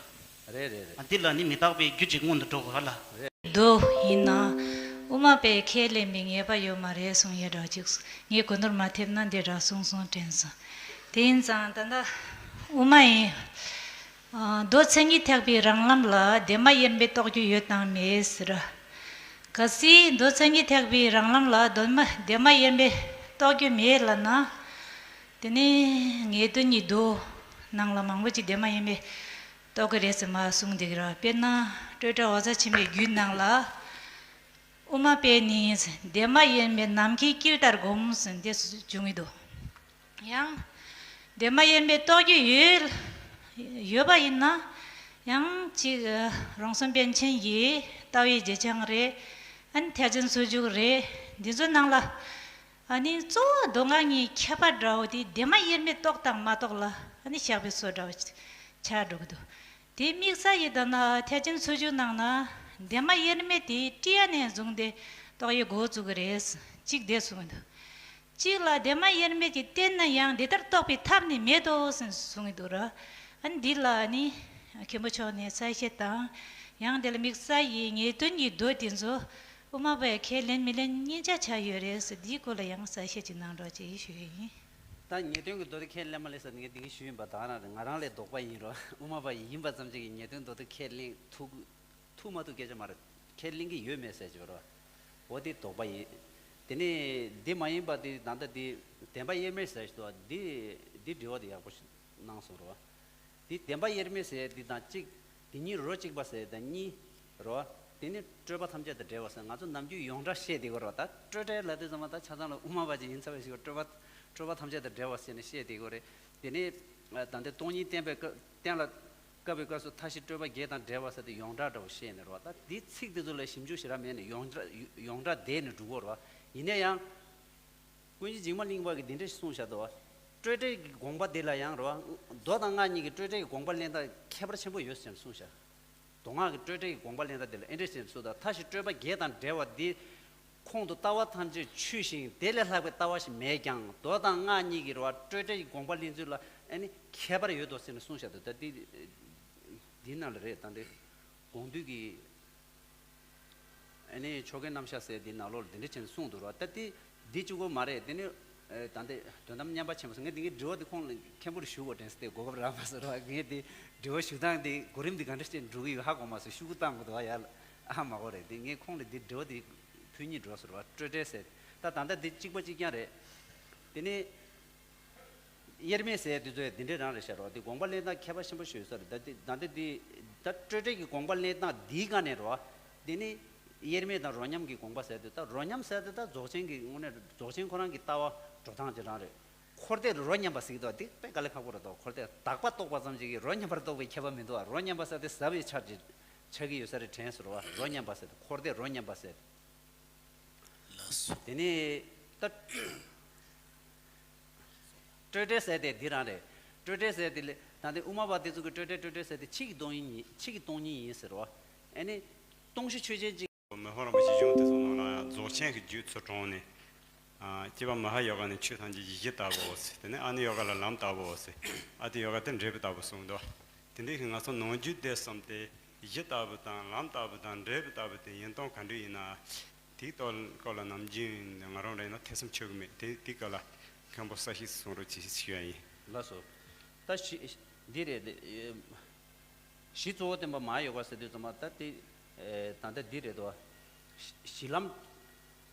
རེད་རེད་རེད། ཨ་འདི་ལ་ནི་མི་རྟག་པའི་རྒྱུ་ཅིག་སྔོན་དུ་འགྲོ་དགོས་ར་ལ། རེད། མདོ་ཡིན་ན་དབུ་མ་པས་ཁས་ལེན་པའི་ངེས་པ་ཡོད་མ་རེད་གསུང་ཡས་འདྲ་ཅིག་ངས་གོ་ནོར་མ་ཐེབས་ན་འདི་འདྲ་གསུང་གསུང་དྲན་སོང་། དེ་ཡིན་ཙང་ད་ལྟ་དབུ་མ་ཡིན། ཨ། མདོ་མཚན་ཉིད་ཐེག་པའི་རང་ལམ་ལ་བདེན་པ་དབྱེར་མེད་རྟོགས་རྒྱུ་ཡོད་དང་མེད་ཟེར། གལ་སྲིད་མདོ་མཚན་ཉིད་ཐེག་པའི་རང་ལམ་ལ་བདེན་པ་བདེན་པ་དབྱེར་མེད་རྟོགས་རྒྱུ་མེད་ལབ་ན། དེ་ནི་ངེས་དོན་གྱི་མདོ་ནང་ལ་མང་པོ་ཅིག་བདེན་པ་དབྱེར་མེད་རྟོགས་ཀྱི་རེད་ཟེར་མར་གསུངས་བསྡད་ཀྱི་རེད། དཔེར་ན་སྤྲོས་བྲལ་འོད་གསལ་ཆེན་པོའི་རྒྱུད་ནང་ལ། དབུ་མ་པས་ནི་བདེན་པ་དབྱེར་མེད་ནམ་མཁའི་དཀྱིལ་ལྟར་བསྒོམ་ཟེར་འདི་བྱུང་གི་འདུག་ཡང་བདེན་པ་དབྱེར་མེད་རྟོགས་རྒྱུ་ཡོད། ཡོད་པ་ཡིན་ན་ཡང་གཅིག་རོང་ཟོམ་པཎ་ཆེན་གྱི་ལྟ་བའི་རྗེས་འཆང་རེད། ཨ་ནི་ཐེག་ཆེན་སོ་བཅུ་རེད། འདི་ཚོ་ནང་ལ་ཨ་ནི་གཙོ་བོ་མདོ་སྔགས་གཉིས་ཁྱད་པར་འདྲ་བོ་དེ་བདེན་པ་དབྱེར་མེད་རྟོགས་དང་མ་རྟོགས་ལ་ཨ་ནི་བཞག་པའི་བཟོ་འདྲ་བོ་ཆགས་འགྲོ་གི་འདུག་དེ་དམིགས་བསལ་གྱི་ད་ལྟ་ཐེག་ཆེན་ཚུལ་ཁྲིམས་ནང་ན་བདེན་པ་དབྱེར་མེད་དེ་བཀྲི་ཡ་ནས་བཟུང་སྟེ་རྟོགས་ཡའི་འགོ་བཙུགས་ཀྱི་རེད། གཅིག་དེ་གསུངས་འདུག་གཅིག་ལ་བདེན་པ་དབྱེར་མེད་ཀྱི་རྟེན་ན་ཡང་འདི་ལྟར་རྟོགས་པའི་ཐབས་ནི་མེད་དོ་ཟེར་གསུངས་ཀྱི་འདུག་ར། ཨ་ནི་འདི་ལ་ནི་མཁན་པོ་མཆོག་ནས་གསལ་བཤད་དང་། ཡང་དེ་ལ་དམིགས་བསལ་གྱི་ངེས་དོན་གྱི་མདོ་དེ་ཚོ་དབུ་མ་པས་ཁས་ལེན་མི་ལེན་གཉིས་ཆ་ཆགས་ཡོད་རེད་ཟེར། འདིའི་སྐོར་ལ་ཡང་གསལ་བཤད་ཅིག་གནང་རོགས་ཅེས་ཞུ་ཡས་ཡིན། ད་ངེས་དོན་གྱི་མདོ་དེ་ཁས་ལེན་མ་ལེན་ཟེར་ངས་འདི་གིན་ཞུས་ཡིན་པ། ད་རང་རེད། ང་རང་ལས་ལྡོག་པ་ཡིན་རོ། དབུ་མ་པ་ཡིན་པ་ཙམ་ཅིག་གིས་ངེས་དོན་མདོ་དེ་ཁས་ལེན་ཐུབ་ཐུབ་མ་ཐུབ་སྐད་ཆ་མ་རེད། ཁས་ལེན་གྱི་ཡོད་མེད་ཟེར་གྱི་རོ། འོ་དེ་ལྡོག་པ་ཡིན། དེ་ནས་འདི་མ་ཡིན་པ་དེ་ད་ལྟ་དེ་བདེན་པ་དབྱེར་མེད་ཟེར་ཞིག་འདུག་འདི་འདི་འགྲེལ་བ་དེ་ཡག་པོ་ཞིག་གནང་སོང་རོ། དེ་བདེན་པ་དབྱེར་མེད་ཟེར་དེ་དང་གཅིག་དེ་གཉིས་རོ་གཅིག་པ་ཟེར་དང་གཉིས་རོ། དེ་ནི་སྤྲོས་པ་ཐམས་ཅད་དང་བྲལ་བ་ཟེར། ང་ཚོ་ནམ་རྒྱུན་ཡོངས་གྲགས་བཤད་བསྡད་ཀྱི་རོ། ད་སྤྲོས་བྲལ་ལབ་དུས་ཙམ་པ་ད་ཆ་ཚང་ལ་དབུ་མ་པ་ཅིག་ཡིན་ཚར་བ་ཞིག་སྤྲོས་པ་སྤྲོས་པ་ཐམས་ཅད་དང་བྲལ་བ་ཟེར་ནས་བཤད་བསྡད་ཀྱི་རེད། དེ་ནས་ད་ལྟའི་སྟོང་ཉིད་བསྟན་པའི་སྐབས་གཏན་ལ་བཀབ་པའི་སྐབས་སུ་མཐའ་བཞི་སྤྲོས་པ་བརྒྱད་དང་བྲལ་བ་ཟེར་ཏེ་ཡོངས་གྲགས་འདྲ་བོ་བཤད་ནས་རོ། ད་འདི་ཚིག་འདི་ཚོ་ལ་ཞིབ་འཇུག་ཞེ་དྲག་མེད་ནས་ཡོངས་གྲགས་ཡོངས་གྲགས་བསྡད་ནས་འགྲོ་གི་རོ། ཡིན་ན་ཡང་། ཀུན་མཁྱེན་འཇིགས་མེད་གླིང་པ་གིས་འདི་འདྲ་ཞིག་གསུངས་བཞག་འདུག་བ། སྤྲོས་བྲལ་གྱི་དགོངས་པ་འདི་ལ་ཡང་རོ། མདོ་དང་སྔགས་གཉིས་ཀྱི་སྤྲོས་བྲལ་གྱི་དགོངས་པ་ལེན་སྟངས་ཁྱད་པར་ཆེན་པོ་ཡོད་ཟེར་ནས་གསུངས་བཞག་མདོ་སྔགས་ཀྱི་སྤྲོས་བྲལ་གྱི་དགོངས་པ་ལེན་སྟངས་འདི་ལ་ཨེ་འདྲ་ཞིག་གསུངས་དང་། མཐའ་བཞི་སྤྲོས་པ་བརྒྱད་དང་བྲལ་བ་འདི་ཁོང་དུ་ལྟ་བ་ཐམས་ཅད་ཆུད་ཅིང་དེ་ལས་ལྷག་པའི་ལྟ་བ་ཞིག་མེད་ཀྱང་། མདོ་དང་སྔགས་གཉིས་ཀྱི་རོ། སྤྲོས་བྲལ་གྱི་དགོངས་པ་ལེན་ཚུལ་ལ་ཨ་ནི་ཁྱད་པར་ཡོད་དོ་ཟེར་ནས་གསུངས་བཞག་འདུག་ད་འདི་འདི་ནང་ལ་རེད། ད་འདི་དགོངས་འདུས་ཀྱི་ཨ་ནི་ཆོ་གའི་རྣམ་གཞག་ཟེར་འདི་ནང་ལོགས་ལ་འདི་འདྲ་བྱས་ནས་གསུངས་འདུག་རོ། ད་འདི་འདི་གཅིག་པོ་མ་རེད། དེ་ནི་ད་འདི་དོན་དམ་མཉམ་པ་ཆེན་པོ་ཟེར། ངས་འདི་གའི་དྲི་བ་འདི་ཁོང་ལ་མཁན་པོར་ཞུ་དགོས་དྲན་སྟེ་གོ་སྐབས་རག་མ་སོང་རོ། ངས་འདི་དྲི་བ་ཞུ་སྟངས་འདི་གོ་རིམ་འདི་ག་འདྲ་བྱས་ནས་འགྲོ་གི་ཡོད་ཧ་གོ་མ་སོང་། ཤུ་གུ་བཏང་དགོས་འདུག་ཡ་ལ་ཧ་མ་གོ་རེད། འདི་ངས་ཁོང་ལ་འདི་དྲི་བ་འདི་ཕུལ་སྙིང་འདོད་སོང་རོ། སྤྲོས་བྲལ་ཟེར། ད་ད་ལྟ་འདི་གཅིག་པ་གཅིག་རྐྱང་རེད། དེ་ནི། དབྱེར་མེད་ཟེར་དེ་ཚོས་འདི་འདྲའི་རང་རེད་ཤག་རོ། དེ་དགོངས་པ་ལེན་སྟངས་ཁྱད་པར་ཆེན་པོ་ཞིག་ཡོད་ས་རེད། ད་དེ་ད་ལྟ་དེ་ད་སྤྲོས་བྲལ་གྱི་དགོངས་པ་ལེན་སྟངས་འདིའི་སྒང་ནས་རོ། དེ་ནི་དབྱེར་མེད་དང་རོ་མཉམ་གྱི་དགོངས་པ་ཟེར་དེ། ད་རོ་མཉམ་ཟེར་དེ་ད་རྫོགས་ཆེན་གྱི་དངོས་གནས་རྫོགས་ཆེན་ཁོ་རང་གི་ལྟ་བ་འགྲོ་སྟངས་ཅིག་རང་རེད། འཁོར་འདས་རོ་མཉམ་པ་ཟེར་གྱི་འདུག་དེ་དཔེ་དཀའ་ལས་ཁག་པོ་རེད་དོ། འཁོར་འདས་དག་པ་རྟོགས་པ་ཙམ་ཞིག་གིས་རོ་མཉམ་པར་རྟོགས་པའི་ཁྱད་པར་མི་འདུག་རོ་མཉམ་པ་ཟེར་དེ་ཟབ་པའི་ཆ་ཅིག་ཆགས་ཀྱི་ཡོད་ས་རེད་དྲན་སོང་རོ། རོ་མཉམ་པ་ཟེར་དེ། འཁོར་འདས་རོ་མཉམ་པ་ཟེར་དེ། ལགས་སོ། དེ་ནས་ད་སྤྲོས་བྲལ་ཟེར་དེ་འདི་རང་རེད། སྤྲོས་བྲལ་ཟེར་དེ་ལས་ད་ལྟའི་དབུ་མ་པ་དེ་ཚོ་གི་སྤྲོས་བྲལ་སྤྲོས་བྲལ་ཟེར་དེ་ཕྱིས་ཀྱི་སྟོང་ཉིད་ཡིན། ཕྱིས་ཀྱི་སྟོང་ཉིད་ཡིན་ཟེར་བ། ཨ་ནི་སྟོང་གཞི་ཆོས་ཅན་གཅིག་མི་ཕམ་རིན་པོ་ཆེ་གཞུང་དེ་ཚོ་ནང་ལ་ཡང་རྫོགས་ཆེན་གྱི་རྒྱུད་ཚུར་དྲངས་ནས། ཨ། སྐྱེ་བ་མ་ཧཱ་ཡོ་ག་ནས་ཆོས་ཐམས་ཅད་ཀྱི་གཞི་ལྟ་བུའོ་ཟེར། དེ་ནས་ཨ་ནི་ཡོ་ག་ལ་ལམ་ལྟ་བུའོ་ཟེར། ཨ་ཏི་ཡོ་ག་དེ་འབྲས་བུ་ལྟ་བུ་གསུངས་འདུག་དེ་འདྲའི་གི་ང་ཚོ་ནང་རྒྱུད་སྡེ་གསུམ་དེ་གཞི་ལྟ་བུ་དང་ལམ་ལྟ་བུ་དང་འབྲས་བུ་ལྟ་བུ་དེ་ཡིན་སྟངས་ག་འདྲ་ཡིན་ན། དེའི་ཐོག་སྐོར་ལ་ནམ་རྒྱུན་ང་རང་རེ་ན་ཐེ་ཚོམ་ཆེ་གི་མེད། དེ་དེའི་སྐོར་ལ་མཁན་པོ་གསལ་བཤད་གསུང་རོགས་གྱིས་ཞུ་ཡ་ཡིན། ལགས་སོ། ད་གཞི་འདི་རེད། གཞི་གཙོ་བོ་བསྟན་པ་མ་ཡོ་ག་ཟེར་དུས་ཙམ་པ་ད་དེ་ད་ལྟ་འདི་རེད་དོ། གཞི་ལམ་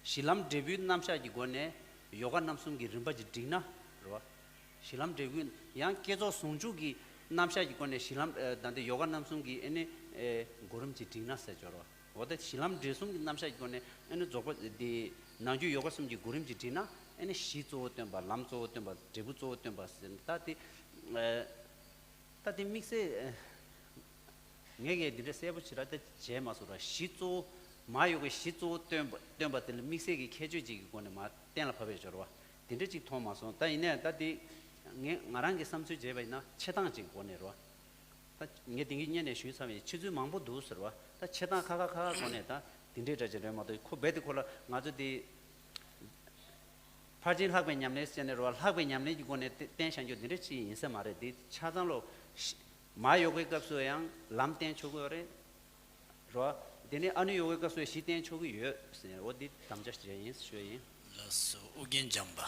གཞི་ལམ་འབྲས་བུའི་རྣམ་གཞག་གི་སྒོ་ནས་ཡོ་ག་རྣམ་གསུམ་གྱི་རིམ་པ་ཅིག་བསྒྲིགས་ན་རེད་བ། གཞི་ལམ་འབྲས་བུའི་ཡང་བསྐྱེད་རྫོགས་ཟུང་འཇུག་གི་རྣམ་གཞག་གི་སྒོ་ནས་གཞི་ལམ་ད་ལྟ་ཡོ་ག་རྣམ་གསུམ་གྱི་ཨེ་ནི་གོ་རིམ་ཅིག་བསྒྲིགས་ན་ཟེར་སྦྱོར་བ། འོ་ད་གཞི་ལམ་འབྲས་གསུམ་གྱི་རྣམ་གཞག་གི་སྒོ་ནས་ཨེ་ནི་རྫོགས་པ་འདི་ནང་རྒྱུད་ཡོ་ག་གསུམ་གྱི་གོ་རིམ་ཅིག་བསྒྲིགས་ན་ཨེ་ནི་གཞི་གཙོ་བོ་སྟོན་པ། ལམ་གཙོ་བོ་སྟོན་པ། འབྲས་བུ་གཙོ་བོ་སྟོན་པ་ཟེར་ད་དེ། ད་དེ་དམིགས་བསལ་ངས་ཀྱིས་འདི་འདྲ་གསལ་པོ་ཞེ་དྲག་ད་བྱས་མ་སོང་ར། གཞི་གཙོ་བོ་མ་ཡོ་གའི་གཞི་གཙོ་བོ་སྟོན་པ་སྟོན་པ་དེ་ལ་དམིགས་བསལ་གྱི་ཁྱད་ཆོས་ཅིག་གི་སྒོ་ནས་མ་གཏན་ལ་ཕབ་པའི་སྦྱོར་བ་དེ་འདྲ་ཅིག་མཐོང་མ་སོང་། ད་ཡིན་ནའི་ད་དེ་ངས་ང་རང་གི་བསམ་ཚུལ་བྱས་པ་ཡིན་ན་འཆད་སྟངས་ཅིག་གི་སྒོ་ནས་ར། ད་ངས་དེང་གི་སྔོན་ནས་ཞུས་ཚར་བའི་འཆད་ཚུལ་མང་པོ་འདུག་ཟེར་བ། ད་འཆད་སྟངས་ཁ་ཁ་ཁ་ཁ་སྒོ་ནས་ད་དེ་འདྲའི་འདྲ་ཅིག་རེད་མ་གཏོགས་ཁོ་རྦད་དེ་ཁོ་ལ་ང་ཚོ་དེ། ཕར་ཕྱིན་ལྷག་པའི་ཉམས་ལེན་ཟེར་ནས་རོ། ལྷག་པའི་ཉམས་ལེན་གྱི་སྒོ་ནས་བསྟན་བཞག་རྒྱུ་འདི་འདྲ་ཅིག་ཡིན་ས་མ་རེད། འདི་ཆ་ཚང་ལོ། མ་ཡོ་གའི་སྐབས་སུ་ཡང་ལམ་བསྟན་ཆོག་གི་ཡོད་རེད་རོ། དེ་ནས་ཨ་ནུ་ཡོ་གའི་སྐབས་སུ་ཡང་གཞི་བསྟན་ཆོག་གི་ཡོད་ཟེར་ནས་འོ་འདི་དམ་བཅའ་བྱས་ཡིན་ཞུ་ཡ་ཡིན། ལགས་སོ། ཨོ་རྒྱན་འཇམ་པ།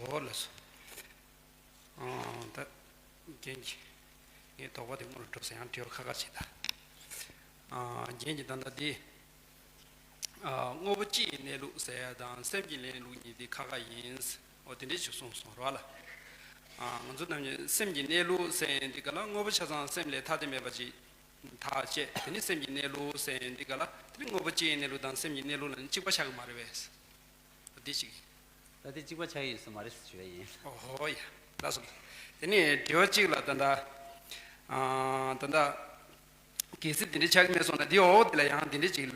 འོ་ལགས་སོ། ཨ་ད་རྒན་གྱིས་ངའི་དོགས་པ་དེ་སྔོན་ལ་སྒྲུབ་ས་ཡང་དྲི་བ་ཁ་ཁ་བྱེད་ད། ཨ་རྒན་གྱིས་ད་ལྟ་འདི་ཨ་དངོས་པོ་སྤྱི་ཡི་གནས་ལུགས་ཟེར་ཡ་དང་སེམས་ཀྱི་གནས་ལུགས་གཉིས་དེ་ཁ་ཁ་ཡིན། འོ་དེ་འདྲས་ཞིག་གསུངས་སོང་ར་ལ། ཨ་ང་ཚོ་རྣམས་ཀྱི་སེམས་ཀྱི་གནས་ལུགས་ཟེར་ཡ་འདི་ག་ལ་དངོས་པོ་ཆ་ཚང་སེམས་ལས་ཐ་དད་མེད་པ་ཅིག་ཐག་བཅད། དེ་ནི་སེམས་ཀྱི་གནས་ལུགས་ཟེར་ཡ་འདི་ག་ལ་དེ་ནི་དངོས་པོ་སྤྱི་ཡི་གནས་ལུགས་དང་སེམས་ཀྱི་གནས་ལུགས་ལ་ནི་གཅིག་པ་ཆགས་ཀྱི་མ་རེད་པས། འདི་ཞིག་ད་དེ་གཅིག་པ་ཆགས་ཡོད་ས་མ་རེད་ཞུ་ཡ་ཡིན། ཨོ་ཧོ་ཡ། ལགས་སོ། དེ་ནས་དྲི་བ་གཅིག་ལ་ད་ལྟ་ཨ་ད་ལྟ་ གལ་སྲིད་དེ་འདྲ་ཆགས་ཀྱི་མེད་སོང་ན། དེའི་འོག་དེ་ལ་ཡང་དེ་འདྲ་ཅིག་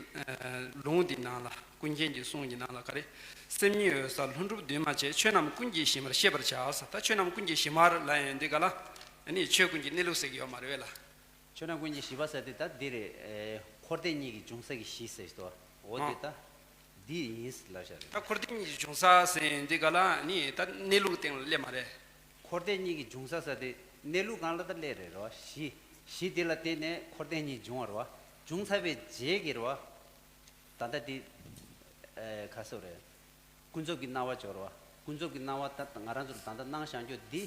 ལུང་དེའི་ནང་ལ། ཀུན་མཁྱེན་གྱི་གསུང་གི་ནང་ལ་ག་རེ། སེམས་ཉིད་འོད་གསལ་ལྷུན་གྲུབ་འདུས་མ་བྱས། ཆོས་རྣམས་ཀུན་གྱི་གཞི་མར་ཤེས་པར་བྱ་ཟེར། ད་ཆོས་རྣམས་ཀུན་གྱི་གཞི་མར་ལབ་ཡོང་དུས་ག་ལ། ཨ་ནི་ཆོས་ཀུན་གྱི་གནས་ལུགས་ཟེར་གྱི་ཡོད་མ་རེད་པས་ལ། ཆོས་རྣམས་ཀུན་གྱི་གཞི་པ་ཟེར་དེ་ད་འདི་རེད། ཨེ། འཁོར་འདས་གཉིས་ཀྱི་འབྱུང་ས་གི་གཞི་ཟེར་གྱི་འདུག་འོ་དེ་ད་འདི་ཡིན་ལབ་བཞག་རེད། ད་འཁོར་འདས་གཉིས་ཀྱི་འབྱུང་ས་ཟེར་འདི་ག་ལ་ནི་ད་གནས་ལུགས་སྟེང་ལ་སླེབས་མ་རེད། འཁོར་འདས་གཉིས་ཀྱི་འབྱུང་ས་ཟེར་དེ་གནས་ལུགས་སྒང་ལ་ད་སླེབས་རེད་རོ། གཞི། གཞི་དེ་ལ་བརྟེན་ནས་འཁོར་འདས་གཉིས་འབྱུང་བ་རོ། འབྱུང་ཚར་བའི་རྗེས་ཀྱི་རོ། ད་ལྟ་འདི། ཨེ། ག་ཟེར་རེད། ཀུན་རྫོབ་ཀྱི་སྣང་བ་སྦྱོར་བ། ཀུན་རྫོབ་ཀྱི་སྣང་བ་ད་ང་རང་ཚོར་ད་ལྟ་སྣང་བཞག་རྒྱུ་འདི།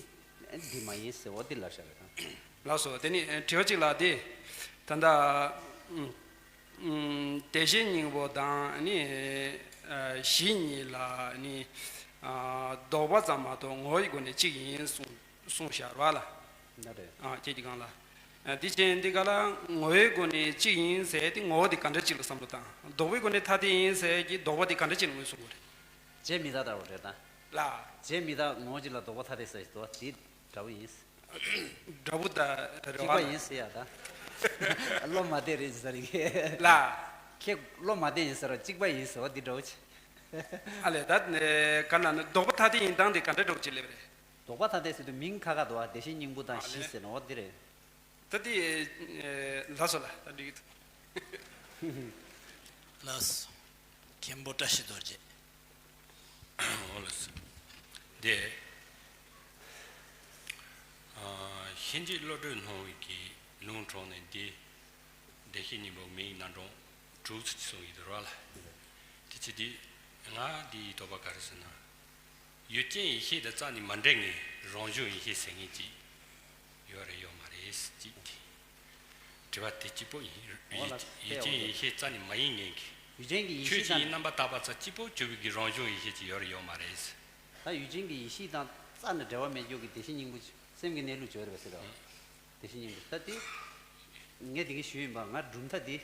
འདི་མ་ཡིན་ཟེར་བ་འདི་ལབ་བཞག་རེད་ད། ལགས་སོ། དེ་ནི་དྲི་བ་གཅིག་ལ་དེ། ད་ལྟ་ཨུམ། ཨུམ། བདེ་གཤེགས་སྙིང་པོ་དང་ནི། ཨ། གཞི་གཉིས་ལ་ནི། ཨ། ལྡོག་པ་ཙམ་མ་གཏོགས་ངོ་བོའི་སྒོ་ནས་གཅིག་ཡིན་གསུངས། གསུངས་བཞག་རེད་པ་ལ། ད་རེད། ཨ། ཁྱེད་ཀྱི་སྒང་ལ། ཨ། དེ་བྱས་འདི་ག་ལ་ངོ་བོའི་སྒོ་ནས་གཅིག་ཡིན་ཟེར་དེ་ངོ་བོ་དེ་ག་འདྲ་ཅིག་ལ་བསམ་བློ་བཏང་། ལྡོག་པའི་སྒོ་ནས་ཐ་དད་ཡིན་ཟེར་གྱི་ལྡོག་པ་དེ་ག་འདྲ་ཅིག་ལ་ངོས་བཟུང་དགོས་རེད། རྗེས་མི་རྟག་ལྟ་བུ་རེད་ད། ལ། རྗེས་མི་རྟག་ངོ་བོ་གཅིག་ལ་ལྡོག་པ་ཐ་དད་ཟེར་གྱི་འདུག་དེ་འདྲ་བོ་ཡིན། འདྲ་བོ་ད་རེད་པ། གཅིག་པ་ཡིན་ཟེར་ཡ་ད། བློ་མ་བདེ་རེད་ཟེར་གྱི། ལ། ཁྱེད་བློ་མ་བདེ་ཡིན་ཟེར་རོ། གཅིག་པ་ཡིན་ཟེར་བ་འདི་འདྲ་བོ་ཅིག་ཨ་ལས། ད་ག་ལ་ན་ལྡོག་པ་ཐ་དད་ཡིན་སྟངས་དེ་ག་འདྲ་འདྲ་བོ་ཅིག་སླེབས་རེད། ལྡོག་པ་ཐ་དད་ཟེར་དུས་མིང་ཁ་ཁ་འདུག་པ། བདེ་གཤེགས་སྙིང་པོ་དང་གཞི་ཟེར་ནོ་འོ་འདི་རེད། ད་དེ། ལགས་སོ་ལ་ད་འགྲིག་གི་འདུག་ལགས་སོ། མཁན་པོ་བཀྲ་ཤིས་རྡོ་རྗེ། འོ་ལགས་སོ། དེ། ཨ། གཤིན་རྗེ་བློ་གྲོས་སྣང་བའི་གི་ལུང་དྲངས་ནས་འདི། བདེ་གཤེགས་སྙིང་པོ་མིང་རྣམ་གྲངས་དྲུག་ཙམ་གསུངས་ཡོད་དོ་ར་ལ། དེ་ཅི་དེ། ང་འདིའི་དོགས་པ་ག་རེ་ཟེར་ན། ཡུལ་ཅན་ཡེ་ཤེས་དང་རྩ་ནས་མ་འདྲེས་ངེས་རང་བྱུང་ཡེ་ཤེས་ཟེར་མཁན་ཅིག་ཡོད་རེད་ཡོད་མ་རེད་ཅིག་དེ། དྲི་བ་དེ་གཅིག་པོ་ཡིན། འོ་ལ་ཡུལ་ཅན་ཡེ་ཤེས་རྩ་ནས་མ་ཡིན་ངེས་ཀྱི། ཡུལ་ཅན་གྱི་ཡེ་ཤེས་ཆོས་ཅན་དང་། རྣམ་པར་དག་པ་ཙམ་གཅིག་པོ་གྱུར་པའི་གི་རང་བྱུང་ཡེ་ཤེས་ཅིག་ཡོད་རེད་ཡོད་མ་རེད། ད་ཡུལ་ཅན་གྱི་ཡེ་ཤེས་དང་རྩ་ནས་འབྲེལ་བ་མེད་རྒྱུ་གི་བདེ་གཤེགས་སྙིང་པོ་སེམས་ཀྱི་གནས་ལུགས་བརྗོད་རེད་པ་ཟེར་རོ། བདེ་གཤེགས་སྙིང་པོ་ད་དེ། ངས་དེ་གི་ཞུས་ཡིན་པ། ང་གྲུབ་མཐའ་དེ།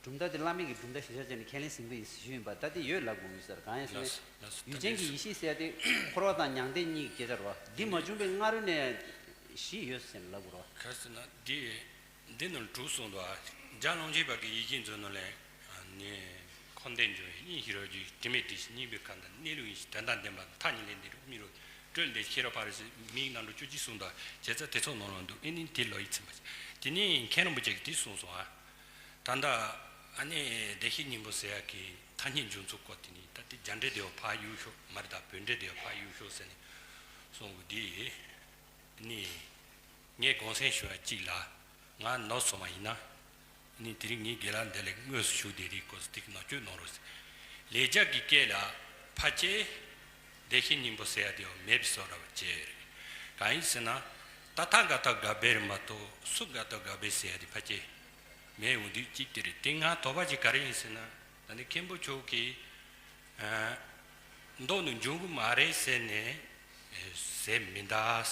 གྲུབ་མཐའ་དེ་བླ་མེད་ཀྱི་གྲུབ་མཐའ་གཞིར་བཞག་བྱས་ནས་ཁས་ལེན་ཟིན་པ་ཡིན་ཞུས་ཡིན་པ། ད་དེ་ཡོད་ལབ་དགོས་ཀྱི་ཟེར། གང་ཡིན་ཟེར་ན། ལགས་སོ། ལགས་སོ། ད་ཡུལ་ཅན་གྱི་ཡེ་ཤེས་ཟེར་ཡ་དེ་འཁོར་བ་དང་མྱང་འདས་གཉིས་ཀྱི་སྐད་ཆ་རེད་པ། འདི་མ་བྱུང་བའི་སྔ་རོལ་ནས་གཞི་ཡོད་ཟེར་ནས་ལབ་དགོས་རེད་པ། ག་རེ་ཟེར་ན་འདི། འདི་ནང་དྲུག་གསུངས་འདུག་ཨ། རྒྱ་ལོངས་སྤྱོད་པ་གི་ཡིད་ཀྱི་མཛོད་ནང་ལས། ནི། འཁོར་འདས་འབྱུང་བའི་གཉིས་ཤེས་རབ་ཀྱི། དྲི་མེད་དྲི་ཞིང་སྙིགས་པའི་ཁམས་དང་། གནས་ལུགས་ཡེ་ཤེས་དོན་དམ་བདེན་པ་དང་། མཐའ་གཉིས་ལས་འདས་རུང་མི་རུང་། སྤྲོས་ལས་འདས་ཤེས་རབ་ཕ་རོལ་ཕྱིན། མིང་རྣམ་གྲངས་བཅུ་གཅིག་གསུངས་འདུག་ཨ། བྱས་ཙང་དེ་ཚོ་ནང་ལ་འདུག་ཨེ་ནི་དེ་ལོ་ཡི་ཚིམ་པ་ཞིག་དེ་ནི་མཁན་རིན་པོ་ཆེ་གིས་དེ་གསུངས་སོང་ཨ། ད་ལྟ་ཨ་ནི་བདེ་གཤེགས་སྙིང་པོ་ཟེར་ཡག་གི་ཐ་སྙད་འཇུག་ཚུལ་སྐོར་དེ་ནི། ད་ལྟའི་རྒྱ་འགྲེལ་དེ་བ་ཕར་གཡུག་ཤོག་མ་རེད། ད་བོད་འགྲེལ་དེ་བ་ཕར་གཡུག་ཤོག་ཟེར་ནས་གསུངས་གི། དེ་ནི་ངས་དགོངས་སེལ་ཞུ་བ་གཅིག་ལ། ང་ནོར་སོང་བ་ཡིན་ན། ནི་དེ་རིང་ངའི་དགེ་ལགས་འདི་ལ་དངོས་སུ་ཞུགས་བསྡད་རིགས་སྐོར་ཟིག་ནོར་བཅོས་གནང་རོགས་ཟེར། ལེགས་སྦྱར་གྱི་སྐད་ལ་ཕལ་ཆེར་བདེ་གཤེགས་སྙིང་པོ་ཟེར་ཡ་དེ་བ་མེད་པའི་བཟོ་འདྲ་བ་བྱས་ཡོད་རེད། གང་ཡིན་ཟེར་ན། ཏ་ཐཱ་ག་ཏ་ག་བེ་རེད་མ་གཏོགས་སུ་ག་ཏོ་ག་བེ་ཟེར་ཡ་དེ་ཕལ་ཆེར་མེད་འོང་དུས་གཅིག་དེ་རེད། དེ་ང་དོགས་པ་ཅིག་ག་རེ་ཡིན་ཟེར་ན། ད་ནི་མཁན་པོ་མཆོག་གིས། ཨ། མདོ་ནི་འབྱུང་གི་མ་རེད་ཟེར་ནས་ཟེར་མི་འདུག་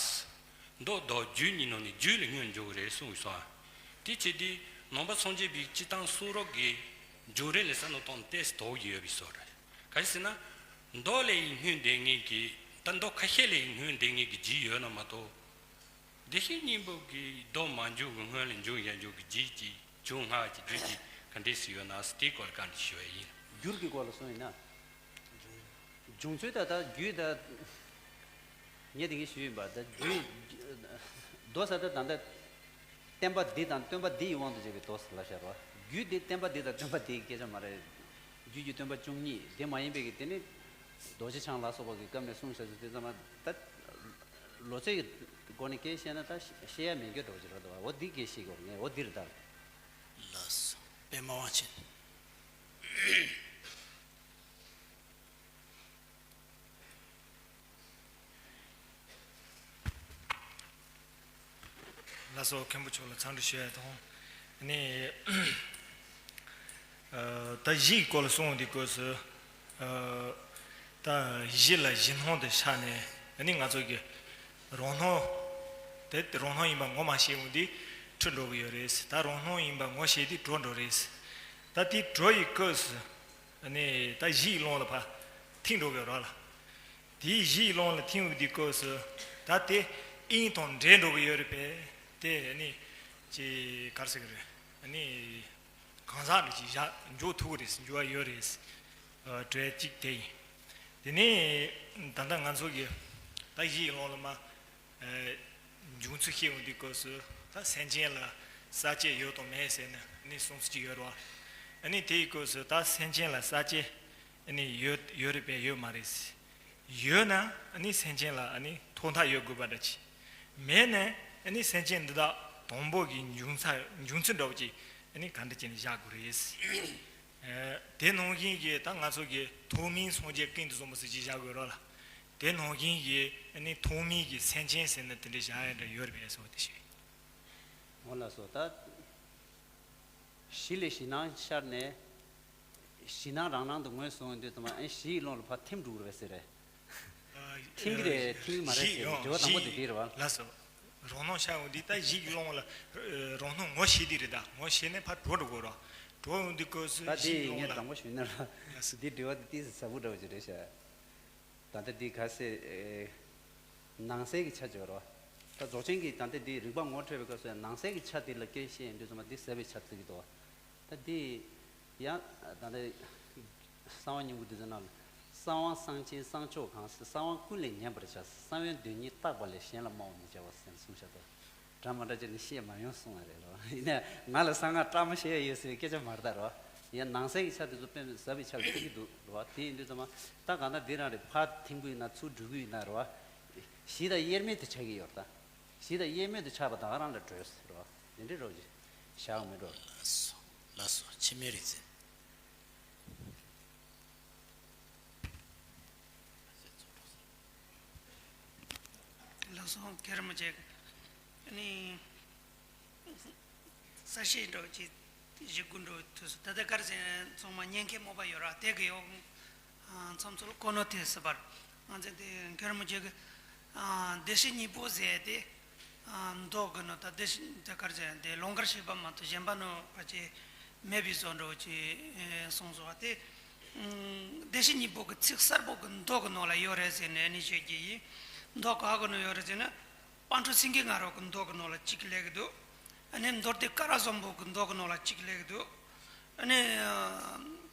མདོ་དང་རྒྱུད་གཉིས་ནང་ནས་རྒྱུད་ལ་སྔོན་འཇུག་རེད་གསུངས་སོང་། དེ་བྱས་དུས་ནང་པ་སངས་རྒྱས་པའི་སྤྱིར་བཏང་གསུང་རབ་ཀྱི་འབྱུང་རིམ་ལ་བསམ་བློ་བཏང་ནས་ཏོག་ཙམ་དོགས་ཡོད་པའི་བཟོ་འདྲ་རེད། ག་རེ་ཟེར་ན། མདོ་ལས་སྔོན་འདས་ངེས་ཀྱི། ད་མདོ་ཁ་ཤས་ལས་སྔོན་འདས་ངེས་ཀྱི་རྒྱུད་ཡོད་ན་མ་གཏོགས། བདེ་གཤེགས་སྙིང་པོ་གི་མདོ་མ་འབྱུང་གི་སྔོན་ལ་འབྱུང་བཞག་འབྱུང་གི་རྒྱུད་ཀྱི་འབྱུང་སྔ་བ་གི་རྒྱུད་ཀྱི་ག་འདྲས་སུ་ཡོད་ན་ཟེར་དེའི་སྐོར་ལ་བཀའ་འདྲི་ཞུ་བ་ཡིན། འགྱུར་གྱི་སྐོར་ལ་གསུངས་ཡིན་ན། འབྱུང་ཚུལ་ད་ལྟ་རྒྱུད་ད། ངས་དེ་གིན་ཞུས་ཡིན་པ། ད་རྒྱུད། མདོ་ཟེར་ད་ད་ལྟ། བསྟན་པ་འདི་དང་སྟོན་པ་འདི་ཡི་དབང་དུ་བྱས་པའི་མདོ་ཟེར་ལབ་བཞག་རོ། རྒྱུད་འདི་བསྟན་པ་འདི་དང་སྟོན་པ་འདི་ཡི་སྐད་ཆ་མ་རེད། རྒྱུད་ཀྱི་སྟོན་པ་བཅུ་གཉིས་དེ་མ་ཡིན་པའི་གི་དེ་ནི། རྡོ་རྗེ་འཆང་ལ་སོགས་པ་གི་སྐབས་ནས་གསུངས་བཞག་ཚུལ་དེ་ཚང་མ་ད། ལོ་ཚོད་ཀྱི་སྒོ་ནས་སྐད་བཤད་ན་ད་བཤད་ཡ་མེད་རྒྱུ་འདྲ་བོ་ཅིག་རེད་འདུག་བ། འོ་འདི་སྐད་བཤད་དགོས་ངས། འོ་འདི་རེད་ད། ལགས་སོ། པདྨ་དབང་ཆེན། ལགས་སོ། མཁན་པོ་མཆོག་ལ་འཚམས་འདྲི་ཞུ་ཡ་དང་། ནི། ཨ། ད་གཞི་ཡི་སྐོར་ལ་གསུངས་འདི་སྐོར་སུ། ཨ། ད་གཞི་ལ་གཞི་སྣང་དུ་ཆགས་ནས་ནི་ང་ཚོ་གི་རང་སྣང་། དེ་རང་སྣང་ཡིན་པ་ངོ་མ་ཤེས་འོང་དུས་འཁྲུལ་འགྲོ་གི་ཡོད་རེད། ད་རང་སྣང་ཡིན་པ་ངོ་ཤེས་དུས་གྲོལ་འགྲོ་རེད། ད་དེ་གྲོལ་ཡི་སྐབས་སུ། ཨ་ནི་ད་གཞི་ཡི་ཀློང་ལ་ཕར་ཐིམ་འགྲོ་གི་ཡོད་རེད་ལ། དེའི་གཞི་ཡི་ཀློང་ལ་ཐིམ་ཡོང་དུས་སྐབས་སུ་ད་དེ་དབྱིངས་དང་འདྲེས་འགྲོ་གི་ཡོད་རེད་པས། དེ་ཨ་ནི་ཅི་ག་རེ་ཟེར་གི་རེད། ནི་གང་ཟག་འདྲ་ཅིག་བཞག་འཇོག་ཐུབ་ཀྱི་རེད། འཇོག་ཡ་ཡོད་རེད། ཨ་དྲི་བ་གཅིག་དེ་ཡིན། དེ་ནས་ད་ལྟ་ང་ཚོ་གི་ད་གཞི་ཡི་ཀློང་ལ་མ། ཨ་འབྱུང་ཚུལ་ཤེས་ཡོང་དུས་སྐབས་སུ་ད་སེམས་ཅན་ལ་ས་བཅད་ཡོད་དང་མེད་ཟེར་ནས་ནི་གསུང་ཚུལ་ཅིག་ཡོད་རེད་བ། ཨ་ནི་དེའི་སྐབས་སུ་ད་སེམས་ཅན་ལ་ས་བཅད་ཨ་ནི་ཡོད་ཡོད་རེད་པས་ཡོད་མ་རེད། ཡོད་ན་ཨ་ནི་སེམས་ཅན་ལ་ཨ་ནི་ཐོག་མཐའ་ཡོད་དགོས་པ་འདྲ་ཅིག་མེད་ན་ཨ་ནི་སེམས་ཅན་འདི་དག་དང་པོ་གི་འབྱུང་ཚ་འབྱུང་ཚུལ་འདྲ་བོ་ཅིག་ཨ་ནི་ག་འདྲ་བྱས་ནས་བཞག་དགོས་རེད། ཨ་དེ་ནང་བཞིན་གྱི་ད་ང་ཚོ་གི་ཐོག་མའི་སངས་རྒྱས་ཀུན་ཏུ་བཟང་པོ་ཟེར་ཅིག་བཞག་དགོས་རོགས་ལ། དེ་ནང་བཞིན་གྱི་ཨ་ནི་ཐོག་མའི་གི་སེམས་ཅན་ཟེར་ན་དེ་འདྲ་བཞག་ཡ་འདྲ་ཡོད་རེད་པས་སོ་དེ་ཞིག་འོ་ལགས་སོ། ད་གཞི་ལས་གཞི་སྣང་ཤར་ནས། གཞི་སྣང་རང་སྣང་དུ་ངོས་བཟུང་ཡོང་དུས་ཙམ་པ་ཨེ་གཞི་ཡི་ཀློང་ལ་ཕར་ཐིམ་འགྲོ་གི་རེད་པས་ཟེར་རེད། ཨ་ཐིམ་གི་རེད་ཐིམ་གི་མ་རེད་ཟེར་གཞི་ཡང་དྲི་བ་དང་པོ་དེ་གཞི་དེ་རེད་བ། ལགས་སོ། རང་སྣང་ཤར་ཡོང་དུས་ད་གཞི་ཡི་ཀློང་ལ་རང་སྣང་ངོ་ཤེས་དེ་རེད། ད་ངོ་ཤེས་ནས་ཕར་འགྲོ་འགྲོ་དགོས་རོགས། འགྲོ་ཡོང་དུས་སྐབས་སུ་ད་གཞི་དེ་ཡི་ཀློང་ངས་ལ། དང་པོ་ཞུས་ན་ར། ལགས་སོ། འདི་དྲི་བ་དེ་ཏིས་ཟབ་པོ་འདྲ་བོ་ཅིག་རེད་ཤག་ད་ལྟ་འདི་ག་ཟེ། ཨེ། ནང་གསལ་གྱི་ཆ་སྦྱོར་བ། ད་རྫོགས་ཆེན་གྱི་ད་ལྟ་འདི་རིགས་པ་ངོ་འཕྲོད་པའི་སྐབས་སུ་ནང་གསལ་གྱི་ཆ་དེ་ལ་སྐྱོན་བཤད་ཡོང་དུས་ཙམ་པ་འདི་ཟབ་པའི་ཆ་བརྩི་གི་འདུག་ད་འདི་ཡང་ད་ལྟ་གསང་བ་སྙིང་པོ་འདི་ཚོ་ནང་ལ། གསང་བ་གསང་ཆེན་གསང་མཆོག་གང་ཟེར། གསང་བ་ཀུན་ལས་ཉམས་པར་བྱ། གསང་བའི་དོན་ཉིད་བརྟགས་པ་ལས། གཞན་ལ་སྨྲ་བ་མི་བྱ་བ་ཟེར་གསུངས་བཞག་འདུག་འདྲ་མ་འདྲ་བྱས་ནས་བཤད་མ་ཡོང་གསུངས་པ་རེད་རོ། ཡིན་ནའི་ང་ལ་གསང་སྔགས་བཀྲ་མ་ཤེས་ཡ་ཡོད་ཟེར་བའི་སྐད་ཆ་མ་རེད་ད་རོ། ཡང་ནང་གསལ་གྱི་ཆ་དེ་ཚོ་དཔེ་ཟབ་པའི་ཆ་ལ་ཐུག་གི་འདུག་རོ། དེ་ཡིན་དུས་ཙམ་པ་ད་གང་ལྟར་འདི་རང་རེད། ཕར་ཐིམ་གི་ཡིན་ན་ཚུར་འགྲོ་གི་ཡིན་ན་རོ། གཞི་དང་དབྱེར་མེད་དུ་ཆགས་ཀྱི་ཡོད་རེད་ད། གཞི་དང་དབྱེར་མེད་དུ་ཆགས་པ་ད་ག་རང་ལ་གྲོལ་ཟེར་རོ། དེ་འདྲའི་རོ་ཅིག་བཞག་མི་འགྲོ། ལགས་སོ། ལགས་སོ། འཆི་མེད་རིག་འཛིན། ལགས་སོ། མཁན་རིན་པོ་ཆེ། ཨ་ནི་གསལ་བཤད་འདྲ་བོ་ཅིག་ཞུ་དགོས་འགྲོ་དུས་སུ་ད་ལྟ་དཀར་ཟས་ཚང་མ་ཉན་མཁན་མོ་པ་ཡོད་ར། དེ་གི་ཡོང་མཚམས་སུ་གོ་ནོ་དེ་སི་བར་ང་ཚོ་དེ་མཁན་རིན་པོ་ཆེ་གི་བདེ་གཤེགས་སྙིང་པོ་ཟེར་དེ། མདོ་གི་ནང་ད་བདེ་གཤེགས་དེ་གར་ཟེར་དེ་ལུང་དཀར་བྱེད་པ་མ་གཏོགས་གཞན་པ་ནང་ཕལ་ཆེར་མེད་པའི་བཟོ་འདྲ་བོ་ཅིག་གསུངས་སོང་བ་དེ། བདེ་གཤེགས་སྙིང་པོ་གི་ཚིག་གསལ་པོ་གི་མདོ་གི་ནང་ལ་ཡོད་རེད་ཟེར་ནས་ནི་བཤད་ཀྱི་ཡིན། མདོ་ག་གི་ནང་ཡོད་རེད་ཟེར་ན། པཎ་གྲུབ་སེང་གེ་ང་རོ་གི་མདོ་གི་ནང་ལ་གཅིག་སླེབས་ཀྱི་འདུག་ཨ་ནི་མདོ་སྡེ་ཀ་ར་བཟང་པོ་གི་མདོ་གི་ནང་ལ་གཅིག་སླེབས་ཀྱི་འདུག་ཨ་ནི་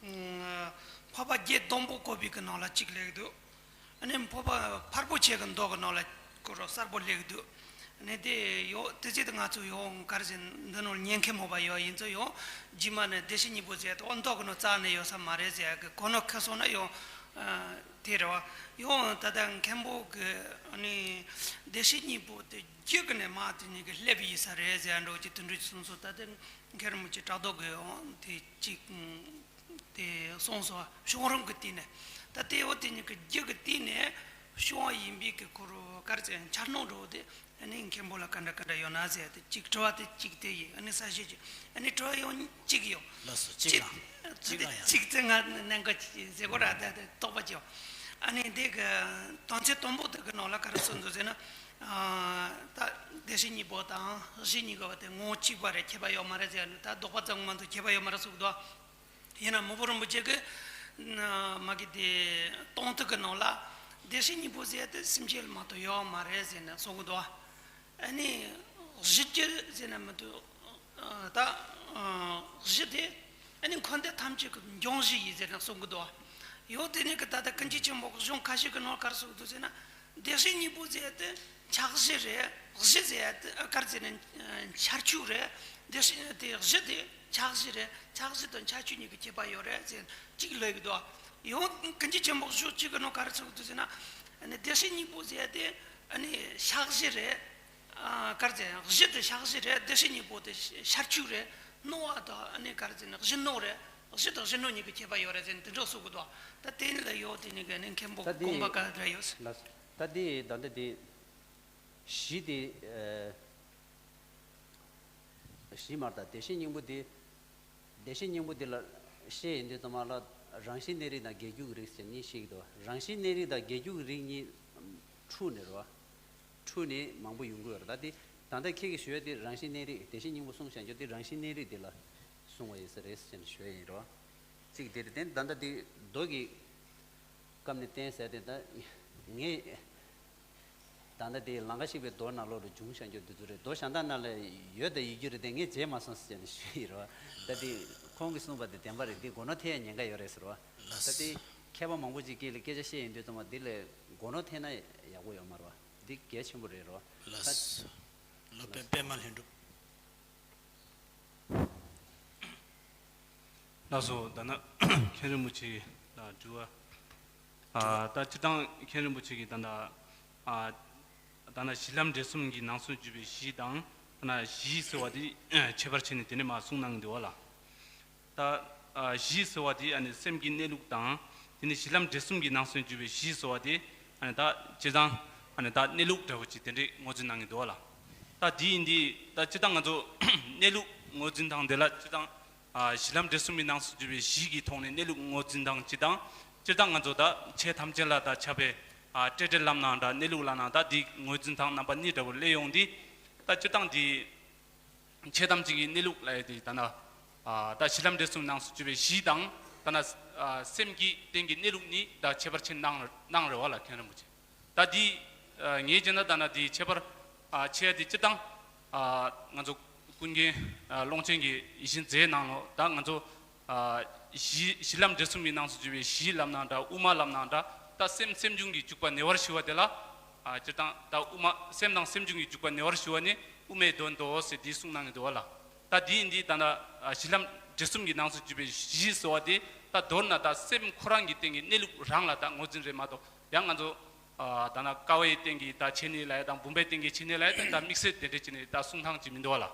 འཕགས་པ་བརྒྱད་སྡོང་པོ་བཀོད་པའི་གི་ནང་ལ་གཅིག་སླེབས་ཀྱི་འདུག་ཨ་ནི་འཕགས་པ་ཕལ་པོ་ཆེ་གི་མདོ་གི་ནང་ལ་ཁོ་རང་གསལ་པོ་སླེབས་ཀྱི་འདུག་ཨ་ནི་དེ་ཡོད་དེ་ཚེ་དེ་ང་ཚོ་ཡོད་གར་ཟིན་འདི་ནང་ཉན་མཁན་མོ་པ་ཡོད་ཡིན་ཚོ་ཡོད་རྗེས་མ་ནས་བདེ་གཤེགས་སྙིང་པོ་ཟེར་དོ་མདོ་གི་ནང་རྩ་ནས་ཡོད་ས་མ་རེད་ཟེར་གི་གོ་ནོ་ཁ་སོང་ན་ཡོད། དེ་རེད་བ། ཡང་ད་ལྟ་མཁན་པོ་གི་ཨ་ནི་བདེ་གཤེགས་སྙིང་པོ་དེ་རྒྱུད་ཀྱི་ནས་མ་དེ་ཉིད་ཀྱི་སླེབས་ཡིན་ས་རེད་ཟེར་འགྲོ་གི་དེ་འདྲ་གསུངས་སོང་། ད་ལྟ་མཁན་རིན་པོ་ཆེ་བཀྲག་མདོ་གི་ཡང་དེ་གཅིག་དེ་གསུངས་སོང་བ། བྱུང་རིམ་གྱི་སྟེང་ནས་ད་ལྟའི་འོ་དེ་ཉིད་ཀྱི་རྒྱུད་ཀྱི་སྟེང་ནས་བྱུང་བ་ཡིན་པའི་གི་ཁོ་རུ་གར་ཙམ་འཆར་སྣང་འགྲོ་དེ། ཨ་ནི་མཁན་པོ་ལ་ག་འདྲ་ག་འདྲ་ཡོད་ན་ཟེར་ཏེ་གཅིག་དྲི་བ་དེ་གཅིག་དེ་ཡིན། ཨ་ནི་གསལ་བཤད་ཅིག་ཨ་ནི་དྲི་བ་ཡང་གཅིག་ཡོད། ལགས་སོ། གཅིག་ལ་གཅིག་ལ་ཡང་གཅིག་དེ་ང་གནད་འགག་ཅིག་ཟེར་གོ་ར་ད་ད་རྟོགས་པ་ཅིག་ཨ་ནི་འདི་གི་དོན་ཚན་དང་པོ་དེ་གི་ནང་ལ་ག་རེ་གསུངས་འདུག་ཟེར་ན། ད་བདེ་གཤེགས་སྙིང་པོ་དང་གཞི་གཉིས་ཀ་བ་དེ་ངོ་བོ་གཅིག་པ་རེད། ཁྱད་པར་ཡོད་མ་རེད་ཟེར་ནས་ད་ལྡོག་པ་ཙམ་མ་གཏོགས་ཁྱད་པར་ཡོད་མ་རེད་གསུངས་འདུག་ཡིན་ན་མི་བོ་རིན་པོ་ཆེ་གི་མ་གི་དེ་སྟོང་ཐུག་གི་ནང་ལ་བདེ་གཤེགས་སྙིང་པོ་ཟེར་དེ་སེམས་ཅན་ལ་མ་གཏོགས་ཡོད་མ་རེད་ཟེར་ནས་གསུང་གི་འདུག་ཨ་ནི་གཞི་རྒྱུ་ཟེར་ན་མི་འདུག་ད་གཞི་དེ་ཨ་ནི་འཁོར་འདས་ཐམས་ཅད་ཀྱི་འབྱུང་གཞི་ཡིན་ཟེར་ནས་གསུང་གི་འདུག་ཡོད་དེ་ནི་གི་ད་ལྟ་ཀུན་མཁྱེན་ཆེན་པོ་གི་གཞུང་ཁ་ཤས་ཀྱི་ནང་ག་རེ་གསུངས་འདུག་ཟེར་ན། བདེ་གཤེགས་སྙིང་པོ་ཟེར་དེ་འཆར་གཞི་རེད། གཞི་ཟེར་དེ་ག་རེ་ཟེར་ན་འཆར་ཆུ་རེད། བདེ་གཤེགས་དེ་གཞི་དེ་འཆར་གཞི་རེད། འཆར་གཞི་དང་འཆར་ཆུ་གཉིས་ཀྱི་ཁྱད་པར་ཡོད་རེད་ཟེར་གཅིག་ལབ་ཀྱི་འདུག་ཡང་ཀུན་མཁྱེན་ཆེན་པོ་ཤོག་གཅིག་གི་ནང་ག་རེ་གསུངས་འདུག་ཟེར་ན། ཨ་ནི་བདེ་གཤེགས་སྙིང་པོ་ཟེར་དེ་ཨ་ནི་འཆར་གཞི་རེད། ཨ་ག་རེ་ཟེར་གཞི་དེ་འཆར་གཞི་རེད། བདེ་གཤེགས་སྙིང་པོ་དེ་འཆར་ཆུ་རེད། སྣང་བ་དང་ཨ་ནི་ག་རེ་ཟེར་ན་གཞི་སྣང་རེད། གཞི་དང་གཞི་སྣང་གཉིས་ཀྱི་ཁྱད་པར་ཡོད་རེད་ཟེར་ནས་དེ་འདྲ་གསུངས་ཀྱི་འདུག་ད་དེ་ནི་ལ་ཡོད་དེ་ནི་ག་ནི་མཁན་པོ་ད་དེ་དགོངས་པ་ག་འདྲ་ཡོད། ལགས་སོ། ད་དེ་ད་ལྟ་དེ་གཞི་དེ་ཨ། གཞི་མར་དང་བདེ་གཤེགས་སྙིང་པོ་དེ། བདེ་གཤེགས་སྙིང་པོ་དེ་ལ་བཤད་ཡོང་དུས་ཙམ་པ་ལ་རང་བཞིན་གནས་རིགས་དང་རྒྱས་འགྱུར་གྱི་རིགས་ཟེར་གཉིས་བཤད་ཀྱི་འདུག་རང་བཞིན་གནས་རིགས་དང་རྒྱས་འགྱུར་གྱི་རིགས་གཉིས་འཁྲུགས་ནས་རེད་བ། འཁྲུགས་ནས་མང་པོ་ཡོང་གི་ཡོད་རེད། ད་དེ་ད་ལྟ་ཁྱེད་ཀྱིས་ཞུ་ཡ་དེ་རང་བཞིན་གནས་རིགས་བདེ་གཤེགས་སྙིང་པོ་གསུངས་བཞག་རྒྱུ་དེ་རང་བཞིན་གནས་རིགས་དེ་ལ་གསུངས་པ་ཡིན་ས་རེད་ཟེར་ནས་ཞུ་ཡ་ཡིན་རེད་བ། གཅིག་དེ་རེད། དེ་ད་ལྟ་དེ་མདོ་གི་སྐབས་ནས་བསྟན་ཟེར་དེ་ད་ངས་ ད་ལྟ་དེ་ལང་ཀ་གཤེགས་པའི་མདོ་ནང་ལོགས་ལ་འབྱུང་བཞག་རྒྱུ་འདི་ཚོ་རེད། མདོ་གཞན་དག་ནང་ལ་ཡོད་དང་ཡོད་རྒྱུ་རེད་དེ། ངས་མཇལ་མ་སོང་ཟེར་ནས་ཞུས་ཡིན་རོ། ད་དེ་ཁོང་གིས་གསུངས་པ་དེ་བདེན་པ་རེད། འདི་སྒོ་ནོར་ཐེབས་ཡ་ཉེན་ཁ་ཡོད་རེད་ཟེར་རོ། ད་དེ་མཁས་པ་མང་པོ་ཅིག་གིས་ལ་སྐད་ཆ་བཤད་ཡིན་དུས་ཙམ་པ་འདི་ལ་སྒོ་ནོར་ཐེབས་ན་ཡག་པོ་ཡོད་མ་རེད་བ། འདི་གལ་ཆེན་པོ་རེད་རོ། ལགས་སོ། སློབ་དཔོན་པད་མ་ལྷུན་གྲུབ། ལགས་སོ། ད་ནི་མཁན་རིན་པོ་ཆེ་ལ་དྲི་བ། ཨ། ད་སྤྱིར་བཏང་མཁན་རིན་པོ་ཆེ་གིས་ད་ལྟ། ཨ། ད་ནི་གཞི་ལམ་འབྲས་གསུམ་གྱི་ནང་གསེས་བརྗོད་པའི་གཞི་དང་། ད་ནི་གཞི་ཟེར་བ་དེ་ཁྱད་པར་ཕྱེ་ནས་དེ་ནས་མར་གསུངས་གནང་གི་འདུག་བ་ལ། ད། ཨ། གཞི་ཟེར་བ་དེ་ཨ་ནི་སེམས་ཀྱི་གནས་ལུགས་དང་། དེ་ནས་གཞི་ལམ་འབྲས་གསུམ་གྱི་ནང་གསེས་བརྗོད་པའི་གཞི་ཟེར་བ་དེ་ཨ་ནི་ད་སྤྱིར་བཏང་ཨ་ནི་ད་གནས་ལུགས་འདྲ་བོ་ཅིག་དེ་འདྲས་ངོས་འཛིན་གནང་གི་འདུག་བ་ལ། ད་དེ་ཡིན་དུས་ད་སྤྱིར་བཏང་ང་ཚོ་གནས་ལུགས་ངོས་འཛིན་སྟངས་དེ་ལ་སྤྱིར་བཏང་། ཨ། གཞི་ལམ་འབྲས་གསུམ་གྱི་ནང་གསེས་བརྗོད་པའི་གཞི་གི་ཐོག་ནས་གནས་ལུགས་ངོས་འཛིན་སྟངས་སྤྱིར་བཏང་། སྤྱིར་བཏང་ང་ཚོ་ད་ཆོས་ཐམས་ཅད་ལ་ད་ཁྱབ་པའི། ཨ། སྤྲོས་བྲལ་ལབ་ནའང་འདྲ། གནས་ལུགས་ལབ་ནའང་འདྲ། དེ་ངོས་འཛིན་སྟངས་རྣམ་པ་གཉིས་འདྲ་བོ་སླེབས་ཡོང་དུས། ད་སྤྱིར་བཏང་དེ་ཆོས་ཐམས་ཅད་ཀྱི་གནས་ལུགས་ལབ་ཡ་དེ་ད་ནི། ཨ། ད་གཞི་ལམ་འབྲས་གསུམ་ནང་གསེས་བརྗོད་པའི་གཞི་དང་། ད་ནི། ཨ། སེམས་ཀྱི་སྟེང་གི་གནས་ལུགས་གཉིས་ད་ཁྱད་པར་ཕྱེ་གནང་གནང་རེད་བ་ལ། མཁན་རིན་པོ་ཆེ། ད་འདི། ཨ། ངས་བྱས་ན་ད་ནི་འདི་ཁྱད་པར། ཨ། ཕྱེ་ཡ་འདི་སྤྱིར་བཏང་། ཨ། ང་ཚོ་ཀུན་མཁྱེན། ཨ། ཀློང་ཆེན་གྱི་ཡིད་བཞིན་མཛོད་ནང་ལོགས་ད་ང་ཚོ། ཨ། གཞི་གཞི་ལམ་འབྲས་གསུམ་གྱི་ནང་གསེས་བརྗོད་པའི་གཞི་ལབ་ནའང་འདྲ། དབུ་མ་ལབ་ནའང་འདྲ། ད་སེམས་སེམས་བྱུང་གི་འཇུག་པ་ནེ་བར་ཞི་བ་དེ་ལ། ཨ། སྤྱིར་བཏང་ད་དབུ་མ་སེམས་དང་སེམས་བྱུང་གི་འཇུག་པ་ནེ་བར་ཞི་བ་ནི་དབུ་མའི་དོན་ཏོ་ཟེར་འདི་གསུངས་གནང་གི་འདུག་བ་ལ། ད་འདི་ཡིན་དུས་ད་ནི། ཨ། གཞི་ལམ་འབྲས་གསུམ་གྱི་ནང་གསེས་བརྗོད་པའི་གཞི་ཟེར་བ་དེ་ད་མདོར་ན་ད་སེམས་ཁོ་རང་གི་སྟེང་གི་གནས་ལུགས་རང་ལ་ད་ངོས་འཛིན་རེད་མ་གཏོགས། ཡང་ང་ཚོ། ཨ། ད་ནི་ཀ་བའི་སྟེང་གི་ད་ཆོས་ཉིད་ལབ་ཡ་དང་། བུམ་པའི་སྟེང་གི་ཆོས་ཉིད་ལབ་ཡ་དང་། ད་དམིགས་བསལ་དེ་འདྲ་བྱས་ནས་ད་གསུང་སྟངས་ཅིག་མི་འདུག་བ་ལ།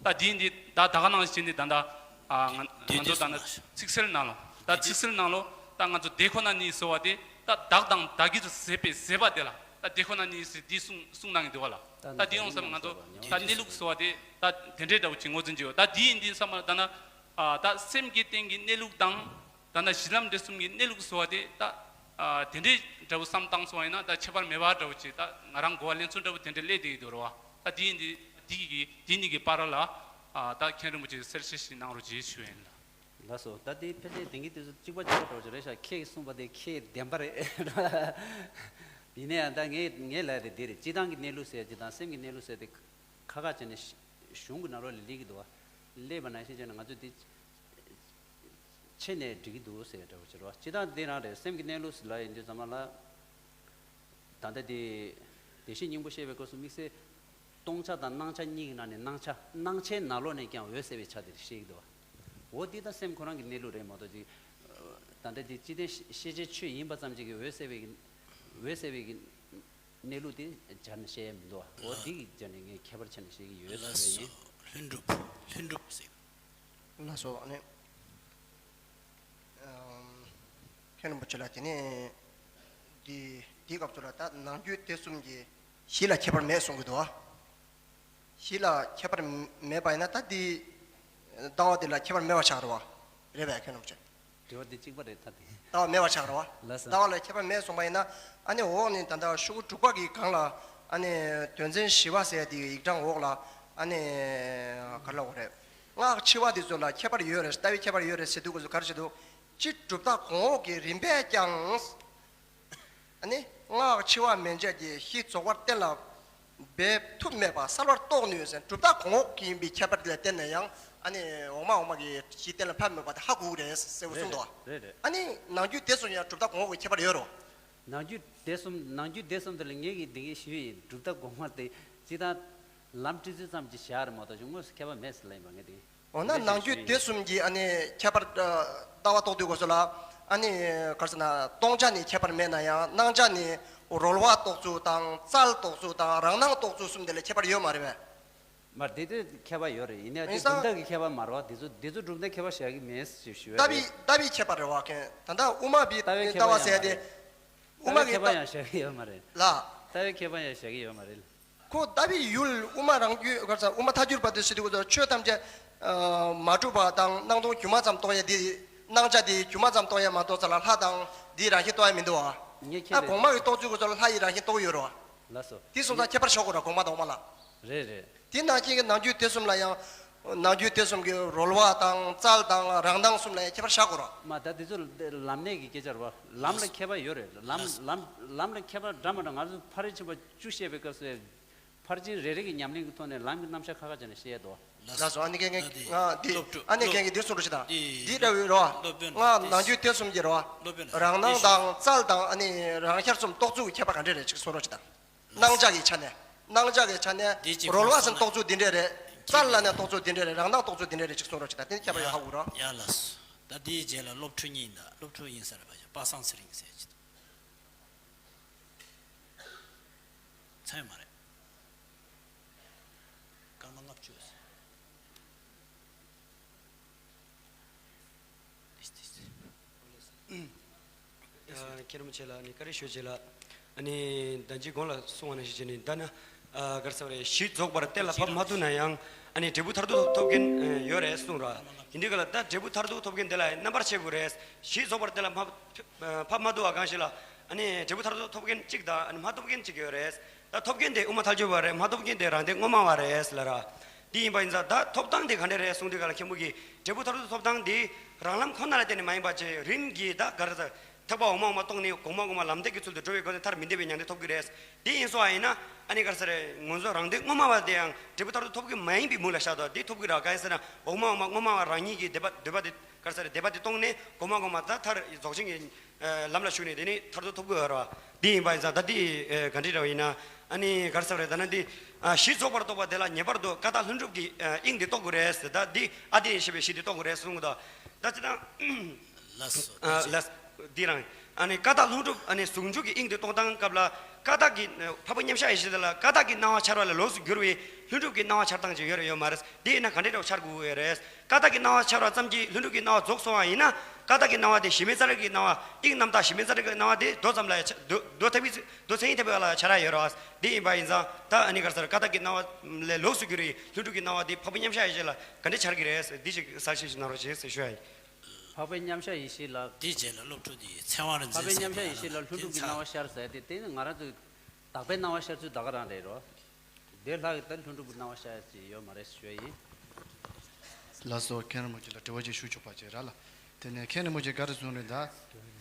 ད་འདི་འདི་ད་ད་ག་ནང་བཞིན་བྱས་ནས་ད་ད། ཨ། ང་དེ་ང་ཚོ་ད་ནི་དེ་ཚིག་གསལ་ནང་ལོགས། ད་དེ་ཚིག་གསལ་ནང་ལོགས་ད་ང་ཚོ་དེ་ཁོ་ན་ཉིད་ཟེར་བ་དེ་ད་བདག་དང་བདག་གིར་ཟད་པའི་ཟད་པ་དེ་ལ་ད་དེ་ཁོ་ན་ཉིད་ཟེར་འདི་གསུང་གསུང་གནང་གི་འདུག་བ་ལ། ད་ད་འདི་ཡོང་བསམ་ང་ཚོ་ད་གནས་ལུགས་ཟེར་བ་དེ་ད་དེ་འདྲའི་འདྲ་བོ་ཅིག་ངོས་འཛིན་བྱེད་ཡོད། ད་འདི་ཡིན་འདི་བསམ་པ་ད་ནི། ཨ། ད་སེམས་ཀྱི་སྟེང་གི་གནས་ལུགས་དང་། ད་ནི་གཞི་ལམ་འབྲས་གསུམ་གྱི་གནས་ལུགས་ཟེར་བ་དེ་ད། ཨ། དེ་འདྲའི་འདྲ་བོ་བསམ་བཏང་སོང་བ་ཡིན་ན་ད་ཁྱད་པར་མེད་པ་འདྲ་བོ་ཅིག་ད་ང་རང་གོ་བ་ལེན་ཚུལ་འདྲ་བོ་དེ་འདྲ་སླེབས་བསྡད་ཀྱི་འདུག་རེད་བ། ད་དེ་ཡིན་དུས་དེ་གི་དེ་གཉིས་ཀྱི་བར་ལ། ཨ། ད་མཁན་རིན་པོ་ཆེས་གསལ་བཤད་ཞིག་གནང་རོགས་གྱིས་ཞུ་ཡ་ཡིན་ལ། ལགས་སོ། ད་དེ་ཕལ་ཆེར་དེང་གི་དུས་སུ་གཅིག་པ་གཅིག་པ་འདྲ་བོ་ཅིག་རེད་ཤག་ཁྱེད་ཀྱིས་གསུངས་པ་དེ་ཁྱེད་བདེན་པ་རེད། ཡིན་ན་ཡང་ད་ངས་ངས་ལབ་ཡ་དེ་འདི་རེད། སྤྱིར་བཏང་གི་གནས་ལུགས་ཟེར་ཡ་ཅིག་དང་སེམས་ཀྱི་གནས་ལུགས་ཟེར་དེ་ཁ་ཁ་བྱས་ནས་གཞུང་གི་ནང་ལོགས་ལ་སླེབས་ཀྱི་འདུག་བ། སླེབས་པ་ནང་བཞིན་བྱས་ནས་ང་ཚོས་འདི་ཕྱེ་ནས་འགྲིག་གི་འདུག་ཟེར་འདྲ་བོ་ཅིག་རེད་བ། སྤྱིར་བཏང་འདི་རང་རེད། སེམས་ཀྱི་གནས་ལུགས་ལ་ཡིན་དུས་ཙམ་པ་ལ། ད་ལྟ་དེ་བདེ་གཤེགས་སྙིང་པོ་བཤད་པའི་སྐབས་སུ་དམིགས་བསལ་སྟོང་ཆ་དང་སྣང་ཆ་གཉིས་ཀྱི་ནང་ནས་སྣང་ཆ། སྣང་ཆའི་ནང་ལོགས་ནས་ཀྱང་འོད་གསལ་བའི་ཆ་དེ་བཤད་ཀྱི་འདུག་བ། འོ་འདི་ད་སེམས་ཁོ་རང་གི་གནས་ལུགས་རེད་མ་གཏོགས་ཅིག་ད་ལྟ་དེ་སྤྱི་དོན་ཤེས་བྱའི་ཆོས་ཡིན་པ་ཙམ་ཅིག་གིས་འོད་གསལ་བའི་གི་འོད་གསལ་བའི་གི་གནས་ལུགས་དེ་སྦྱར་ནས་བཤད་ཡ་མི་འདུག་བ། འོ་འདི་གི་སྦྱར་ནས་ངས་ཁྱད་པར་ཕྱེ་ནས་བཤད་ཀྱི་ཡོད་ལགས་ཟེར་བ་སོ། ཡིན། ལྷུན་གྲུབ། ལྷུན་གྲུབ་ཟེར། ལགས་སོ། ཨ་ནི། ཨམ། མཁན་རིན་པོ་ཆེ་ལགས་དེ་ནས་འདི་འདིའི་སྐབས་སུ་ལ་ད་ནང་རྒྱུད་སྡེ་གསུམ་གྱི་གཞི་ལ་ཁྱད་པར་མེད་གསུང་གི་འདུག་བ། གཞི་ལ་ཁྱད་པར་མེད་པ་ཡིན་ན་ད་འདི་ལྟ་བ་འདི་ལ་ཁྱད་པར་མེད་པ་ཆགས་རེད་བ། རེད་པས་མཁན་རིན་པོ་ཆེ། དྲི་བ་འདི་གཅིག་པ་རེད་ད་དེ། ལྟ་བ་མེད་པ་ཆགས་རེད་བ། ལགས་སོ། ལྟ་བ་ལ་ཁྱད་པར་མེད་གསུངས་པ་ཡིན་ན། ཨ་ནི་འོག་ནས་ད་ལྟ་ཤོག་གུ་དྲུག་པ་གི་སྒང་ལ་ཨ་ནི་དོན་ཚན་བཞི་པ་ཟེར་ཡ་དེ་ཡི་ཡིག་གྲངས་འོག་ལ་ཨ་ནི་ག་རེ་ལབ་དགོས་རེད། སྔགས་ཕྱི་པ་དེ་ཚོ་ལ་ཁྱད་པར་ཡོད་རེད། ལྟ་བའི་ཁྱད་པར་ཡོད་རེད་ཟེར་དུས་སྐབས་སུ་ག་རེ་བྱེད་འདུག་སྤྱིར་གྲུབ་མཐའ་གོང་འོག་གི་རིམ་པས་ཀྱང་། ཨ་ནི་སྔགས་ཕྱི་པ་མན་ཆད་ཀྱི་གཞི་རྫོགས་པར་གཏན་ལ་འབེབས་ཐུབ་མེད་པ་གསལ་བར་རྟོགས་ནུས་ཟེར། གྲུབ་མཐའ་གོང་འོག་གི་ཡིན་པའི་ཁྱད་པར་ལ་བརྟེན་ནས་ཡང་ཨ་ནི་འོག་མ་འོག་མ་གི་གཞི་གཏན་ལ་ཕབ་མེད་པ་དེ་ཧ་གོ་གི་རེད་ཟེར་བ་གསུངས་འདུག་རེད་རེད། ཨ་ནི་ནང་རྒྱུད་སྡེ་གསུམ་ཡང་གྲུབ་མཐའ་གོང་འོག་གི་ཁྱད་པར་ཡོད་རེད། ནང་རྒྱུད་སྡེ་གསུམ། ནང་རྒྱུད་སྡེ་གསུམ་དེ་ལ་ངེད་ཀྱིས་འདི་གའི་ཞུས་ཡིན། གྲུབ་མཐའ་གོང་མ་དེ་སྤྱིར་བཏང་ལམ་བཀྲི་ཚུལ་ཙམ་གྱི་བཞག་རེད་མ་གཏོགས་དངོས་སུ་ཁྱད་པར་མེད་ཟེར་ལབ་ཡིན་པ་ངས་དེ། འོ་ན་ནང་རྒྱུད་སྡེ་གསུམ་གྱི་ཨ་ནི་ཁྱད་པར། ཨ། ལྟ་བ་རྟོགས་དུས་སྐབས་སུ་ལ་ཨ་ནི་ག་རེ་ཟེར་ན་སྟོང་ཆ་ནི་ཁྱད་པར་མེད་ན་ཡང་སྣང་ཆ་ནི་རོལ་བ་རྟོགས་ཚུལ་དང་རྩལ་རྟོགས་ཚུལ་དང་རང་སྣང་རྟོགས་ཚུལ་གསུམ་དེ་ལ་ཁྱད་པར་ཡོད་མ་རེད་པས། མ་རེད། དེ་ཁྱད་པར་ཡོད་རེད། ཡིན་ནའི་དེ་ཡིན་ཙང་གྲུབ་མཐའ་གི་ཁྱད་པར་མ་རེད་བ། དེ་ཚོ་དེ་ཚོ་གྲུབ་མཐའ་ཁྱད་པར་བཞག་གི་མེད་ཞེས་ཞུ་ཡ་ལྟ་བའི་རེད། ལྟ་བའི་ཁྱད་པར་རེད་བ། མཁན་ད་ལྟ་དབུ་མ་པའི་ལྟ་བའི་ལྟ་ཁྱད་པར་བ་ཡང་ཟེར་ཡ་མ་རེད། དེ། དབུ་མ་གི་ལྟ་བའི་ཁྱད་པར་ཡང་བཞག་གི་ཡོད་མ་རེད། ལ། ལྟ་བའི་ཁྱད་པར་ཡང་བཞག་གི་ཡོད་མ་རེད། ཁོ་ལྟ་བའི་ཡུལ་དབུ་མ་རང་རྒྱུད་ག་རེ་ཟེར། དབུ་མ་ཐལ་འགྱུར་བ་དེ་ཟེར་དུས་ཀྱི་ཆོས་ཐམས་ཅད་མ་གྲུབ་པ་དང་སྣང་སྟོང་སྒྱུ་མ་ཙམ་རྟོགས་ཡ་དེ། སྣང་ཆ་དེ་སྒྱུ་མ་ཙམ་རྟོགས་ཡ་མ་གཏོགས་ཚ་ལ་ལྷ་དང་དེའི་རང་བཞིན་རྟོགས་ཡ་མི་འདུག་བ། ངས་ཁྱེད་ཨ་ལ་གོང་མ་གི་རྟོགས་ཚུལ་གྱི་ཚོ་ལ་ལྷ་ཡི་རང་བཞིན་རྟོགས་ཡོད་རེད་བ། ལགས་སོ། དེ་སོང་ཙང་ངས་ཁྱད་པར་ཤོར་དགོས་རེད། གོང་མ་དང་དབུ་མ་ལ། རེད་རེད། དེ་ནང་བཞིན་གྱི་ནང་རྒྱུད་སྡེ་གསུམ་ལ་ཡང་ ནང་རྒྱུད་སྡེ་གསུམ་གྱི་རོལ་བ་དང་རྩལ་དང་རང་སྣང་གསུམ་ལ་ཁྱད་པར་བཞག་དགོས་རོ། མ་ད་དེ་ཚོ་ལམ་གནས་ཀྱི་སྐད་ཆ་རེད་བ། ལམ་ལ་ལགས། ཁྱད་པར་ཡོད་རེད། ལམ་ལགས། ལམ་ལམ་ལ་ཁྱད་པར་འདྲ་མི་འདྲ། ང་ཚོ་ཕ་རོལ་ཕྱིན་པ་བཅུ་བཤད་པའི་སྐབས་སུ་ཕར་ཕྱིན་རེ་རེ་གི་ཉམས་ལེན་གྱི་ཐོག་ནས་ལམ་གྱི་རྣམ་གཞག་ཁ་ཁ་བྱས་ནས་བཤད་དོ། ལགས་སོ། ཨ་ནི་རྒན་རྒན་ང་འདི་སློབ་ཕྲུག་ཨ་ནི་རྒན་རྒན་འདི་གསུང་རོགས་བྱེད་དང་། འདི་འདི་འདྲ་བའི་རོ། སློབ་དཔོན་ང་ནང་རྒྱུད་སྡེ་གསུམ་གྱི་རོ། སློབ་དཔོན་རང་སྣང་དང་རྩལ་དང་ཨ་ནི་རང་ཤར་གསུམ་རྟོགས་ཚུལ་གྱི་ཁྱད་པར་ག་འདྲ་རེད་ཅིག་གསུང་རོགས་བྱེད་དང་། སྣང་ཆ་གི་ཆ་ནས། སྣང་ཆ་གི་ཆ་ནས། འདི་གཅིག་རོལ་བ་ཟེར་ན་རྟོགས་ཚུལ་འདི་འདྲས་རེད། རྩལ་ལབ་ན་རྟོགས་ཚུལ་འདི་འདྲས་རེད། རང་སྣང་རྟོགས་ཚུལ་འདི་འདྲས་རེད་ཅིག་གསུང་རོགས་བྱེད་དང་། དེ་ནི་ཁྱད་པར་ཡོད་ཧ་གོ་རོགས། ཡ་ལགས་སོ། ད་འདིའི་རྗེས་ལ་སློབ་ཕྲུག་གཉིས་ཡིན་ད། སློབ་ཕྲུག་ཡིན་ས་རེད་པ། པ་སངས་ཚེ་རིང་ཟེར་གྱི་འདུག་ཚང་ཡོད་མ་རེད། སྐར་མ་ལྔ་བཅུ་ཟེར། ཨ། མཁན་རིན་པོ་ཆེ་ལགས་ནི་བཀའ་དྲིན་ཞུ་བྱེད་ལགས། ཨ་ནི་ད་ཅི་གོང་ལ་གསུངས་པ་ནང་བཞིན་བྱས་ནས་ད་ནི་ཨ་ག་རེ་ཟེར་བ་རེད། གཞི་རྫོགས་པར་གཏན་ལ་ཕབ་མ་ཐུབ་ན་ཡང་ཨ་ནི་འབྲས་བུ་མཐར་ཐུག་ཐོབ་མཁན་ཡོད་རེད་གསུངས་ར། ཡིན་དུས་ག་ལ་ད་འབྲས་བུ་མཐར་ཐུག་ཐོབ་མཁན་དེ་ལ་རྣམ་པར་ཕྱེ་དགོས་རེད། གཞི་རྫོགས་པར་གཏན་ལ་ཕབ་ཕབ་མ་ཐུབ་པ་གང་ཞིག་ལ་ཨ་ནི་འབྲས་བུ་མཐར་ཐུག་ཐོབ་མཁན་གཅིག་དང་ཨ་ནི་མ་ཐོབ་མཁན་གཅིག་ཡོད་རེད། ད་ཐོབ་མཁན་དེ་དབུ་མ་ཐལ་འགྱུར་བ་རེད། མ་ཐོབ་མཁན་དེ་རང་སྡེ་སྔོན་མ་བ་རེད་ལབ་ར། དེ་ཡིན་པ་ཡིན་ཙང་ད་ཐོབ་ཐང་དེ་ག་འདྲ་རེད་གསུངས་དུས་ག་ལ་མཁན་པོ་གིས་འབྲས་བུ་མཐར་ཐུག་ཐོབ་ཐང་དེ་རང་ལམ་ཁོ་ན་ལ་བརྟེན་ནས་མ་ཡིན་པ་བྱས་རིམ་གྱིས་ད་ག་རེ་ཟེར། ཐེག་པ་འོག་མ་འོག་མ་རྟོགས་ནས་གོང་མ་གོང་མ་ལམ་སྟེགས་ཀྱི་ཚུལ་དུ་འགྲོ་བའི་སྒོ་ནས་མཐར་མི་འདེབས་པའི་མྱང་འདས་ཐོབ་ཀྱི་རེད། དེ་ཡིན་སོང་བ་ཡིན་ན་ཨ་ནི་ག་རེ་ཟེར་རེད། ང་ཚོ་རང་སྡེ་སྔོན་མ་བ་དེའང་འབྲས་བུ་མཐར་ཐུག་ཐོབ་ཀྱི་མ་ཡིན་པའི་མུ་ལ་བཞག་དོ། དེ་ཐོབ་ཀྱི་ར་ག་ཡིན་ཟེར་ན་འོག་མ་འོག་མ་སྔོན་མ་བ་རང་ཉིད་ཀྱི་འདོད་པ་འདོད་པ་དེ་ག་རེ་ཟེར་རེད། འདོད་པ་དེ་རྟོགས་ནས་གོང་མ་གོང་མ་ད་མཐར་རྫོགས་ཆེན་གྱི་ལམ་ལ་ཞུགས་ནས་དེ་ནས་མཐར་ཐུག་ཐོབ་དགོས་ར། འདི་ཡིན་པ་ཡིན་ཙང་ད་འདི་ག་འདྲ་འདྲ་བ་ཡིན་ན་ཨ་ནི་ག་རེ་ཟེར་རེད། ད་ནི་འདི་གཞི་རྫོགས་པར་རྟོགས་པ་དེ་ལ་ངེས་པར་དུ་ཀ་དག་ལྷུན་གྲུབ་ཀྱི་དབྱིངས་དེ་རྟོགས་དགོས་རེད་ཟེར། ད་འདི་ཨ་ཏི་ནས་བཤད་པའི་གཞི་དེ་རྟོགས་དགོས་རེད་གསུངས་གོ། ད་ད་ཅི་ད་ལགས་སོ། ད་ཅི་ལགས་འདི་རང་ཨ་ནི་ཀ་དག་ལྷུན་གྲུབ་ཨ་ནི་ཟུང་འཇུག་གི་དབྱིངས་དེ་རྟོགས་སྟངས་སྐབས་ལ་ཀ་དག་གི་འཕགས་པའི་མཉམ་གཞག་ཡེ་ཤེས་དེ་ལ་ཀ་དག་གི་སྣང་བ་འཆར་བ་ལས་ལོགས་སུ་གྱུར་བའི་ལྷུན་གྲུབ་ཀྱི་སྣང་བ་འཆར་སྟངས་ཅིག་ཡོད་རེད་ཡོད་མ་རེད། དེ་ཡིན་ན་ག་འདྲ་འདྲ་བོ་འཆར་དགོས་ཀྱི་རེད། ཀ་དག་གི་སྣང་བ་འཆར་བ་ཙམ་གྱིས་ལྷུན་གྲུབ་ཀྱི་སྣང་བ་རྫོགས་སོང་བ་ཡིན་ན། ཀ་དག་གི་སྣང་བ་དེ་གཞི་མེད་རྩ་བྲལ་གྱི་སྣང་བ། དབྱིངས་རྣམ་དག་གཞི་མེད་རྩ་བྲལ་གྱི་སྣང་བ་དེ་མདོ་ཙམ་ལ་ཡ་ཆ་མདོ་མདོ་ཐེག་པའི་མདོ་མཚན་ཉིད་ཐེག་པའི་བར་ལ་ཡ་ཆ་ར་ཡོད་ར། དེ་ཡིན་པ་ཡིན་ཙང་ད་ཨ་ནི་ག་རེ་ཟེར། ཀ་དག་གི་སྣང་བ་ལས་ལོགས་སུ་གྱུར་བའི་ལྷུན་གྲུབ་ཀྱི་སྣང་བ་དེ་འཕགས་པའི་མཉམ་གཞག་ཡེ་ཤེས་ལ་ག་འདྲ་འཆར་གྱི་རེད་ཟེར། འདི་ཞིག་གསལ་བཤད་ཞིག་གནང་རོགས་བྱེད་ཟེར་ཞུ་ཡ་ཡིན། འཕགས་པའི་མཉམ་གཞག་ཡེ་ཤེས་ལ། དེའི་རྗེས་ལ་སློབ་ཕྲུག་དེས་ཚེ་དབང་རིག་འཛིན་ཟེར་དེ་ལ་དེ་ཚ། འཕགས་པའི་མཉམ་གཞག་ཡེ་ཤེས་ལ་ལྷུན་གྲུབ་ཀྱི་སྣང་བ་ཤར་ཟེར་དེ་དེ་ནི་ང་རང་ཚོའི་དག་པའི་སྣང་བ་ཤར་ཚུལ་ད་ག་རང་རེད་རོ། དེ་ལྷག་གི་ད་ལྷུན་གྲུབ་ཀྱི་སྣང་བ་ཤར་ཡ་ཅིག་ཡོད་མ་རེད་ཞུ་ཡ་ཡིན། ལགས་སོ། མཁན་རིན་པོ་ཆེ་ལ་དྲི་བ་ཅིག་ཞུ་ཆོག་པ་ཅིག་ར་ལ། དེ་ནས་མཁན་རིན་པོ་ཆེ་ག་རེ་གསུངས་རེད་ད།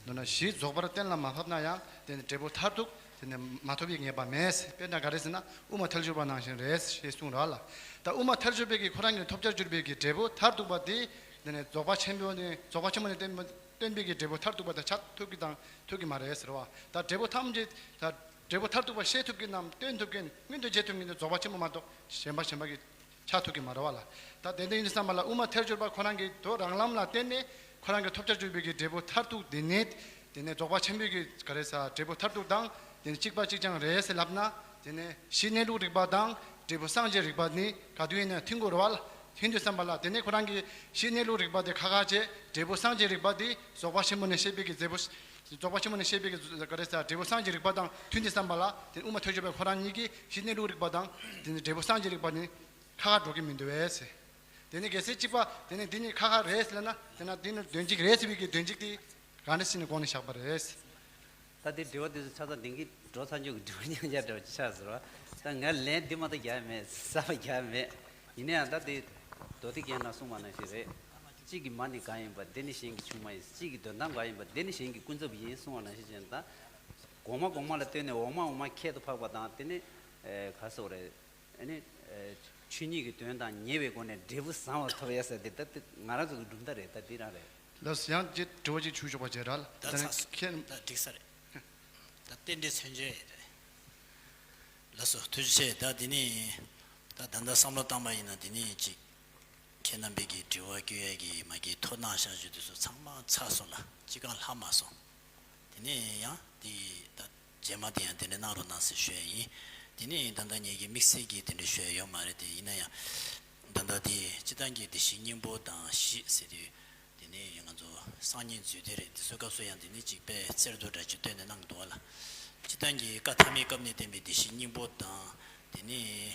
མདོར་ན་གཞི་རྫོགས་པར་གཏན་ལ་མ་ཕབ་ན་ཡང་དེ་ནི་འབྲས་བུ་མཐར་ཐུག་དེ་ནི་མ་ཐོབ་པའི་ངེས་པ་མེད། དཔེར་ན་ག་རེ་ཟེར་ན་དབུ་མ་ཐལ་འགྱུར་བ་ནང་བཞིན་རེད་ཞེས་གསུངས་ར་ལ། ད་དབུ་མ་ཐལ་འགྱུར་བའི་གི་ཁོ་རང་གི་ཐོབ་བྱར་གྱུར་པའི་གི་འབྲས་བུ་མཐར་ཐུག་པ་དེ་དེ་ནི་རྫོགས་པ་ཆེན་པོ་ནི་རྫོགས་པ་ཆེན་པོ་ནས་བསྟན་པའི་བསྟན་པའི་གི་འབྲས་བུ་མཐར་ཐུག་པ་དེ་ཆགས་ཐུབ་ཀྱི་དང་ཐུབ་ཀྱི་མ་རེད་ཟེར་བ། ད་འབྲས་བུ་ཐམས་ཅད་ད་འབྲས་བུ་མཐར་ཐུག་པ་ཤེས་ཐུབ་མཁན་ནམ་སྟོན་ཐུབ་མཁན་མངོན་དུ་བྱེད་ཐུབ་མཁན་དེ་རྫོགས་པ་ཆེན་པོ་མ་གཏོགས་གཞན་པ་གཞན་པ་གི་ཆགས་ཐུབ་ཀྱི་མ་རེད་བ་ལ། ད་དེ་འདྲ་ཡིན་དུས་ཙམ་པ་ལ་དབུ་མ་ཐལ་འགྱུར་བ་ཁོ་རང་གི་དོ་རང་ལམ་ལ་བརྟེན་ནས་ཁོ་རང་གི་ཐོབ་བྱར་གྱུར་པའི་གི་འབྲས་བུ་མཐར་ཐུག་དེ་ནས་དེ་ནས་རྫོགས་པ་ཆེན་པོའི་གི་ག་རེ་ཟ་འབྲས་བུ་མཐར་ཐུག་དང་དེ་ནས་གཅིག་པ་གཅིག་རྐྱང་རེད་ཟེར་ལབ་ན། དེ་ནས་གཞི་གནས་ལུགས་རིག་པ་དང་འབྲས་བུ་སངས་རྒྱས་རིག་པ་ནི་ག་དུས་ཡིན་ན་མཐུན་དགོས་རེད་བ་ལ། མཐུན་དུས་ཙམ་པ་ལ་དེ་ནས་ཁོ་རང་གི་གཞི་གནས་ལུགས་རིག་པ་དེ་ཁ་ཁ་བྱས། འབྲས་བུ་སངས་རྒྱས་རིག་པ་དེ་རྫོགས་པ་ཆེན་པོ་ནས་བཤད་པའི་གི་འབྲས་བུ། རྫོགས་པ་ཆེན་པོ་ནས་བཤད་པའི་གི་ག་རེ་ཟ་འབྲས་བུ་སངས་རྒྱས་རིག་པ་དང་མཐུན་དུས་ཙམ་པ་ལ་དེ་དབུ་མ་ཐལ་འགྱུར་བའི་ཁོ་རང་ཉིད་ཀྱི་གཞི་གནས་ལུགས་རིག་པ་དང་དེ་ནས་འབྲས་བུ་སངས་རྒྱས་རིག་པ་ནི་ཁ་ཁ་འགྲོ་གི་མི་འདུག་བས་ཟེར། དེ་ནས་གལ་སྲིད་གཅིག་པ་དེ་ནས་འདི་ནི་ཁ་ཁ་རེད་ཟེར་ན་དེ་ན་འདི་ནི་དོན་གཅིག་རེད་ཟེར་བའི་གི་དོན་གཅིག་དེ་ག་འདྲ་ཞིག་ནས་དགོངས་ནས་བཞག་པ་རེད། ད་དེ་དྲི་བ་དེ་ཚོ་ཆ་ཚང་ལྡན་གྱི་འགྲོ་ཚར་འཇོག་གི་དྲི་བ་མཉམ་ཡར་འདྲ་བ་ཅིག་ཆགས་ཟེར་བ། ད་ང་ལན་འདི་མ་གཏོགས་རྒྱག་མེད། གསར་པ་རྒྱག་མེད། ཡིན་ན་ཡང་ད་དེ་མདོ་སྡེ་རྒྱན་ནང་གསུངས་པ་ནང་བཞིན་རེད། གཅིག་གི་མ་ནི་གང་ཡིན་པ་དེ་ནི་གཞན་གྱི་ཆུང་མ་ཡིན། གཅིག་གི་དོན་དམ་གང་ཡིན་པ་དེ་ནི་གཞན་གྱི་ཀུན་རྫོབ་ཡིན་གསུངས་པ་ནང་བཞིན་བྱས་ན། ད་གོང་མ་གོང་མ་ལ་ལྟོས་ནས་འོག་མ་འོག་མ་ཁྱད་དུ་འཕགས་པ་དང་དེ་ནི་ག་སོགས་རེད། ཨ་ནི། ཆོས་ཉིད་ཀྱི་དོན་དང་ཉེ་བའི་སྒོ་ནས་འབྲས་བུ་བཟང་བ་ཐོབ་ཡ་ཟེར་དེ་ད་དེ་ང་རང་ཚོ་གི་གྲུབ་མཐའ་རེད། ད་འདི་རང་རེད། ལགས་སོ། ཡང་ཅིག་དྲི་བ་ཅིག་ཞུ་ཆོག་པ་བྱས་ར་ལ། ད་ད་ནི་ཚ་མཁན། ད་འགྲིག་ས་རེད། ད་རྟེན་འབྲེལ་མཚོན་བྱེད་རེད། ལགས་སོ། ཐུགས་རྗེ་ཆེ། ད་འདི་ནི། ད་ད་ལྟ་བསམ་བློ་བཏང་པ་ཡིན་ན་འདི་ནི་ཅིག་ཁྱེད་རྣམ་པས་ཀྱི་དྲི་བ་བསྐྱོན་ཡས་ཀྱི་མ་གི་ཐོ་ནང་བཞག་རྒྱུ་དེ་ཚོ་ཚང་མ་ཚར་སོང་ལ། ཅི་གང་ལྷག་མ་སོང་། དེ་ནས་ཡང་དེ་ད་རྗེས་མ་དེ་ཡང་དེ་འདྲ་གནང་རོགས་གནང་ཟེར་ཞུ་ཡས་ཡིན། དེ་ནས་ད་ལྟ་ངེད་ཀྱི་དམིགས་བསལ་གྱི་དེ་འདྲ་ཞུ་ཡས་ཡོད་མ་རེད་དེ། ཡིན་ན་ཡང་ད་ལྟ་དེ་སྤྱིར་བཏང་གི་བདེ་གཤེགས་སྙིང་པོ་དང་གཞི་ཟེར་དུས། དེ་ནས་ང་ཚོ་སང་ཉིན་རྫུས་སྡེ་རེད། དེ་ཚོའི་སྐབས་སུ་ཡང་དེ་ནས་ཅིག་དཔེ་གསེར་མདོག་འདྲ་ཅིག་བཏོན་ནས་གནང་འདུག་བ་ལ། སྤྱིར་བཏང་གི་བཀའ་ཐ་མའི་སྐབས་ནས་བསྟན་པའི་བདེ་གཤེགས་སྙིང་པོ་དང་། དེ་ནས་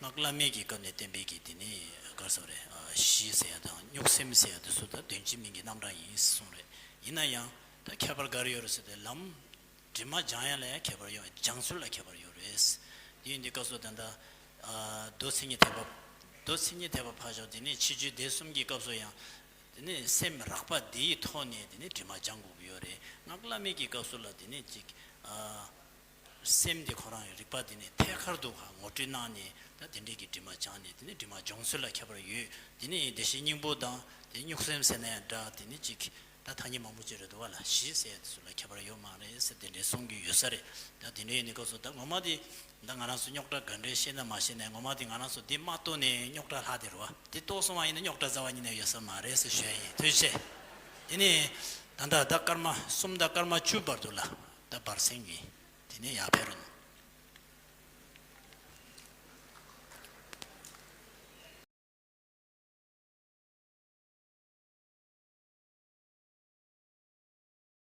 སྔགས་བླ་མེད་ཀྱི་སྐབས་ནས་བསྟན་པའི་གི་དེ་ནས་ག་རེ་ཟེར་བ་རེད། ཨ། གཞི་ཟེར་ཡ་དང་གཉུག་སེམས་ཟེར་ཡ་དེ་ཚོ་ད་དོན་གཅིག་མིང་གི་རྣམ་གྲངས་ཡིན་གསུངས་རེད། ཡིན་ན་ཡང་ད་ཁྱད་པར་ག་རེ་ཡོད་རེད་ཟེར་ཏེ་ལམ་དྲི་མ་སྦྱང་ཡ་ལ་ཡང་ཁྱད་པར་ཡོད། སྦྱང་ཚུལ་ལ་ཁྱད་པར་ཡོད་རེད། དེ་ཡིན་དུས་སྐབས་སུ་ད་ལྟ། ཨ། མདོ་མཚན་ཉིད་ཐེག་པ། མདོ་ མདོ་མཚན་ཉིད་ཐེག་པ་ཕར་ཞོག་དེ་ནས་ཕྱི་རྒྱུད་སྡེ་གསུམ་གྱི་སྐབས་སུ་ཡང་། དེ་ནས་སེམས་རགས་པ་དེའི་ཐོག་ནས་དེ་ནས་དྲི་མ་སྦྱང་དགོས་ཀྱི་ཡོད་རེད། སྔགས་བླ་མེད་ཀྱི་སྐབས་སུ་ལ་དེ་ནས་ཅིག་ཨ། སེམས་དེ་ཁོ་རང་གི་རིག་པ་དེ་ནས་ཐད་ཀར་དུ་ཁ་ངོ་སྤྲོད་གནང་ནས་ད་དེ་འདྲས་ཀྱི་དྲི་མ་སྦྱངས་ནས་དེ་ནས་དྲི་མ་སྦྱོང་ཚུལ་ལ་ཁྱད་པར་ཡོད། དེ་ནས་བདེ་གཤེགས་སྙིང་པོ་དང་དེ་གཉུག་སེམས་ཟེར་ན་ཡང་འདྲ། དེ་ནས་ཅིག་ད་ཐ་སྙད་མང་པོ་ཅིག་རེད་འདུག་བ་ལ། གཞི་ཟེར་ཡ་དེ་ཚོ་ལ་ཁྱད་པར་ཡོད་མ་རེད་ཟེར་དེ་འདྲས་གསུང་གི་ཡོད་ས་རེད། ད་དེ་འདྲས་ཡིན་ནའི་སྐབས་སུ་ད་ངོ་མ་དེ་ད་ང་རང་ཚོ་རྙོག་དྲ་ག་འདྲས་བཤད་ན་མ་བཤད་ན་ངོ་མ་དེ་ང་རང་ཚོ་འདི་མ་གཏོགས་ནས་རྙོག་དྲ་ལྷག་དེ་རེད་བ། དེ་གཏོགས་སོང་བ་ཡིན་ན་རྙོག་དྲ་རྩ་བ་ཉིད་ནས་ཡོད་ས་མ་རེད་ཟེར་ཞུ་ཡ་ཡིན། ཐུགས་རྗེ་ཆེ། དེ་ནས་ད་ལྟ་ད་སྐར་མ་གསུམ་དང་སྐར་མ་བཅུ་བར་དུ་ལ་ད་བར་གསེང་ཡིན། དེ་ནས་ཡར་ཕེབས་རོགས་